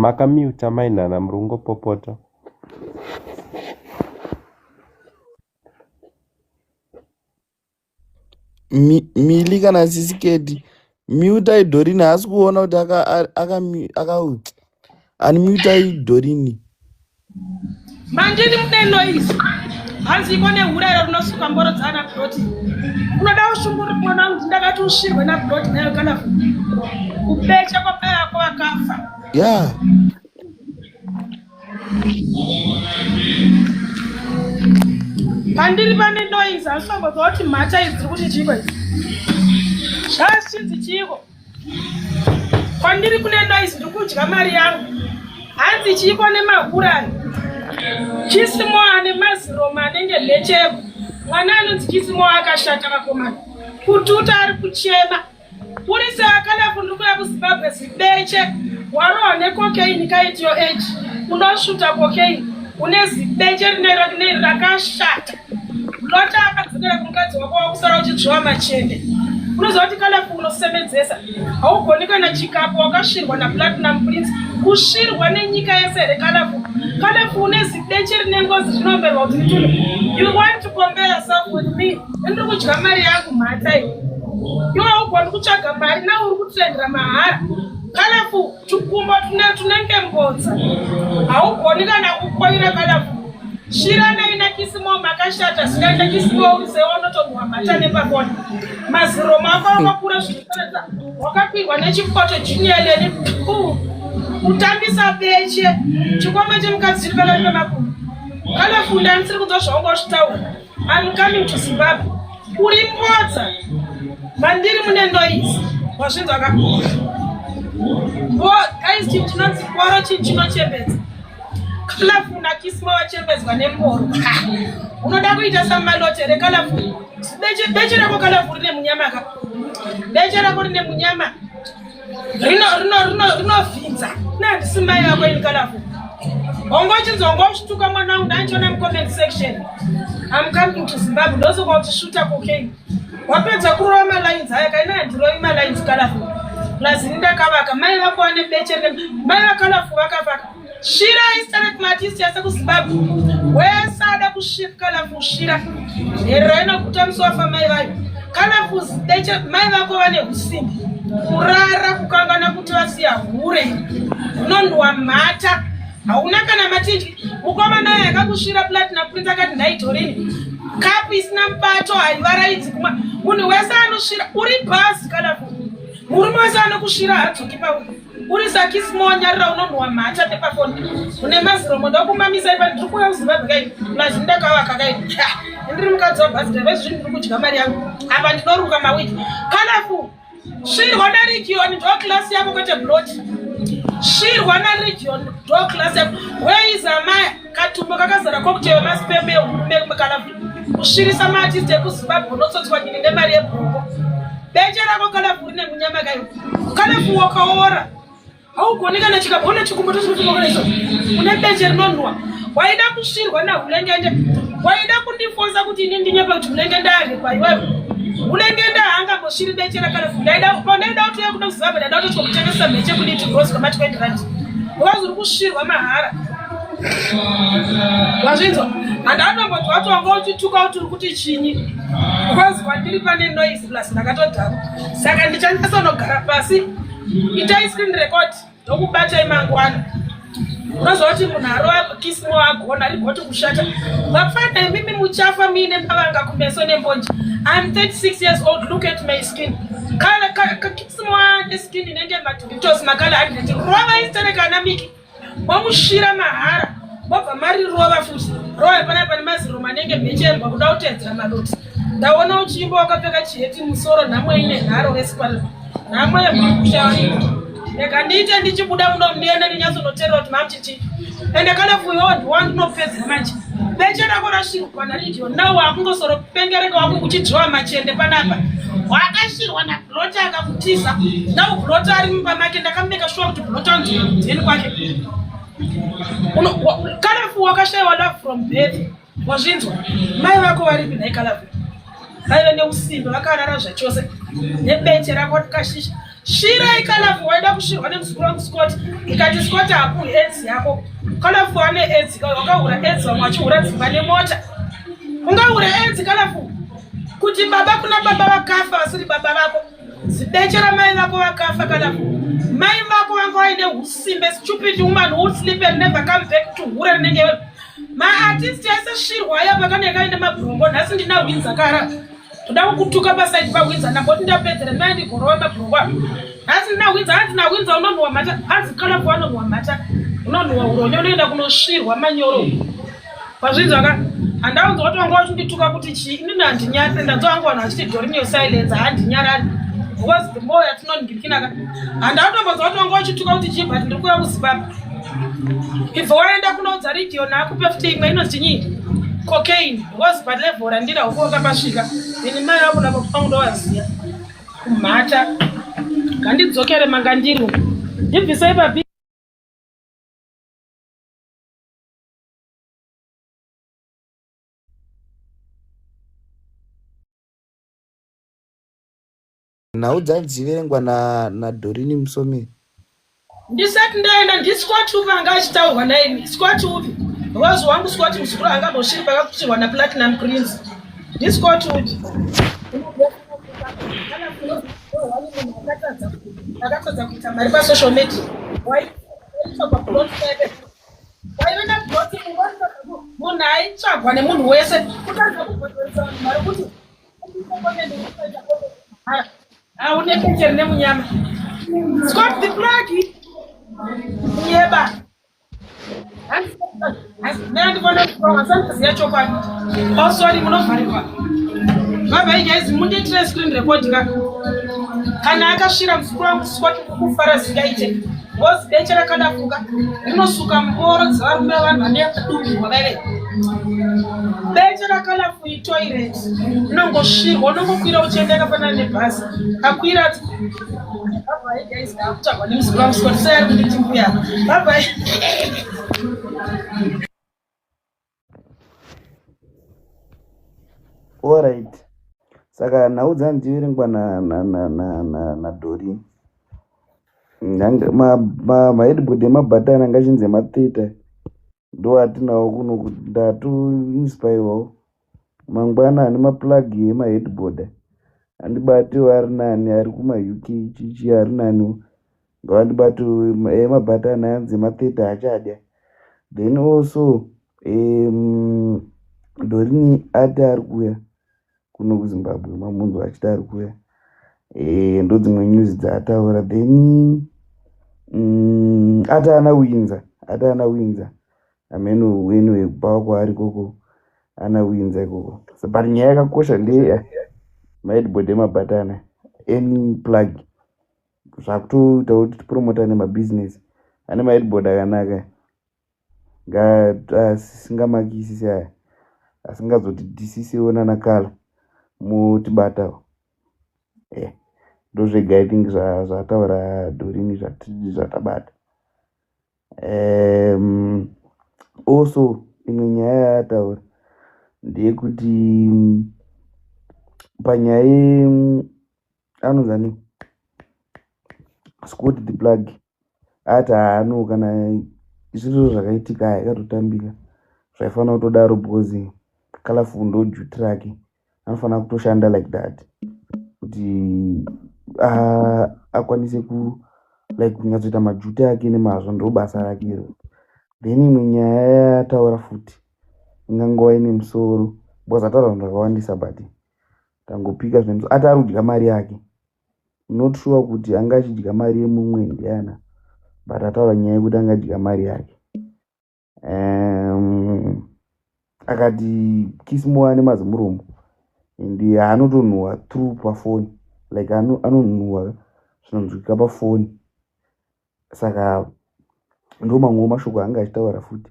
Makamiuta mainhana muri kungopopota. Mili kana Sisiketi, mutai Dhorini, haasi kuona kuti aka aka aka unmutai Dhorini. Mandini mune noise. Hanzi iko nehura iro rinosuka mboro dzaana Bloti. Unoda ushunguri mwana wangu, ndakati usvirwe naBloti nayo kana kubecha kwamai ako vakafa. Yeah. Pandiri pane noise, handisombozwa kuti mhata idzi dziri kuti chiiko idzi. Zvazvichinzi chiiko? Kwandiri kune noise, ndiri kudya mari yangu. Hanzi chiiko nemahurani? Chisimo ane maziroma anenge mhecheko. Mwana anonzi Chisimo akashata vakomana. Kututa ari kuchema. Uri seakalafu ndiri kuya kuZimbabwe zibeche. Warohwa necocaine kaiti your age. Unosvuta cocaine. Une zibeche rine rakashata. Lota akadzokera kumukadzi wako wakusara uchidzvova machende. Unoziva kuti kalafu unosemedzesa. Haugoni kana chikapu wakasvirwa naPlatinum Prince. Kusvirwa nenyika yese here kalafu? Kalafu une zibeche rine ngozi rinomberwa kuti ritunde. You want to compare yourself with me? Ndiri kudya mari yangu mhata iwe. Iwe haugoni kutsvaga mari nawe uri kutrendera mahara. Kalafu tukumbo tunenge mbodza. Haugoni kana kukoira kalafu. Shiranai naKisimo makashata zvingaita Kisimo urisewo unotonhuwa mhata nepakona. Maziroma ako akakura zvichiratidza wakakwirwa nechipoto junior leni kutambisa beche chikomba chemukadzi chiri pakati pemakumbo. Kana funda ndisiri kunzwa zvaunga uchitaura. I'm coming to Zimbabwe. Uri mbodza. Mandiri mune noise. Wazvinzwa ka? Bo, guys, chinhu chinonzi mboro chinhu chinochembedza. Colorful naKismo vachembedzwa nemboro. Unoda kuita samalote here Colorful? Beche beche rako Colorful rine munyama ka. Beche rako rine munyama. Rino rino rino rinovhinza. Nandisi mai vako ini kalafu. Hongo chinzi hongo uchituka mwana wangu ndandichiona mucomment section. I'm coming to Zimbabwe ndosoka uchishuta cocaine. Wapedza kurova malines aya kaina handirovi malines kalafu. Plus ini ndakavaka mai vako vane beche rine mai vakalafu vakavaka. Svira isterek maartist yese kuZimbabwe. Wese ada kusvira kalafu svira. Nherera inoguta musi wafa mai vayo. Kalafu beche mai vako vane husimbi. Kurara kukangana kuti vasiya hure. Unonhuwa mhata. Hauna kana matinji. Mukomana uyo akakusvira Platinum Prince akati nhai Torini. Kapu isina mubato haivaraidzi kumwa. Munhu wese anosvira uri bhazi kalafu. Murume wese anokusvira haadzoki pauri. Uri sakisimo nyarira unonhuwa mhata nepafoni. Une maziromo ndokumamisa ipa ndiri kuuya kuZimbabwe kai. Plus ndakavaka kai. Ndiri mukadzi wabhazi driver izvi ndiri kudya mari yangu. Apa ndinoruka mawiki. Kalafu. Svirwa naRegion ndo class yako kwete blot. Svirwa naRegion ndo class yako. Where is amaya? Katumbo kakazara cocktail masperm ehurume kalafu. Kusvirisa maartist ekuZimbabwe unotsotswa nyini nemari yebhuroko. Beche rako kalafu rine munyama kayo. Kalafu wakaora. Haugoni kana chikabona chikumbo tochikutokoreso. Une beche rinonhuwa. Waida kusvirwa nahulengende. Waida kundifonza kuti ini ndinyepa kuti hulengende arepa iwewe. Hulengende haangambosviri beche rakalafu. Ndaida pandaida kuti uye kuno kuZimbabwe ndaida kutotya kutengesa mheche kuditi rose kwama 20 rand. Wazi uri kusvirwa mahara. Wazvinzwa? Handatombonzwa kuti wanga uchituka kuti uri kuti chinyi. Because kwandiri pane noise plus ndakatodhakwa. Saka ndichanyatsonogara pasi. Itai screen record ndokubatai mangwana. Unoziva kuti munhu arova kismo agona rigoti kushata. Vapfana imimi muchafa muine mavanga kumeso nembonje. I'm 36 years old, look at my skin. Kana kismo ane skin inenge madoritos makala 100. Rova istereka ana Miki. Momusvira mahara mobva marirova futi. Rova pana pane maziro manenge mhecherwa kuda kuteedzera madoti. Ndaona uchiimba wakapfeka chiheti musoro nhamo ine nharo vesikwala. Nhamo yemakusha Rega ndiite ndichibuda muno ndiende ndinyatsonoteerera kuti mamuchichi. Ende kana fuyo ndiwandinopedzera manje. Beche rako rasvirwa naRidio now wakungosoro pengereka wako uchidyiwa machende panapa. Wakasvirwa naBlota akakutiza. Now Blota ari mumba make ndakameka sure kuti Blota anodzoka kudheni kwake. Kalafu wakashaiwa love from birth. Wazvinzwa? Mai vako varipi nhai Kalafu? Vaive neusimbe vakarara zvachose nebeche rako rikashisha. Svirai Kalafu waida kusvirwa nemuzukuru wangu Scott. Ndikati Scott hapuhi aids yako. Kalafu ane aids wakahura aids vamwe vachihura dzimba nemota. Ungahure aids Kalafu? Kuti baba kuna baba vakafa vasiri baba vako. Zibeche ramai vako vakafa Kalafu. Mai vako vanga vaine usimbe stupid woman who sleep and never come back to hure rinenge maartist ese svirwa aya pakanenge kaine mabhurungo nhasi ndina winza kara toda kukutuka pasaidi pawinza ndamboti ndapedzera ndai ndigorova mabhurungo apa nhasi ndina winza hanzi nawinza unonhuwa mhata hanzi kalafu anonhuwa mhata unonhuwa uronyo unoenda kunosvirwa manyoro wazvinzwa ka handaunzwa kuti wanga uchindituka kuti chii inini handinyarire ndanzwa vangu vanhu vachiti dorinio silence handinyarari because the more yatinoningirikinaka handatombonzwa kuti wanga uchituka kuti chii but ndiri kuuya kuzimbabwe ibva waenda kunoudza region akupe futi imwe inonzi nyii cocaine because palevel randira huko wakapasvika ini mai vako navo kwangu ndovaziya kumhata ngandidzokere manga ndiri ndibvisei papi Nhau dzadziverengwa naDorini Musomeri. Ndisati ndaenda ndisquat upi anga achitaurwa naini squat upi because wangu squat muzukuru angambosviri pakakutirwa naplatinum prince ndisquat upi akatadza kuita mari pasocial media waive naplot munhu aitsvagwa nemunhu wese kutadza kubhadharisa vanhu mari kuti Haune beche rine munyama. Scott the plug. Nyeba. Handifanira chokwadi. Oh sorry munovharirwa. Bye bye guys, mundiitire screen record ka. Kana akasvira muzukuru wangu Scott kufara zingaite. Ngozi beche rakadafuka rinosuka mboro dzevarume vanhu vanenge vakadumirwa vaive. Beche rakalafu itoilet unongosvirwa, unongokwira uchienda yakafanana nebhazi. Akwira ati bye bye guys, ndakutsvagwa nemuzukuru wangu Scott, sei ari kunditi mbuya. Bye bye. Alright. Saka nhau dzandiverengwa na na na na na na Doreen. Maheadboard emabhatani anga achinzi ematheatre ndo atinawo kuno ndatoinspirewawo mangwana ane maplug emaheadboard andibatewo ari nani ari kumaUK chichi ari nani ngavandibatewo emabhatani anzi ematheatre achadya. Then also Dorini ati ari kuuya kuno kuZimbabwe, mamunzwa achiti ari kuuya. Ndodzimwe news dzaataura. Then ati ana Winza, ati ana Winza ameno anyway kubawa kwaari ikoko ana Winza ikoko. So, but nyaya yakakosha ndeye maheadboard emabhatani any plug zvakutoita kuti tipromotane mabhizinesi ane maheadboard akanaka asingamakisisi aya asingazotidhisisiwo nana kala motibatawo. Ndozvega I think zvataura Dorini zvatabata. Also imwe nyaya yaataura ndeyekuti panyaya anonzani Scott the plug ati haano kana zvirizvo zvakaitika yakatotambika zvaifanira kutodaro because Colourful ndo duty rake anofanira kutoshanda like that kuti akwanise ku like kunyatsoita maduty ake nemazvo ndo basa rake iro. Then imwe nyaya yaataura futi ingangova ine musoro because ataura zvinhu zvakawandisa but tangopika zvine musoro. Ati ari kudya mari yake, not sure kuti anga achidya mari yemumwe ndiana but ataura nyaya yekuti anga adya mari yake. Akati Kismo ane mazimuromo and anotonhuhwa through pafoni like anonhuhwa zvinonzwika pafoni. Saka ndo mamwewo mashoko anga achitaura futi.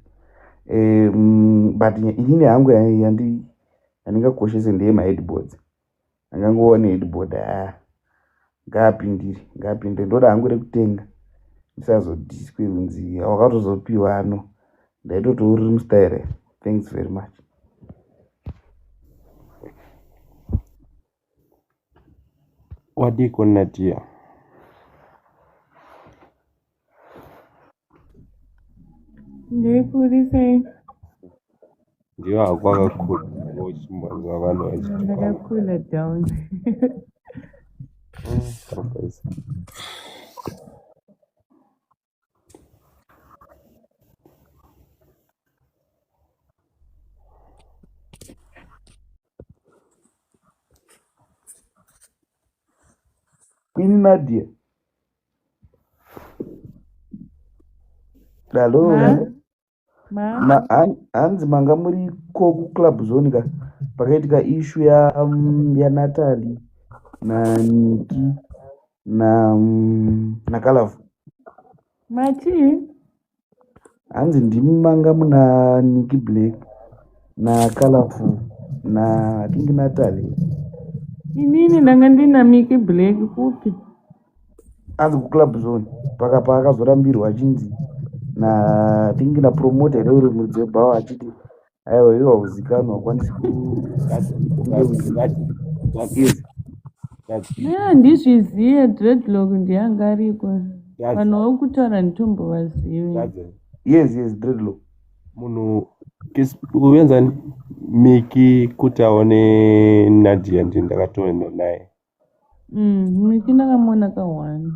But inini hangu yandingakoshese ndeye maheadboards. Angangova neheadboard ngaapindire ngaapindire, ndoda hangu rekutenga ndisazodhiswe kunzi wakatozopiwa ano ndaitoti uri mustyle. Thanks very much. Wadiko Nadia? Ndikuri sei? Ndiyo hako akakura uchimbonzwa vanhu vachitukana. Ndakakula down. Kabisa. Queen Nadia. Hello. Ma? Ma? Hanzi manga muri ko kuclub zone ka pakaitika issue ya Natalie na Niki na Kalavu. Mati? Hanzi ndimi manga muna Niki Black na Kalafu na I think Natalie. Inini ndanga ndina Miki Black kupi? Hanzi kuclub zone paka paakazorambirwa achinzi na I think na promoter here uri muridzi webhawa achiti aiwa iwe hauzikanwa haukwanisi kunge. Yes. Handizviziye, dreadlock ndiyanga ariko. Vanhu vokutaura nditombovazivi. Yes, dreadlock. Munhu uyenzani Miki kuti aone Nadia ndi ndakatoenda naye. Miki ndakamuona ka1.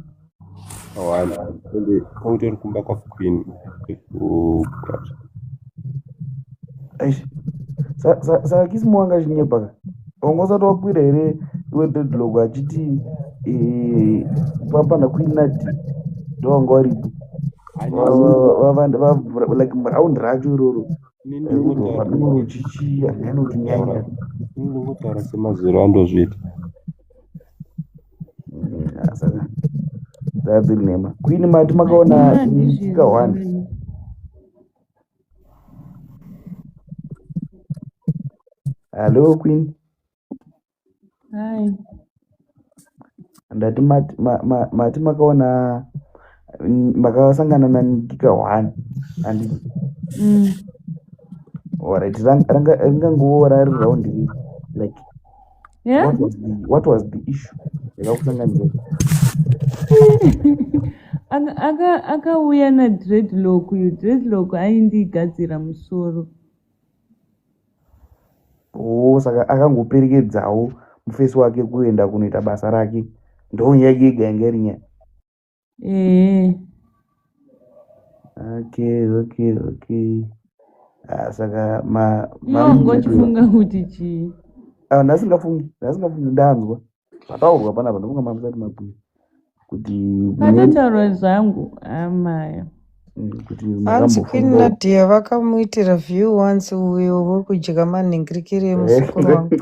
Awana ende kwautori kumba kwaQueen ku Eish. Saka Kismo wanga achinyepa ka wanga usati wakwira here iwe dreadlock achiti papa naQueen Nadia ndo wanga waripo like round racho iroro paduro chichi hanyanotonyanya. Ndingotaura semazero andozviita. Saka dzadziri nhema. Queen mati makaona Miki ka1. Hallo Queen. Hai. Ndati mati mati makaona makasangana naNikika 1 and Alright, ranga ringangova rari round iri like Yeah? What was the issue yakakusanganisa? Akauya nadreadlock uyu. Dreadlock aindigadzira musoro. Oh, saka akangoperekedzawo mufesi wake kuenda kunoita basa rake. Ndonyaya yega yanga iri nyaya. Ehe. Okay. Ah, saka ma Iwe wanga uchifunga kuti chii? Ah, ndasingafungi ndanzwa zvataurwa panapa ndofunga mamusati mabhuya kuti mune Patotaurwa zvangu amaya. Kuti Hanzi Queen makambofungawo Nadia vakamuitira view once uyo wekudya manhingirikiri emuzukuru wangu.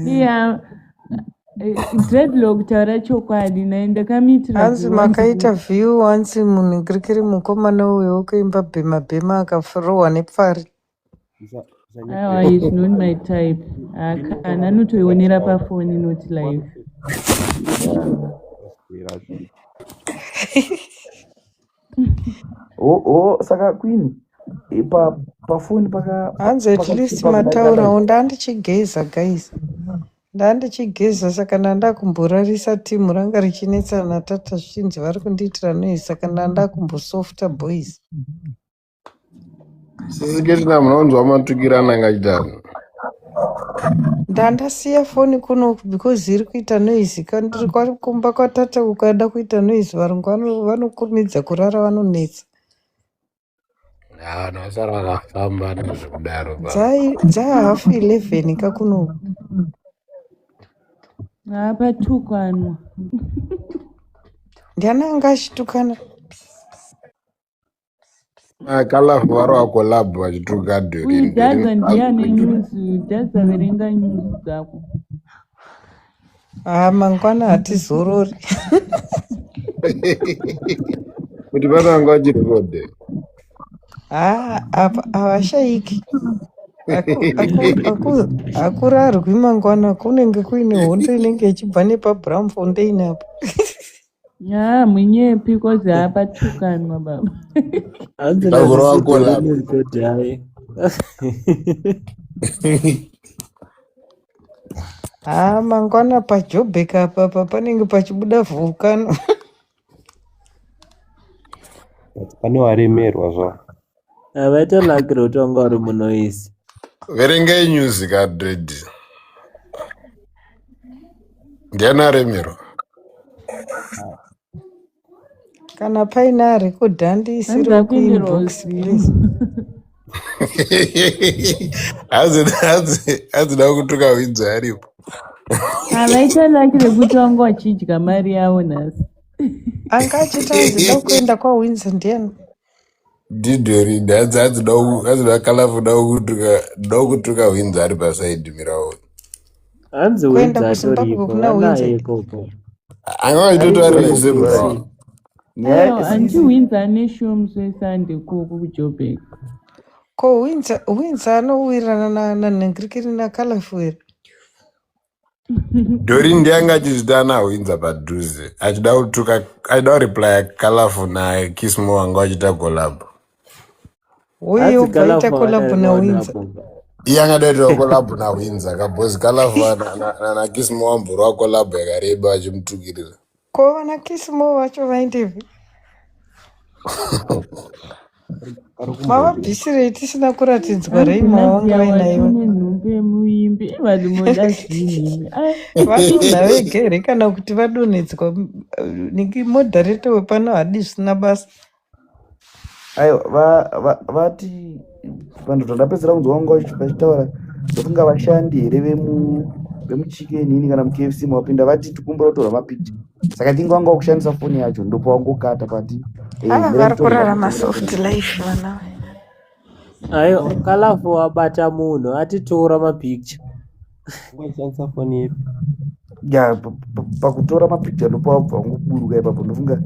Iya, dreadlock taura chokwadi naye ndakamuitira Hanzi view once makaita view once munhingirikiri mukomana uyo wekuimba bhema bhema akarohwa nepfari. Aiwa, is not my type. Kana anotoionera pafoni not live. Oh, saka Queen pafoni paka Hanzi at least pakakudarika live. mataurawo ndandichigeza guys. Ndandichigeza saka ndandakumborarisa timu ranga richinetsana natata zvichinzi vari kundiitira noise saka ndandakumbosofta boys. Sisiketina munonzwa matukiro ananga achiita. Ndandasiya foni kuno because iri kuita noise kandiri kumba kwatata ukada kuita noise varungu vanokurumidza kurara vanonetsa. Ha, vanhu vasara vakafamba nezvekudaro pa. Dzahafu 11 kakuno. Hapatukanwa. Ndiani anga achitukana? Kalafu vari wakolabhu vachituka Uyu Doreen. Doreen Dhaza ndiye ane news uyu. Dhaza verenga news dzako. Ha mangwana hatizorori. Kuti pananga vachirekodhe. Ha apa havashaiki. Hakurarwi mangwana kunenge kuine hondo inenge ichibva nepaBramfontein apa. Ya, munyepi kozi hapatukanwa baba. Hanzi Tagoro nasisi wakolabhu. Doreen rekodhai. Ha mangwana paJobek apa apa panenge pachibuda volcano. But pane waremerwa zvavo. Havaita lucky rekuti vanga vari munoise. Verengai news ka dread. Ndiani aremerwa? Kana paine arekodha Hanzi andiisirewo akuenderwa kuinbox uzimu. please. Hanzi da kutuka Windsor aripo. Havaita lucky rekuti vanga vachidya mari yavo nhasi. Anga achiti hanzi da kuenda kwaWindsor ndiani? Didori hanzi da Kalafu da kutuka Windsor ari pasaidi mirawo. Hanzi Kuenda Windsor kuZimbabwe atoripo, kuna Windsor. vanaye ikoko. Anga vachitoti vari Ariko vese ikoko murawo. sei? Nyaya Aiwa, anti sisi Windsor ane show musi weSunday ikoko kuJobek. Ko Windsor anowirirana nanhingirikiri naKalafu here? Doreen ndiye anga achizvita naWindsor padhuze achida kutuka achida kureplya Kalafu naKismo wanga vachiita collab. Uye Hanzi obva aita Kalafu collab haana naWindsor. maonapo. Iye angada kuitawo collab naWindsor kabhozi Kalafu naKismo wamborwa collab yakareba vachimutukirira. Ko vana Kismo vacho vaendepi? Ari kumboti Mavabvisirei tisina kuratidzwa Hanzi Raymond wavanga Nadia vainaivo. watine nhumbi yemuimbi. Vanhu moda zvinhu imi. Ai, Vadonha vega here kana kuti vadonhedzwa? Niki modhareta wepano hadi zvisina basa. Aiwa, vati vanhu zvandapedzisira kunzwa vanga vachitaura ndofunga vashandi here vemuchicken ini kana muKFC mawapinda vati tikumbira kutorwa mapicha saka tinge vanga vakushandisa foni yacho ndopawangokata pati Ah, mirai vari titorwe kurarama mapicha soft life vana. Aiwa, Kalafu wabata munhu atitora mapicture. ungachishandisa foni ipi? Ya, pakutora mapicha ndopawabva wangoburuka ipapo ndofunga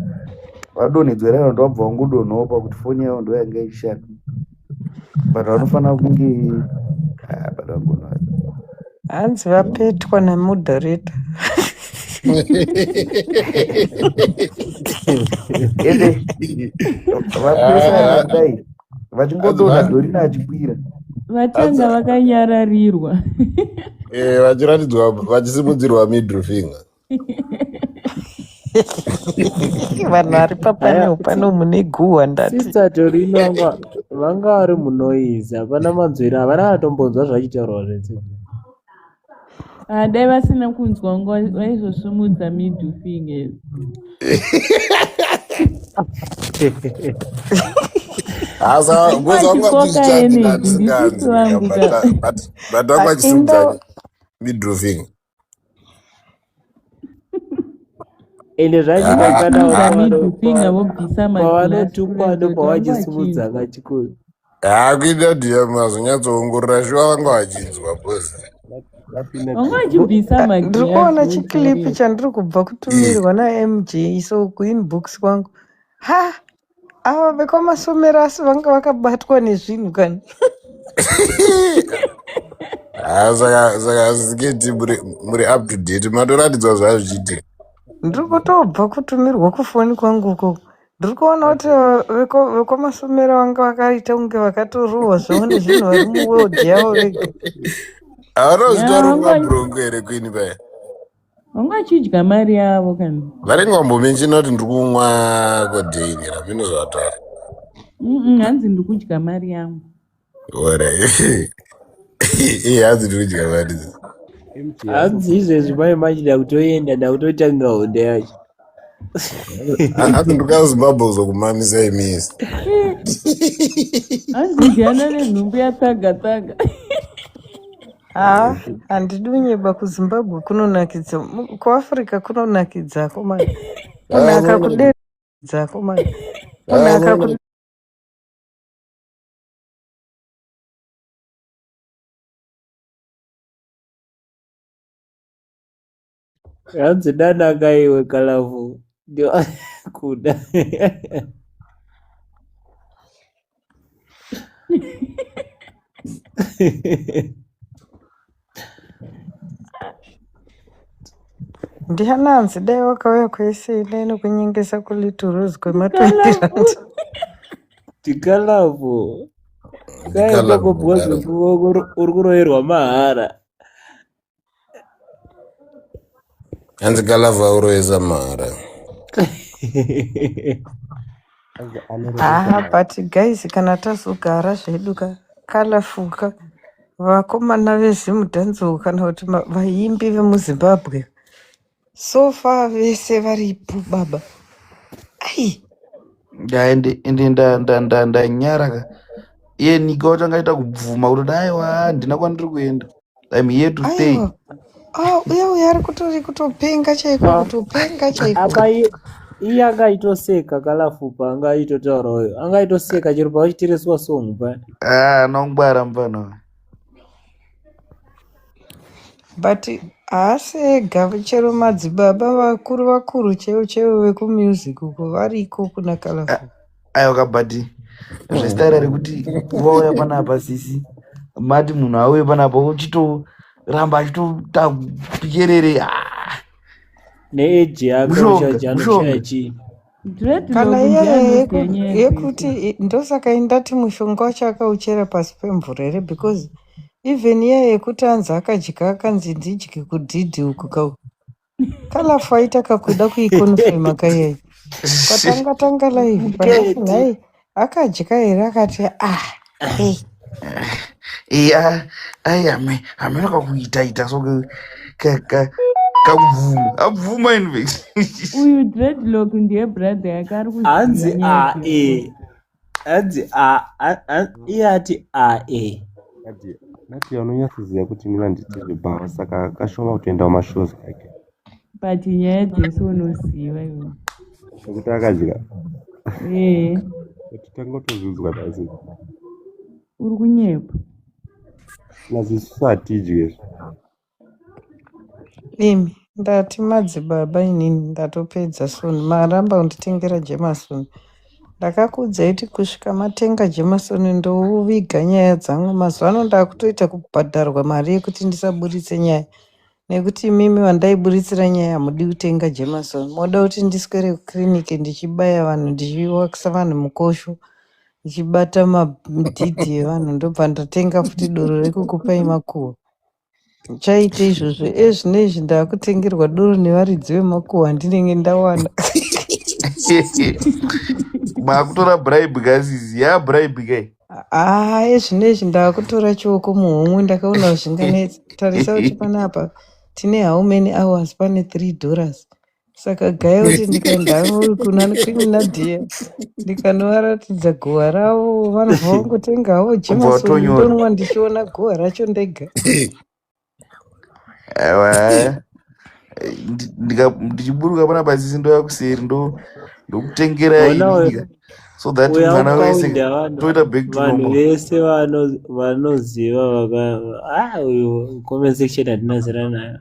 vadonhedzwa here ndowabva wangodonhawo pakuti foni yavo ndo yanga ichishanda. But vanofanira kunge, ah, but vangona. Hanzi vapetwa namoderator. Ende vapesana kudai vachingodonha, Dorina achikwira. Vatanga vakanyararirwa. Eh, vachiratidzwa vachisimudzirwa middle finger. Vanhu vari Aya, papanel pano mune guhwa ndati. Sister Torino vanga vari munoise, hapana manzwiro, havana atombonzwa zvachitaurwa zvese. Ah, dai vasina kunzwa ngo vaizosumudza middle fingers. Asa Vanga boys vanga vachikoka vachichati energy ndandisinganzwi ndisisi vangu but ka. but vanga Ah, vachisimudza inda middle finger. Ende zvachidakanawo Vachisimudza middle finger vobvisa maglass pavanotukwa kuratidza kuti vanga ndopavachisimudza vachinzwa. kachikuru. Haa, kuita kuti mazonyatsoongorora shuwa vanga vachinzwa boys. Vapinda Vanga busy. vachibvisa Ndiri maglass kuona chiklipi vodzorera. chandiri kubva kutumirwa naMJ so kuinbox kwangu. Ha, ava vekwamasomero asi vanga vakabatwa nezvinhu kani. Haa, saka siketi muri up to date, matoratidzwa zvazvichiitika. Ndiri kutobva kutumirwa kufoni kwangu uko. Ndiri kuona kuti vekwamasomero vanga vakaita kunge vakatorohwa zvavo nezvinhu vari muworld yavo vega. Havana Ya, kuzvitaura vanga kumabhurongo here kwini paya? vanga vachidya mari yavo kani. Vanenge vambomenshina kuti ndiri kumwa codeine ramino zvavataura. Hanzi ndiri kudya mari yangu. Ora, iye hanzi ndiri kudya mari. MJ Hanzi izvezvi mai manje ndakutoenda, ndakutotanga hondo yacho. Hanzi ndiri kuya kuZimbabwe kuzokumamisa imisi. Eh, hanzi ndiana nenhumbu yatsaga tsaga. Haa, handidi kunyeba, kuZimbabwe kunonakidza. KuAfrica kunonakidza akomana. Kunaka kudedza akomana. Kunaka kude. Hanzi danaka iwe Kalavu ndio kuda. Ndiana hanzi dai wakauya kuSA dai nokunyengesa kuLittle Rose kwema20 Ndikalavu. rand. Tikalavu kai ikoko Ndikalavu because kudaro. uri kuroverwa mahara. Hanzi Kalavhu auroesa mahara. Hanzi anorovesa Haa, mahara. but guys, kana tazogara zvedu ka kalafuka vakomana veZimudhanzo kana kuti vaimbi vemuZimbabwe so far vese varipo baba. Ai, Ende ende ndanyara ka. Iye Nika wacho angaita kubvuma kuti aiwa, handina kwandiri kuenda, I'm here to stay. Aiwa. Ah, uya uya ari kutori kutopenga chaiko, kutopenga chaiko. Apa iye angaitoseka Kalafu paangaitotaura uyo angaitoseka chero pavachitereswa song paya. Ah, anongwara mufana uyu. But haasi ega, chero madzibaba vakuru vakuru chaivo chaivo vekumusic uko variko kuna Kalafu. Aiwa kabati zvesitaira rekuti vauya panapa, sisi mati munhu auye panapa uchitoramba achitoita pikerere, ah, Neeji yake mushonga uchaji anoshaya mushonga. chii. Dreadlock Kana ndiye iyaya anoziva nyaya dzese. yekuti ndosaka indati mushonga wacho akauchera pasi pemvura here, because even iyaya yekuti anzi akadya akanzi ndidye kudhidhi uku kau Kalafu aita kakuda kuikonfirma kaiyayi kwatanga tanga live pandati Keti nhai akadya here, akati ah, hey. Iya, ai hameno kakuita ita so kakubvuma abvuma infact. Uyu dreadlock ndiye brother yake ari kuziva Hanzi nyaya a dzese. e hanzi a iye ati a e. Nadia, Nadia unonyatsoziva kuti mina handiti zvebhawa, saka kashoma kutoenda kumashows ake. But nyaya dzese unoziva iwe. Sekuti akadya. Ee, Kuti tanga kutozviudzwa nhasi. uri kunyepa. Nazisu hatidyi izvi. Imi ndati madzibaba, inini ndatopedza soon, maramba kunditengera jemason. Ndakakuudzai kuti kusvika matenga Jameson ndouviga nyaya dzangu. Mazuva ano ndakutoita kubhadharwa mari yekuti ndisaburitse nyaya. Nekuti imimi vandaiburitsira nyaya hamudi kutenga Jameson. Moda kuti ndiswere kukiriniki ndichibaya vanhu ndichiwakisa vanhu mukosho. Ndichibata madhidhi evanhu ndobva ndatenga futi doro rekukupai makuhwa. Chaite izvozvo ezvino izvi ndakutengerwa doro nevaridzi vemakuhwa andinenge ndawana. Makutora bribe guys, ya bribe kai. Haa ezvino izvi ndakutora chioko muhomwe ndakaona zvinganetsa. Tarisa kuti panapa tine how many hours pane $3. Saka gaya kuti ndikaenda hangu kuna Queen Nadia ndikanovaratidza guva ravo vanobva vangotenga havo Ubva Jameson watonyora. ndonwa ndichiona guva racho ndega. Aiwa. Ndichiburuka panapa sisi ndouya kuseri ndo ndokutengerai Ona inini uyo ka so that uya mwana wese ukawinda vanhu toita back to vanhu normal. vese vanoziva vaka ah uyu comment section hatina zera nayo.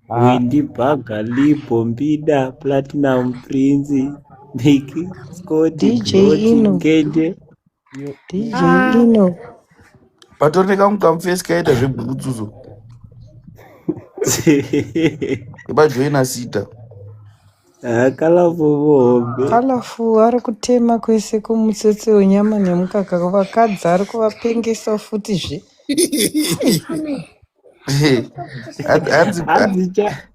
Ah, Windy Bhaga, Libo, Mbida, Platinum, Prince, Mickey, Scott, DJ Gloti, Ino, Ngende. iyo DJ Ah, Ino. Patori nekamwe kamufesi kaita zvebhutsuzo epajoina sita. Ah, Colorful muhombe. Colorful ari kutema kwese kumutsetse wenyama nemukaka vakadzi ari kuvapengesa futizve. Hanzi hanzi Hanzi cha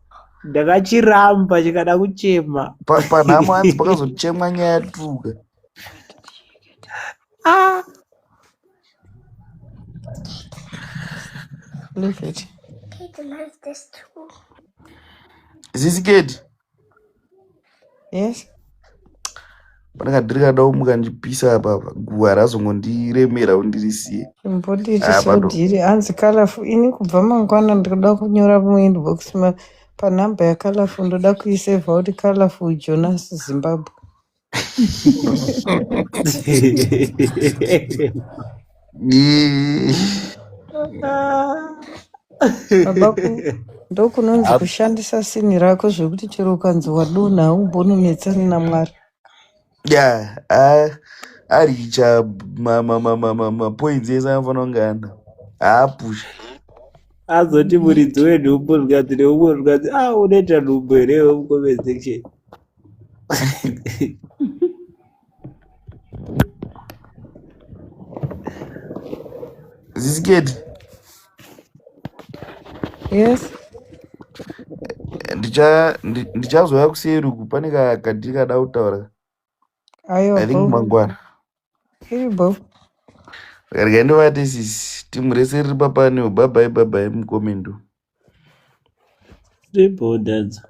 ndakachiramba chikada kuchema. Panhamo hanzi pakazochemwa nyaya tuka. Ah, Leave it. Zisiketi Yes. pane kadhiri kada kumuka ndipisa apa apa guva razongondiremera kuti ndirisiye. Chimboditi Ah, pado. sodhiri hanzi colorful ini kubva mangwana ndinoda kunyora muinbox panhamba yacolorful ndoda kuisevha kuti colorful Jonas Zimbabwe. Baba ku ndokunonzi kushandisa sinhi rako zvekuti chero ukanzi wadonha haumbononetsani naMwari. Ya, aricha mapoints ese anofanira kunge ana. Haapusha. Azoti muridzi wenhumbu zvikanzi neumwe zvikanzi ah unoita nhumbu here iwe mucomment section. Zisiketi Yes. ndichazouya kuseri uku pane kadhiri kada kutaura. Aiwa I think bo. mangwana. Iri bo. Rega ndivate sisi. Timu rese riri papani. Bye bye bye bye mukomendo. Triple dads.